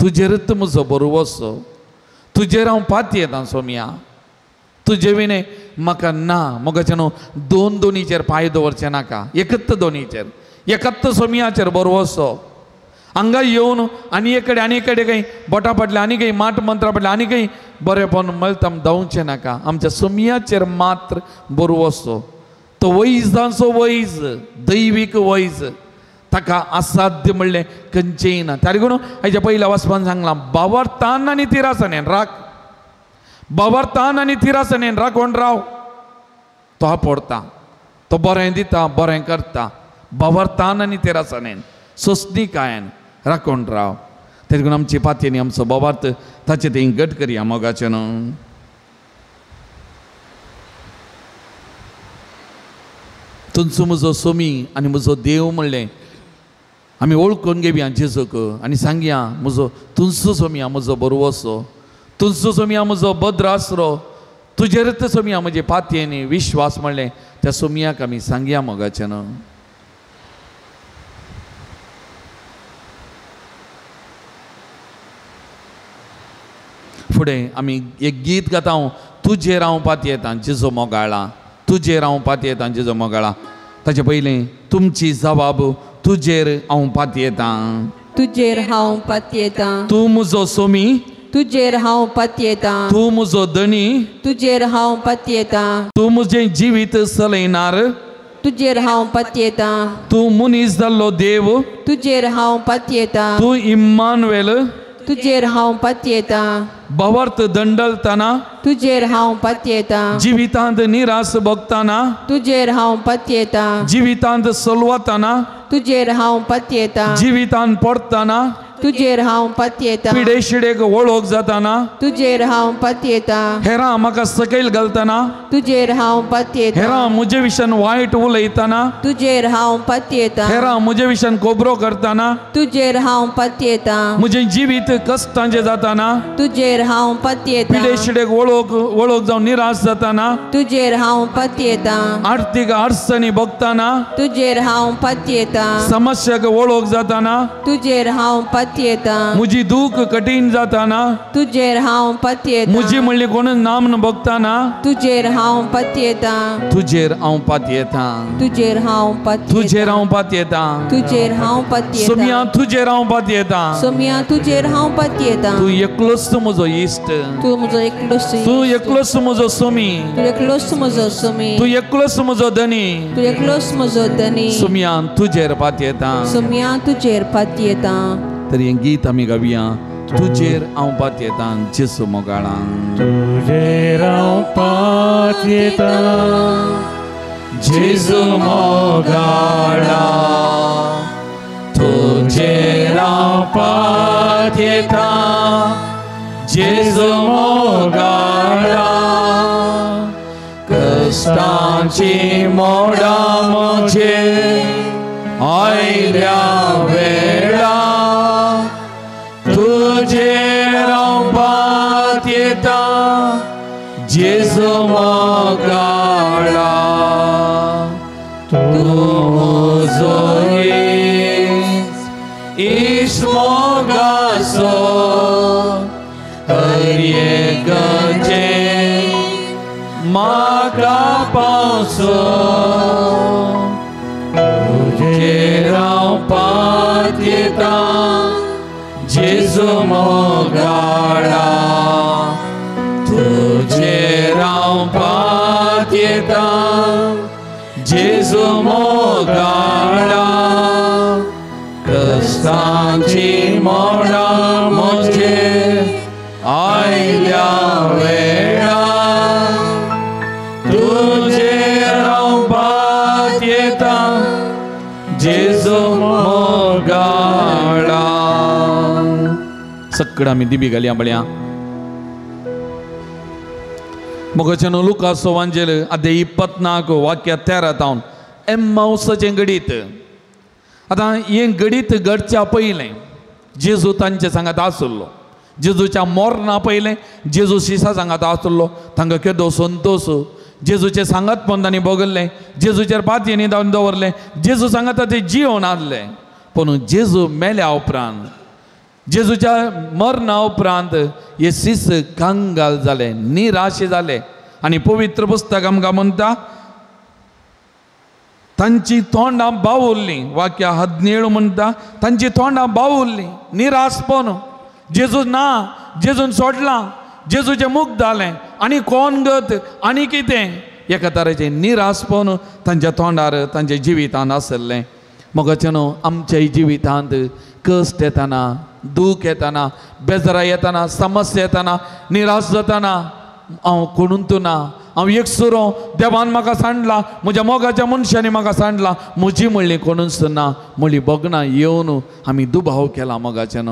तुजेरच म्हजो बरवसो, तुजेर हांव पातयेता सोमया, तुजे विणें म्हाका ना. मोगाचें न्हू दोन दोनीचेर पांय दवरचें नाका, एकच दोनीचेर, एकच सोमयाचेर बरवसो. हांगा येवन आनी एक कडेन आनी एक कडेन खंय बोटां पडलें आनी खंय माट मंत्रां पडलें आनी खंय बरेंपण मेळटा धांवचें नाका. आमच्या सोमयाचेर मात्र बरवसो. तो वैजांचो वैज, दैवीक वैज, ताका असाध्य म्हणलें खंयचेंय ना. त्या देखून हाच्या पयल्या वाचपान सांगलां, बावरतान आनी तिरासनेन राख, बावरतान आनी तिरासनेन राखून राव. तो आपोडता, तो बरें दिता, बरें करता. बावरतान आनी तेरासानेन सोंसणीकायेन राखून राव. तेका आमची पातयेनी आमचो बाबार्थ ताचे थंय घट करया मोगाचें न्हू. तुमचो म्हजो सोमी आनी म्हजो देव म्हणलें आमी वळखून घेवया जेजूक आनी सांगया म्हजो तुमचो सोमया म्हजो बरवसो, तुमचो सोमया म्हजो भद्र आसरो, तुजेरच सोमया म्हजे पातयेनी विश्वास म्हणलें त्या सोमयाक आमी सांगया मोगाचें न्हू. फुडें आमी एक गीत गाता, तुजेर हांव पातयेतां जेजू मोगाळा, तुजेर हांव पातयेतां जेजू मोगाळा. ताचे पयलीं तुमची जबाब तुजेर हांव पातयेतां, तुजेर हांव पातयेतां, तूं म्हजो सोमी, तुजेर हांव पातयेतां, तूं म्हजो धनी, तुजेर हांव पातयेतां, तूं म्हजें जिवीत चलयणार, तुजेर हांव पातयेतां, तूं मनीस जाल्लो देव, तुजेर हांव पातयेतां, तूं इम्मानुएल, तुजेर हांव पातयेतां, भावार्थ दंडलताना, तुजेर हांव पातयेतां, जिवितांत निरास भोगताना, तुजेर हांव पातयेतां, जिवितांत सलवताना, तुजेर हांव पातयेतां, जिवितांत पडताना, तुजेर हांव पातयेतां, पिडेशिडेक वळख जाताना, तुजेर हांव पातयेतां, हेरां म्हाका सकयल घालतना, तुजेर हांव पातयेतां, हेरां म्हजे विशयान वायट उलयतना, तुजेर हांव पातयेतां, हेरां म्हजे विशयान कोबरो करतना, तुजेर हांव पातयेतां, म्हजें जिवीत कश्टांचें जाताना, तुजेर हांव पातयेतां, पिडेशिडेक वळख जावन निराश जाताना, तुजेर हांव पातयेतां, आर्थीक अडचणी भोगताना, तुजेर हांव पातयेतां, समस्याक वळख जाताना, तुजेर हांव पातयेतां, म्हजी दूख कठीण जाताना, तुजेर हांव पातयेतां, म्हजी म्हणली कोण नाम भोगताना, तुजेर हांव पातयेतां, तुजेर हांव पातयेतां, तुजेर हांव पातयेतां, तुजेर हांव पातयेतां, तुजेर हांव पातयेतां, सोमिया तुजेर हांव पातयेतां, सोमिया तुजेर हांव पातयेतां, तूं एकलोच म्हजो इश्ट, तूं म्हजो एकलोच, तूं एकलोच म्हजो सोमी, तूं एकलोच म्हजो सोमी, तूं एकलोच म्हजो धनी, तूं एकलोच म्हजो धनी, सोमिया तुजेर पातयेतां, सोमिया तुजेर पातयेतां. तर हें गीत आमी गावया, तुजेर हांव पातयेतां जेजू मोगाळा, तुजेर हांव पातयेतां जेजू मोगाळा, तुजेर हांव पातयेतां जेजू मोगाळा, कश्टांची मोडां म्हजेर आयल्या वेळा, तुजेर हांव पातयेतां जेजू मोगाळा, तूं म्हजो इश्ट मोगाचो, हर एक गरजेक म्हाका पावसो, तुजेर हांव पातयेतां जेजू मोगाळा, तुजेर हांव पातयेतां जेजू मोगाळा, कश्टांची मोडां म्हजेर आयल्या वेळा, तुजेर हांव पातयेतां जेजू मोगाळा. सगळं आमी दिबी घालया बळया. मोगाच्यानो लुकासो वांजेल अध्याय 24 वाक्य 13 तावन एम्माउसाचें घडीत. आतां हें घडीत घडच्या पयलें जेजू तांचे सांगात आसलो, जेजूच्या मोरना पयलें जेजू शिसा सांगात आसलो, तांकां केदो संतोश, जेजूचे सांगात पण तांणी भोगल्लें, जेजूचेर पातयेनी धांवन दवरलें, जेजू सांगाता ते जिवन आसले. पूण जेजू मेल्या उपरांत, जेजूच्या मरणा उपरांत हे शिस कंगाल जाले, निराशे जाले. आनी पवित्र पुस्तक आमकां म्हणटा तांची तोंडां बावुरलीं, वाक्य 17 म्हणटा तांची तोंडां बावुरलीं निराशपण, जेजू ना, जेजून सोडलां, जेजूचें मुख जालें आनी कोण गत आनी कितें, एका तरेचें निराशपण तांच्या तोंडार तांच्या जिवितांत आसलें. मोगाचें न्हू आमच्या जिवितांत कश्ट येताना, दूख येताना, बेजरा येताना, समस्या येताना, निराश जाताना हांव कोणून तूं ना, हांव एक सुरो, देवान म्हाका सांडला, म्हज्या मोगाच्या मनशांनी म्हाका सांडला, म्हजी म्हणली कोणूच ना म्हणली बगना येवन आमी दुबाव केला मोगाच्यान,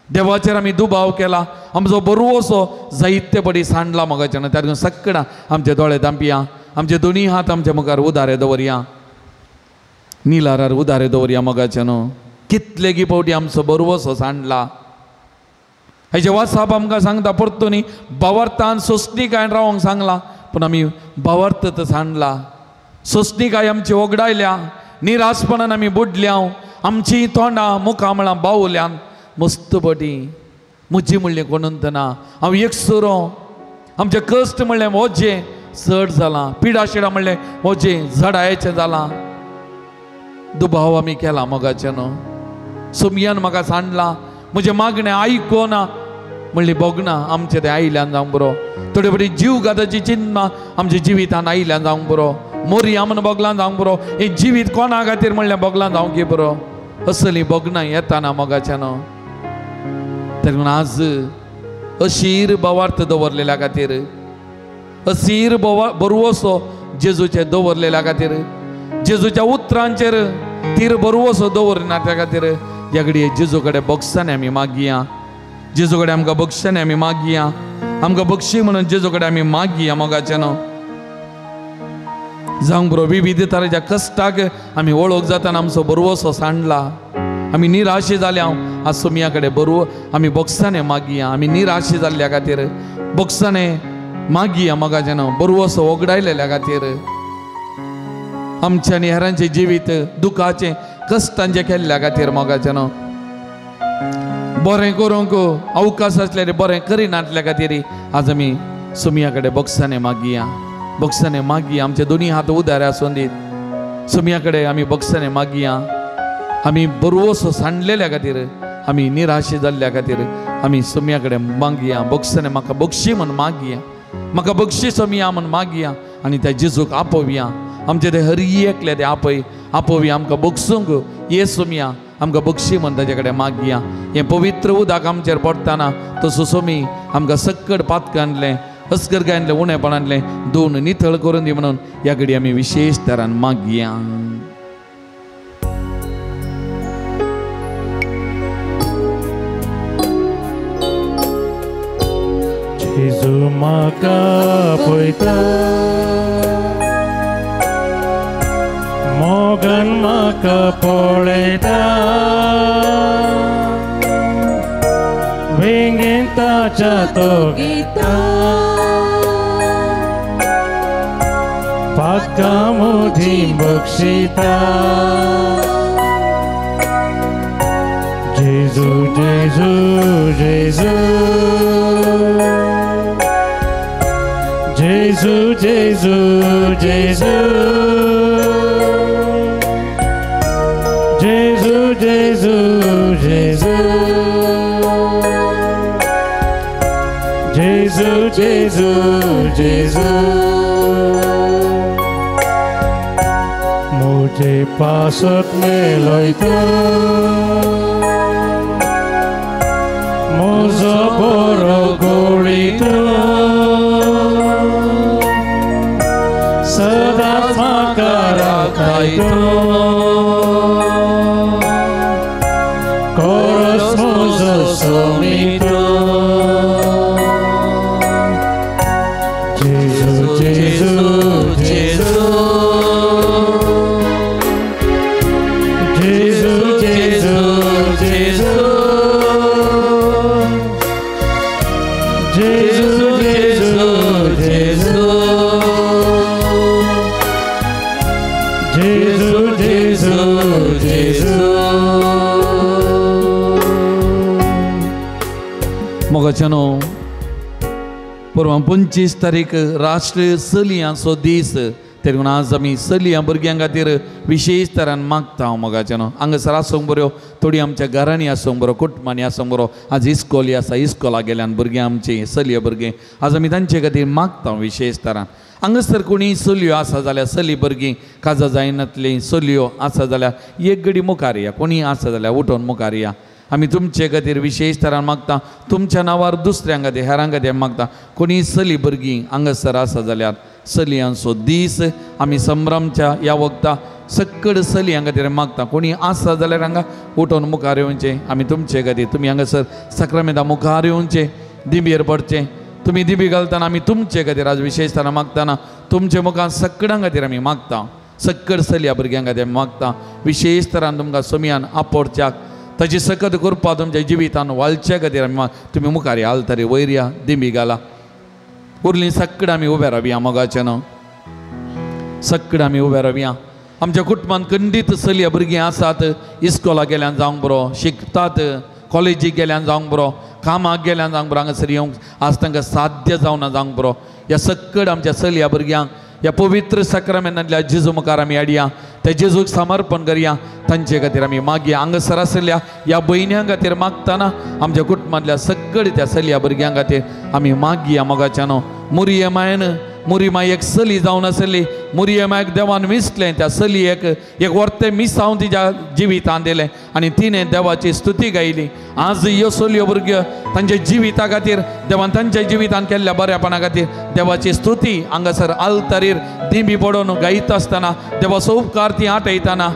देवाचेर आमी दुबाव केला, आमचो बरोसो जायते पडी सांडला मोगाच्यान। त्या सगळ्या आमचे दोळे धांपया, आमचे दोनी हात आमच्या मुखार उदारे दवरया, निलारार उदारे दवरया मोगाच्यान। कितले गी फावटी आमचो बरोसो सांडला। हेजे वासाप आमकां सांगता परतून बावर्थान सोंसणीकायन रावंक सांगला, पूण आमी बावर्त सांडला, सोंसणीकाय आमची वगडायल्या, निराशपणान आमी बुडल्या, आमची तोंडां मुखामळां बावल्यान मस्त पटी म्हजी म्हणलें कोणून ना, हांव एक सुरो, आमचें कश्ट म्हणलें वजें चड जालां, पिडा शिडा म्हणलें वजें जडायचें जालां, दुबाव आमी केला मोगाच्यान। सोमयान म्हाका सांडला, म्हजें मागणें आयकोना म्हणली भोगना आमचें तें आयल्यान जावंक बरो, थोडे फावटी जीव घाताची चिन्नां आमच्या जिवितान आयल्यान जावंक बरो, मोरया म्हूण भोगलां जावंक बरो, हें जिवीत कोणा खातीर म्हणलें भोगलां जावंक बरो, असली भोगणां येताना मोगाच्यान। तरी म्हूण आज अशीर भावार्थ दवरलेल्या खातीर, अशीर बरवसो जेजूचे दवरलेल्या खातीर, जेजूच्या उतरांचेर तीर बरवसो दवरिना त्या खातीर ह्या घडये जेजू कडेन बक्षांनी आमी मागया, जेजू कडेन आमकां बक्षांनी आमी मागया, आमकां बक्षी म्हणून जेजू कडेन आमी मागया मोगाच्यान। जावंक बरो विविध तरेच्या कश्टाक आमी वळख जाताना आमचो बरवसो सांडला, आमी निराशे जाल्या, आज सोमया कडेन बरो आमी बक्षांनी मागया, आमी निराशे जाल्ल्या खातीर बक्षांनी मागया मोगाच्यान, बरवसो वगडायलेल्या खातीर आमच्या आनी हेरांचें जिवीत दुखाचें कश्टांचें केल्ल्या खातीर मोगाच्यान, बरें करूंक अवकाश आसल्यार बरें करिनातल्या खातीर आज आमी सोमया कडेन बक्षांनी मागया, बक्षांनी मागया, आमचे दोनी हात उदारे आसून दीत सोमया कडेन आमी बक्षांनी मागया। आमी बरवसो सांडलेल्या खातीर, आमी निराशे जाल्ल्या खातीर आमी सोमया कडेन मागया, बक्षांनी म्हाका बक्षी म्हूण मागया, म्हाका बक्षी सोमया म्हूण मागया आनी त्या जेजूक आपोवया, आमचे ते हरी एकले ते आपय आपोवया, आमकां बक्षूंक ये सोमया, आमकां बक्षी म्हूण ताजे कडेन मागया। हें पवित्र उदक आमचेर पडटना तसो सोमी आमकां सक्कड पातकांतलें अस्करकायांतलें उणेपणांतलें दोन नितळ करून दी म्हणून ह्या घडी आमी विशेश तरान मागया। जेजू म्हाका पळयता, मोगान म्हाका पळयता, वेंगेन ताच्या तो घेता, पातकां म्हजीं बक्षिता। जेजू जेजू जेजू जेजू जेजू जेजू जेजू जेजू जेजू जेजू जेजू जेजू मुझे पासत मेलयता, म्हजो बरो गोळीतो, सदांच म्हाका राखयतो, कोरस म्हजो सोमितो। जेजू जेजू जेजू जेजू जेजू जेजू जेजू जेजू जेजू जेजू जेजू जेजू। मोगाच्यानो, परवां 25 तारीख राष्ट्रीय चलयांचो दीस, तरी म्हूण आज आमी चलयां भुरग्यां खातीर विशेश तरान मागता हांव मोगाच्यानो। हांगासर आसूंक बऱ्यो, थोडीं आमच्या घरांनी आसूंक बरो, कुटुंबांनी आसूंक बरो, आज इस्कोली आसा, इस्कोला गेल्यान भुरगीं आमचीं चलयो भुरगीं आज आमी तांचे खातीर मागता विशेश तरान। हांगासर कोणी चलयो आसा जाल्यार, चली भुरगीं काजा जायनातलीं चलयो आसा जाल्यार एक घडी मुखार या, कोणी आसा जाल्यार उठोवन मुखार या। आमी तुमचे खातीर विशेश तरान मागता, तुमच्या नांवार दुसऱ्यां खातीर हेरां खातीर मागता। कोणी चली भुरगीं हांगासर आसा जाल्यार चलयांचो दीस आमी संभ्रमच्या ह्या वखता सक्कड चलयां खातीर मागता. कोणी आसा जाल्यार हांगा उठोवन मुखार येवचें, आमी तुमचे खातीर तुमी हांगासर साक्रामेंता मुखार येवचें, दिंबयेर पडचें. तुमी दिंबी घालतना आमी तुमचे खातीर आज विशेशताना मागतना तुमचे मुखार सक्कडां खातीर आमी मागता, सक्कड चलया भुरग्यां खातीर आमी मागता. विशेष तरान तुमकां सोमयान आपोवच्याक ताची सकत करपा तुमच्या जिवितान वालच्या खातीर आमी तुमी मुखार आलतरी वयर या दिंबी घाला. उरलीं सक्कड आमी उबे रावया मोगाचें न्हू, सक्कड आमी उबे रावया. आमच्या कुटुंबान खंडीत चलया भुरगीं आसात, इस्कोलाक गेल्यान जावंक बरो, शिकतात, कॉलेजीक गेल्यान जावंक बरो, कामाक गेल्यान जावंक बरो, हांगासर येवंक आज तांकां साध्य जावना जावंक बरो. ह्या सक्कड आमच्या चलया भुरग्यांक ह्या पवित्र साक्रामेंतांतल्या जेजू मुखार आमी हाडया, त्या जेजूक समर्पण करया, तांचे खातीर आमी मागया. हांगासर आशिल्ल्या ह्या भयण्यां खातीर मागतना आमच्या कुटुंबांतल्या सक्कड त्या चलया भुरग्यां खातीर आमी मागया मोगाच्या न्हू. मुरये मायन मुरी माय एक चली जावन आसली, मुरये मायक देवान विसलें, त्या चलयेक एक वर्तें मिसांव तिच्या जिवितान दिलें आनी तिणें देवाची स्तुती गायली. आज ह्यो चलयो भुरग्यो तांच्या जिविता खातीर देवान तांच्या जिवितान केल्ल्या बऱ्यापणा खातीर देवाची स्तुती हांगासर आल्तारीर दिंबी पडोवन गायता आसतना देवाचो उपकार ती आठयतना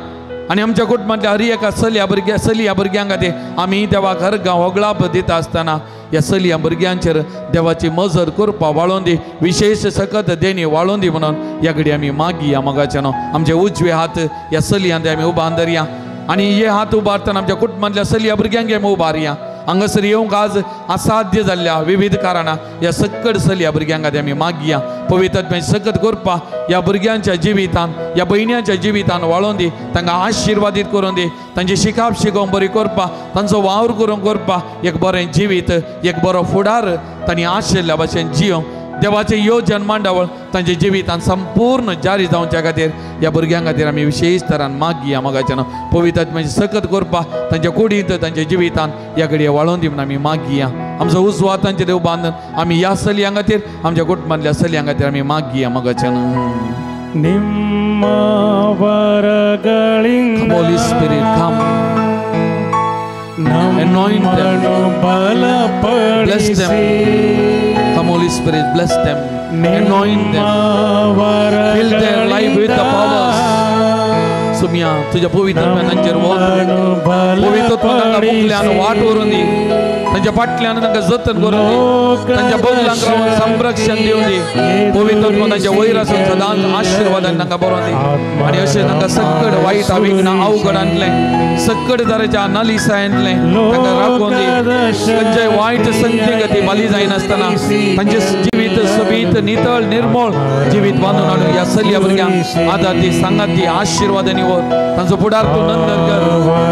आनी आमच्या कुटुंबांतल्या हर एका चलया भुरग्यां खातीर आमी देवाक हर गांव होगळाप दिता आसतना ह्या चलया भुरग्यांचेर देवाची मजर करपा वाळोवन दी, विशेष सकत देणी वाळोवन दी म्हणून ह्या घडी आमी मागया मोगाच्या न्हू. आमचे उजवे हात ह्या चलयां आमी उबारून धरया आनी हे हात उबारतना आमच्या कुटुंबांतल्या चलया भुरग्यांक आमी उबारया. हांगासर येवंक आज असाध्य जाल्ल्या विविध कारणां ह्या सक्कड चलया भुरग्यां खातीर आमी मागया. पवित्र सकत करपा ह्या भुरग्यांच्या जिवितान, ह्या भयण्यांच्या जिवितान वाळोवन दी, तांकां आशिर्वादीत करून दी, तांची शिकाप शिकोवंक बरी करपा, तांचो वावर करूंक करपा, एक बरें जिवीत, एक बरो फुडार तांणी आशिल्ल्या भाशेन जियोंक देवाचें योजन मांडावळ तांच्या जिवितान संपूर्ण जारी जावच्या खातीर ह्या भुरग्यां खातीर आमी विशेष तरान मागया मोगाच्या न्हू. पवित्र आत्म्याची सकत करपा तांच्या कुडींत, तांच्या जिवितान ह्या घडये वाळोवन दी म्हणून आमी मागया. आमचो उजवा तांचे देव बांदून आमी ह्या चलयां खातीर आमच्या कुटुंबांतल्या चलयां खातीर आमी मागया मोगाच्या न्हू. निम्मावरಗಳಿಂದ Come Holy Spirit, come. Anoint them. Bless them. Come Holy Spirit, bless them. Anoint them. Fill their life with the powers. सुमिया तुझ्या पवित्र तांचेर वत, पवित्र तांकां मुखल्यान वाट व्हरून दी, तांच्या फाटल्यान तांकां जतन करून दी, तांच्या बगलांक रावन संरक्षण दिवन दी. पवित्र तांच्या वयर आसून सदांच आशिर्वादान तांकां बरोवन दी आनी अशें तांकां सक्कड वायट अविघ्न अवघडांतलें, सक्कड तरेच्या नालिसायेंतलें तांकां राखून दी. खंयच्याय वायट संगती गती बाली जायनासतना तांचें जिवीत सोबीत नितळ निर्मळ जिवीत बांदून हाडून ह्या चलया भुरग्यांक आदार दी, सांगात दी, आशिर्वादांनी वर तांचो फुडार तूं नंदन कर.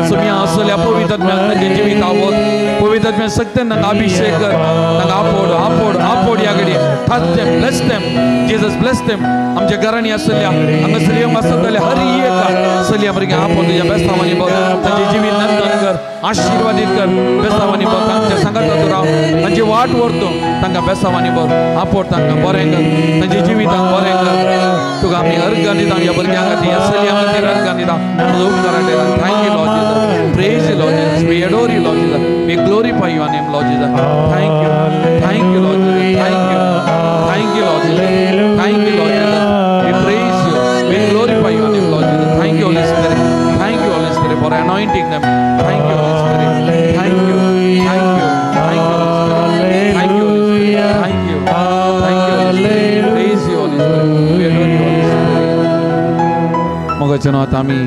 सुमिया असल्या पवित्र तांचें जिवीत आवत, पवित्र शक्तीन तांकां अभिशेक कर, तांकां आपोड आपोड आपोड ह्या घडये. Touch them, bless them, Jesus bless them. आमच्या घरांनी आसल्या हांगासर येवंक आसत जाल्यार हर एक चलया भुरग्यांक आपोवन तुज्या बेस्तांवांनी बर, तांचें जिवीत नंदन कर, आशिर्वादीत कर. बेस्तांवांनी बर तांच्या सांगाता तूं राव, तांची वाट व्हरतूं, तांकां बेस्तांवांनी बर आपोड, तांकां बरें कर, तांच्या जिवितांक बरें कर. तुका आमी अर्गां दिता ह्या भुरग्यां खातीर, ह्या चलयां खातीर अर्गां दिता. तुजो उपकार आठयता. Thank you Lord Jesus, praise you Lord Jesus, we adore you Lord Jesus, we glorify your name Lord Jesus. Thank you, thank you Lord Jesus, thank you, thank you Lord Jesus, thank you Lord Jesus. We praise you, we glorify your name Lord Jesus. Thank you Holy Spirit, thank you Holy Spirit for anointing them. Thank you Holy Spirit, thank you, thank you, thank you Holy Spirit, thank you Holy Spirit, thank you, thank you Holy Spirit, praise you Holy Spirit, we adore you Holy Spirit. मोगाचे न्हू आतां आमी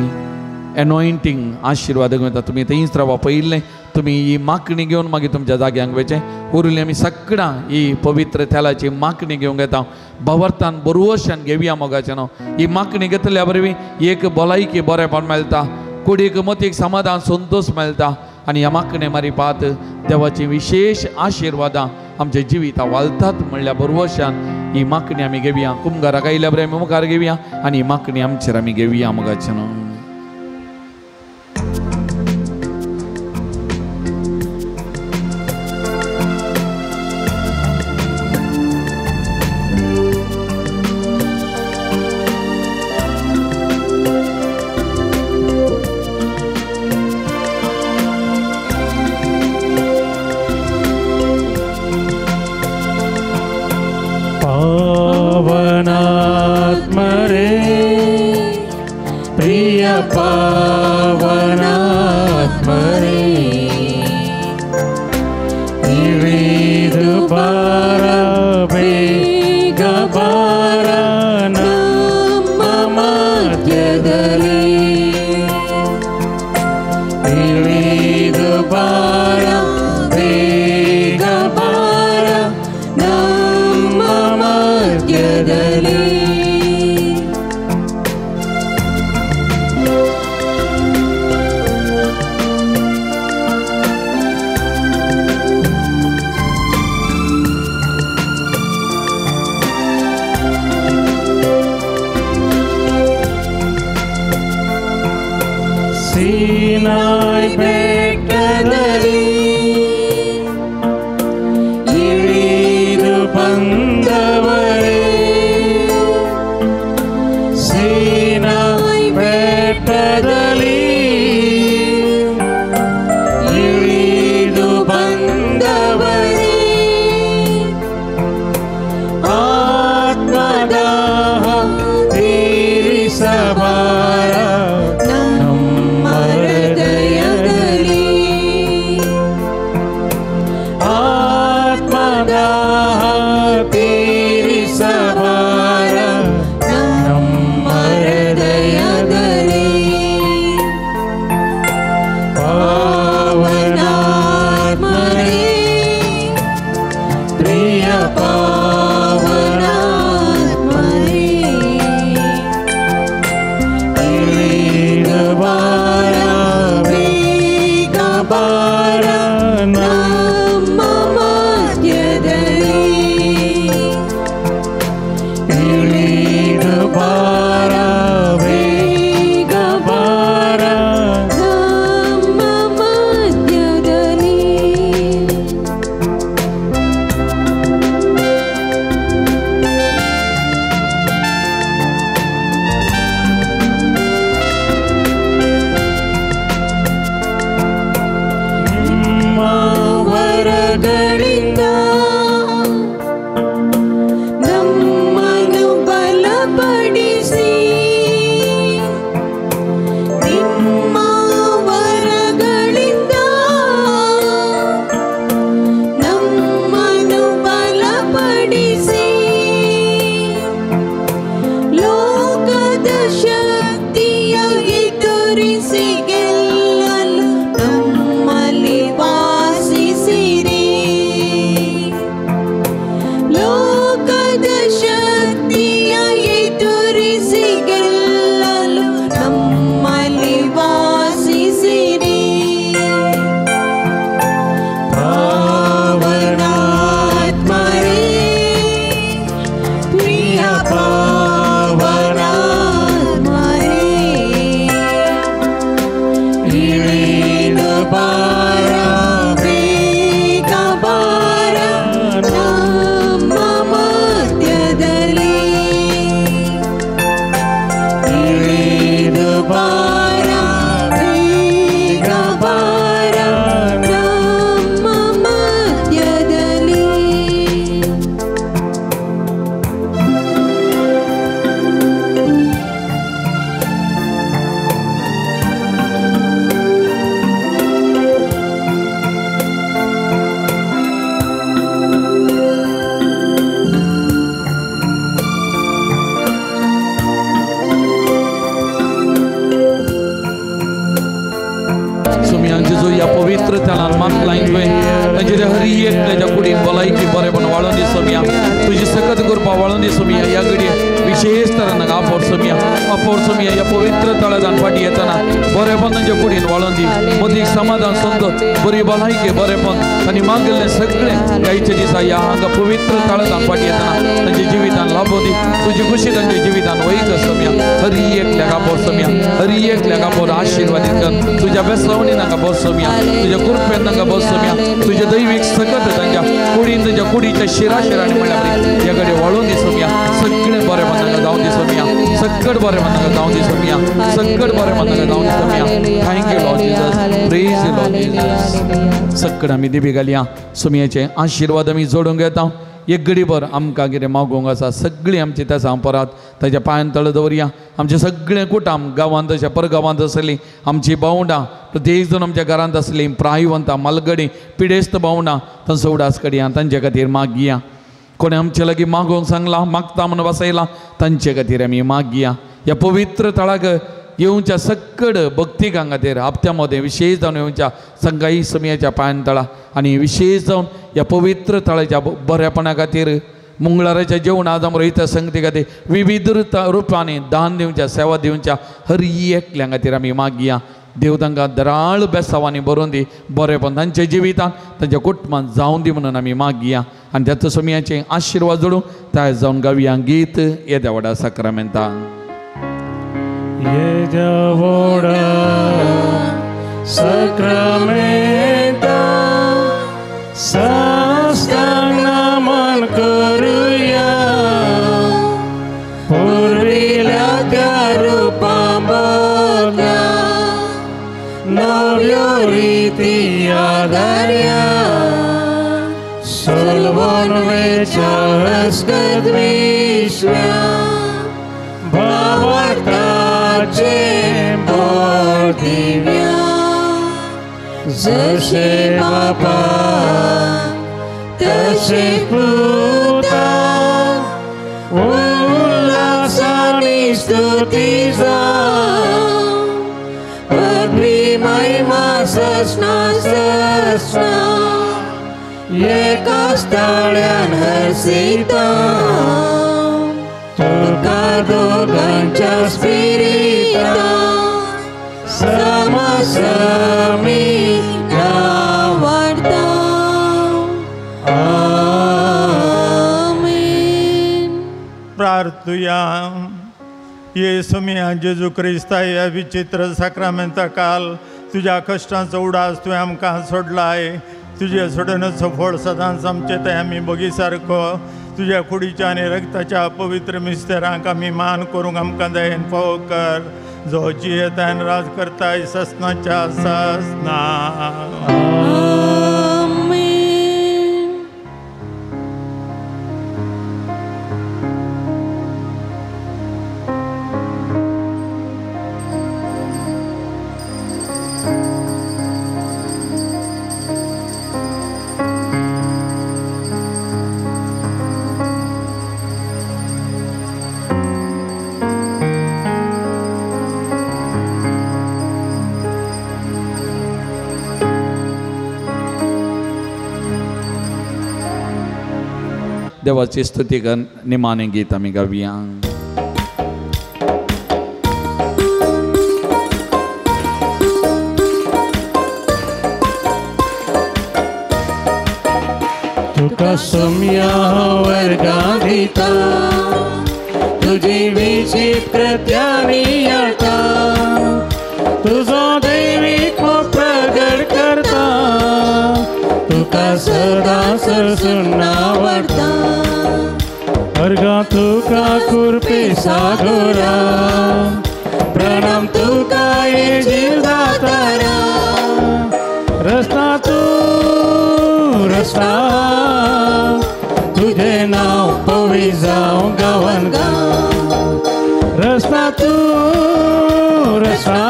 एनॉयंटींग आशिर्वाद घेता. तुमी थंयच रावा पयिल्लें, तुमी ही मागणी घेवन मागीर तुमच्या जाग्यांक वयचें. उरिल्लें आमी सगळां ही पवित्र तेलाची मागणी घेवंक येता. भावार्थान बरवशान घेवया मोगाचें न्हू. ही मागणी घेतल्या वरवीं एक भलायकी बरेपण मेळटा, कुडीक मतीक समाधान संतोश मेळटा आनी ह्या मागणे मारिपात देवाची विशेष आशिर्वादां आमच्या जिविता वालतात म्हणल्या बरवशान ही मागणी आमी घेवया. कुमगाराक आयिल्ल्या बरें आमी मुखार घेवया आनी ही मागणी आमचेर आमी घेवया मोगाचें न्हू. पावनात्मने ಇಳಿದು ಬಾರ ಬೇಗ ಬಾರ ನಮ್ಮ ಮಧ್ಯದಲ್ಲಿ ಇಳಿದು ಬಾರ ಬೇಗ ಬಾರ ನಮ್ಮ ಮಧ್ಯದಲ್ಲಿ. ಸೀನಾಯ್ ಬೆಟ್ಟದಲ್ಲಿ ಇಳಿದು ಬಂದವರೇ, ಸೀನಾಯ್ ಬೆಟ್ಟದಲ್ಲಿ ಇಳಿದು ಬಂದವರೇ, ಆತ್ಮದಾಹ ತೀರಿಸಬಾರ ನಮ್ಮ ಹೃದಯದಲ್ಲಿ, ಆತ್ಮದಾಹ ತೀರಿಸಬಾರ ನಮ್ಮ ಹೃದಯದಲ್ಲಿ. ಪಾವನಾತ್ಮನೇ ಪ್ರಿಯ ಪಾವನಾತ್ಮನೇ, ಇಳಿದು ಬಾರ ಬೇಗ ಬಾರ ನಮ್ಮ ಮಧ್ಯದಲ್ಲಿ, ಇಳಿದು ಬಾರ ಬೇಗ ಬಾರ ನಮ್ಮ ಮಧ್ಯದಲ್ಲಿ. ನಿಮ್ಮ ವರಗಳಿಂದ ನಮ್ಮನ್ನು ಬಲಪಡಿಸಿ, ನಿಮ್ಮ ವರಗಳಿಂದ ನಮ್ಮನ್ನು ಬಲಪಡಿಸಿ, ಲೋಕದ ಶಕ್ತಿಯ ಎದುರಿಸಿ ಗೆಲ್ಲಲು ನಮ್ಮಲ್ಲಿ ವಾಸಿಸಿರಿ, ಲೋಕದ ಶಕ್ತಿಯ ಎದುರಿಸಿ ಗೆಲ್ಲಲು ನಮ್ಮಲ್ಲಿ ವಾಸಿಸಿರಿ. ಪಾವನಾತ್ಮನೇ ಪ್ರಿಯ ಪಾವನಾತ್ಮನೇ, ಇಳಿದು ಬಾರ ಬೇಗ ಬಾರ ನಮ್ಮ ಮಧ್ಯದಲ್ಲಿ, ಇಳಿದು ಬಾರ ಬೇಗ ಬಾರ ನಮ್ಮ ಮಧ್ಯದಲ್ಲಿ. सुमयांचे जो ह्या पवित्र थळान मागलां तुवें तांचे हरी एकल्याच्या कुडीन भलायकी बरेपण वाळोवन दी सोमया, तुजी सकत कृपा वाळोवन दी सोमया. ह्या घडये विशेष तरान हांगा आपोर सोमया, आपोर सोमया ह्या पवित्र थळान फाटीं येतना बरेपण तांच्या कुडीन वाळोवन दी, मदीं समाधान संद बरी भलायकी बरेपण आनी मागिल्लें सगळें ह्याच्या दिसा ह्या हांगा पवित्र थळान फाटीं येतना तांच्या जिवितान लाभोवन दी, तुजी खुशी तांच्या जिवितान वयत सोमया. हरी एकल्याक आपोर सोमया, हरी एकल्याक आपोर आशिर्वादीत कर, तुज्या बेसवणीन हांगा बस सोमया, तुज्या कृपेन तांकां बस सोमया, तुज्या दैवीक सकत तांच्या कुडीन तांच्या कुडीच्या शिरा शिरांनी म्हणल्यार ह्या कडेन वळोवन दी सोमया. सगळें बरें तांकां जावन दी सोमया, सगळें बरें तांकां जावन दी सोमया, सगळें बरें तांकां जावन दी Somaiya. Thank you Lord Jesus, praise you Lord Jesus. सगळें आमी दिबी घालया, सोमयाचे आशिर्वाद आमी जोडूंक येता. एक घडीभर आमकां कितें मागूंक आसा सगळीं आमची त्या परत ताच्या पांयान तळ दवरया. आमचें सगळें कुटाम गांवांत अशें परगांवांत आसलीं आमची भावंडां प्रत्येक जण आमच्या घरांत आसलीं प्रायवंतां मालगडी पिडेस्त भावंडां तांचो उडास कडया तांचे खातीर मागया. कोणें आमचे लागीं मागोवंक सांगलां मागता म्हणून बसयलां तांचे खातीर आमी मागया. ह्या पवित्र थळाक येवच्या सक्कड भक्तिकां खातीर हप्त्या मदें विशेश जावन येवच्या संगाई समयाच्या पांयान तळा आनी विशेश जावन ह्या पवित्र थळाच्या बरेपणा खातीर मंगळाराच्या जेवणा जावं रोहिता संगती खातीर विविध रुपांनी दान दिवच्या सेवा दिवच्या हर एकल्या खातीर आमी मागया. देव तांकां दराळ बेसावांनी बरोवन दी बरेपण तांच्या जिवितांत तांच्या कुटुंबांत जावन दी म्हणून आमी मागया. आनी त्याच समयाचे आशिर्वाद जोडून तयार जावन गावया गीत येद्या व्हडा साक्रामेंताक. येद्या व्हडा साक्रामेंता साष्टांग नमन करुया पुर्विल्या त्या रुपा बदला नव्यो रिती आदार्या सोलवन वेच्या हसगत विश्व्या भावार्थाचे बोल दिव्या जशे बापा तशे पुता उल्हासानी स्तुती जावं पदवी महिमा ससना ससना एकाच ताळ्यान हरसिता तुका दोगांच्या स्पिरिता समसमी नावाडता. आमेन. प्रार्थुया. येसू मिया जेजू क्रिस्ता ह्या विचित्र साक्रामेंता काल तुज्या कश्टांचो उडास तुवें आमकां सोडलाय. तुजे सोडूनचो फळ सदांच आमचे ते आमी बगी सारको तुज्या कुडीच्या आनी रक्ताच्या पवित्र मिस्तेरांक आमी मान करूंक आमकां दयेन फावो कर जो जियेतान राज करताय ससनाच्या ससना. आमेन. देवाची स्तुती कर निमाणे गीत आमी गावया. तुका सोम्या वर्गां दिता तुजी विचित कृत्यांनी येता तुजो दैवीक प्रगट करता तुका सदां सरसून आवडटा अर्घां तुका कुरपे सागोरा प्रणाम तुका हे जीवदातारा रस्ता तूं रस्ता तुझे नाव पवी जावं गांवान गांव रस्ता तूं रस्ता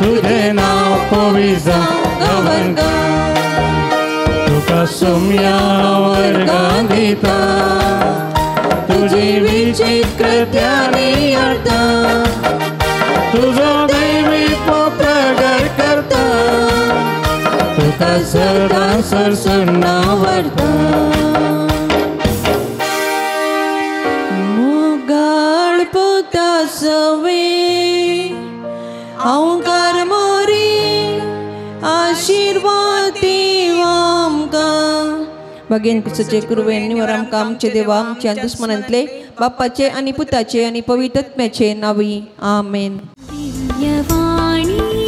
तुझे नाव पवी जावं गांवान गांव तुका सोम्या वर्गां दिता तुजी विचित कृत्यांनी अर्था तुजो दैवीक प्रगट करता तुका सदां सरसून आवडटा. मोगाळ पुता सवे हांवकार मोरी आशिर्वाद दीव आमकां. भगेन कुसचे कुरवेन निवर आमकां आमचे देवा आमच्या दुस्मनांतले बापाचे आनी पुताचे आनी पवित्र आत्म्याचे नावी. आमेन. दिव्यवाणी.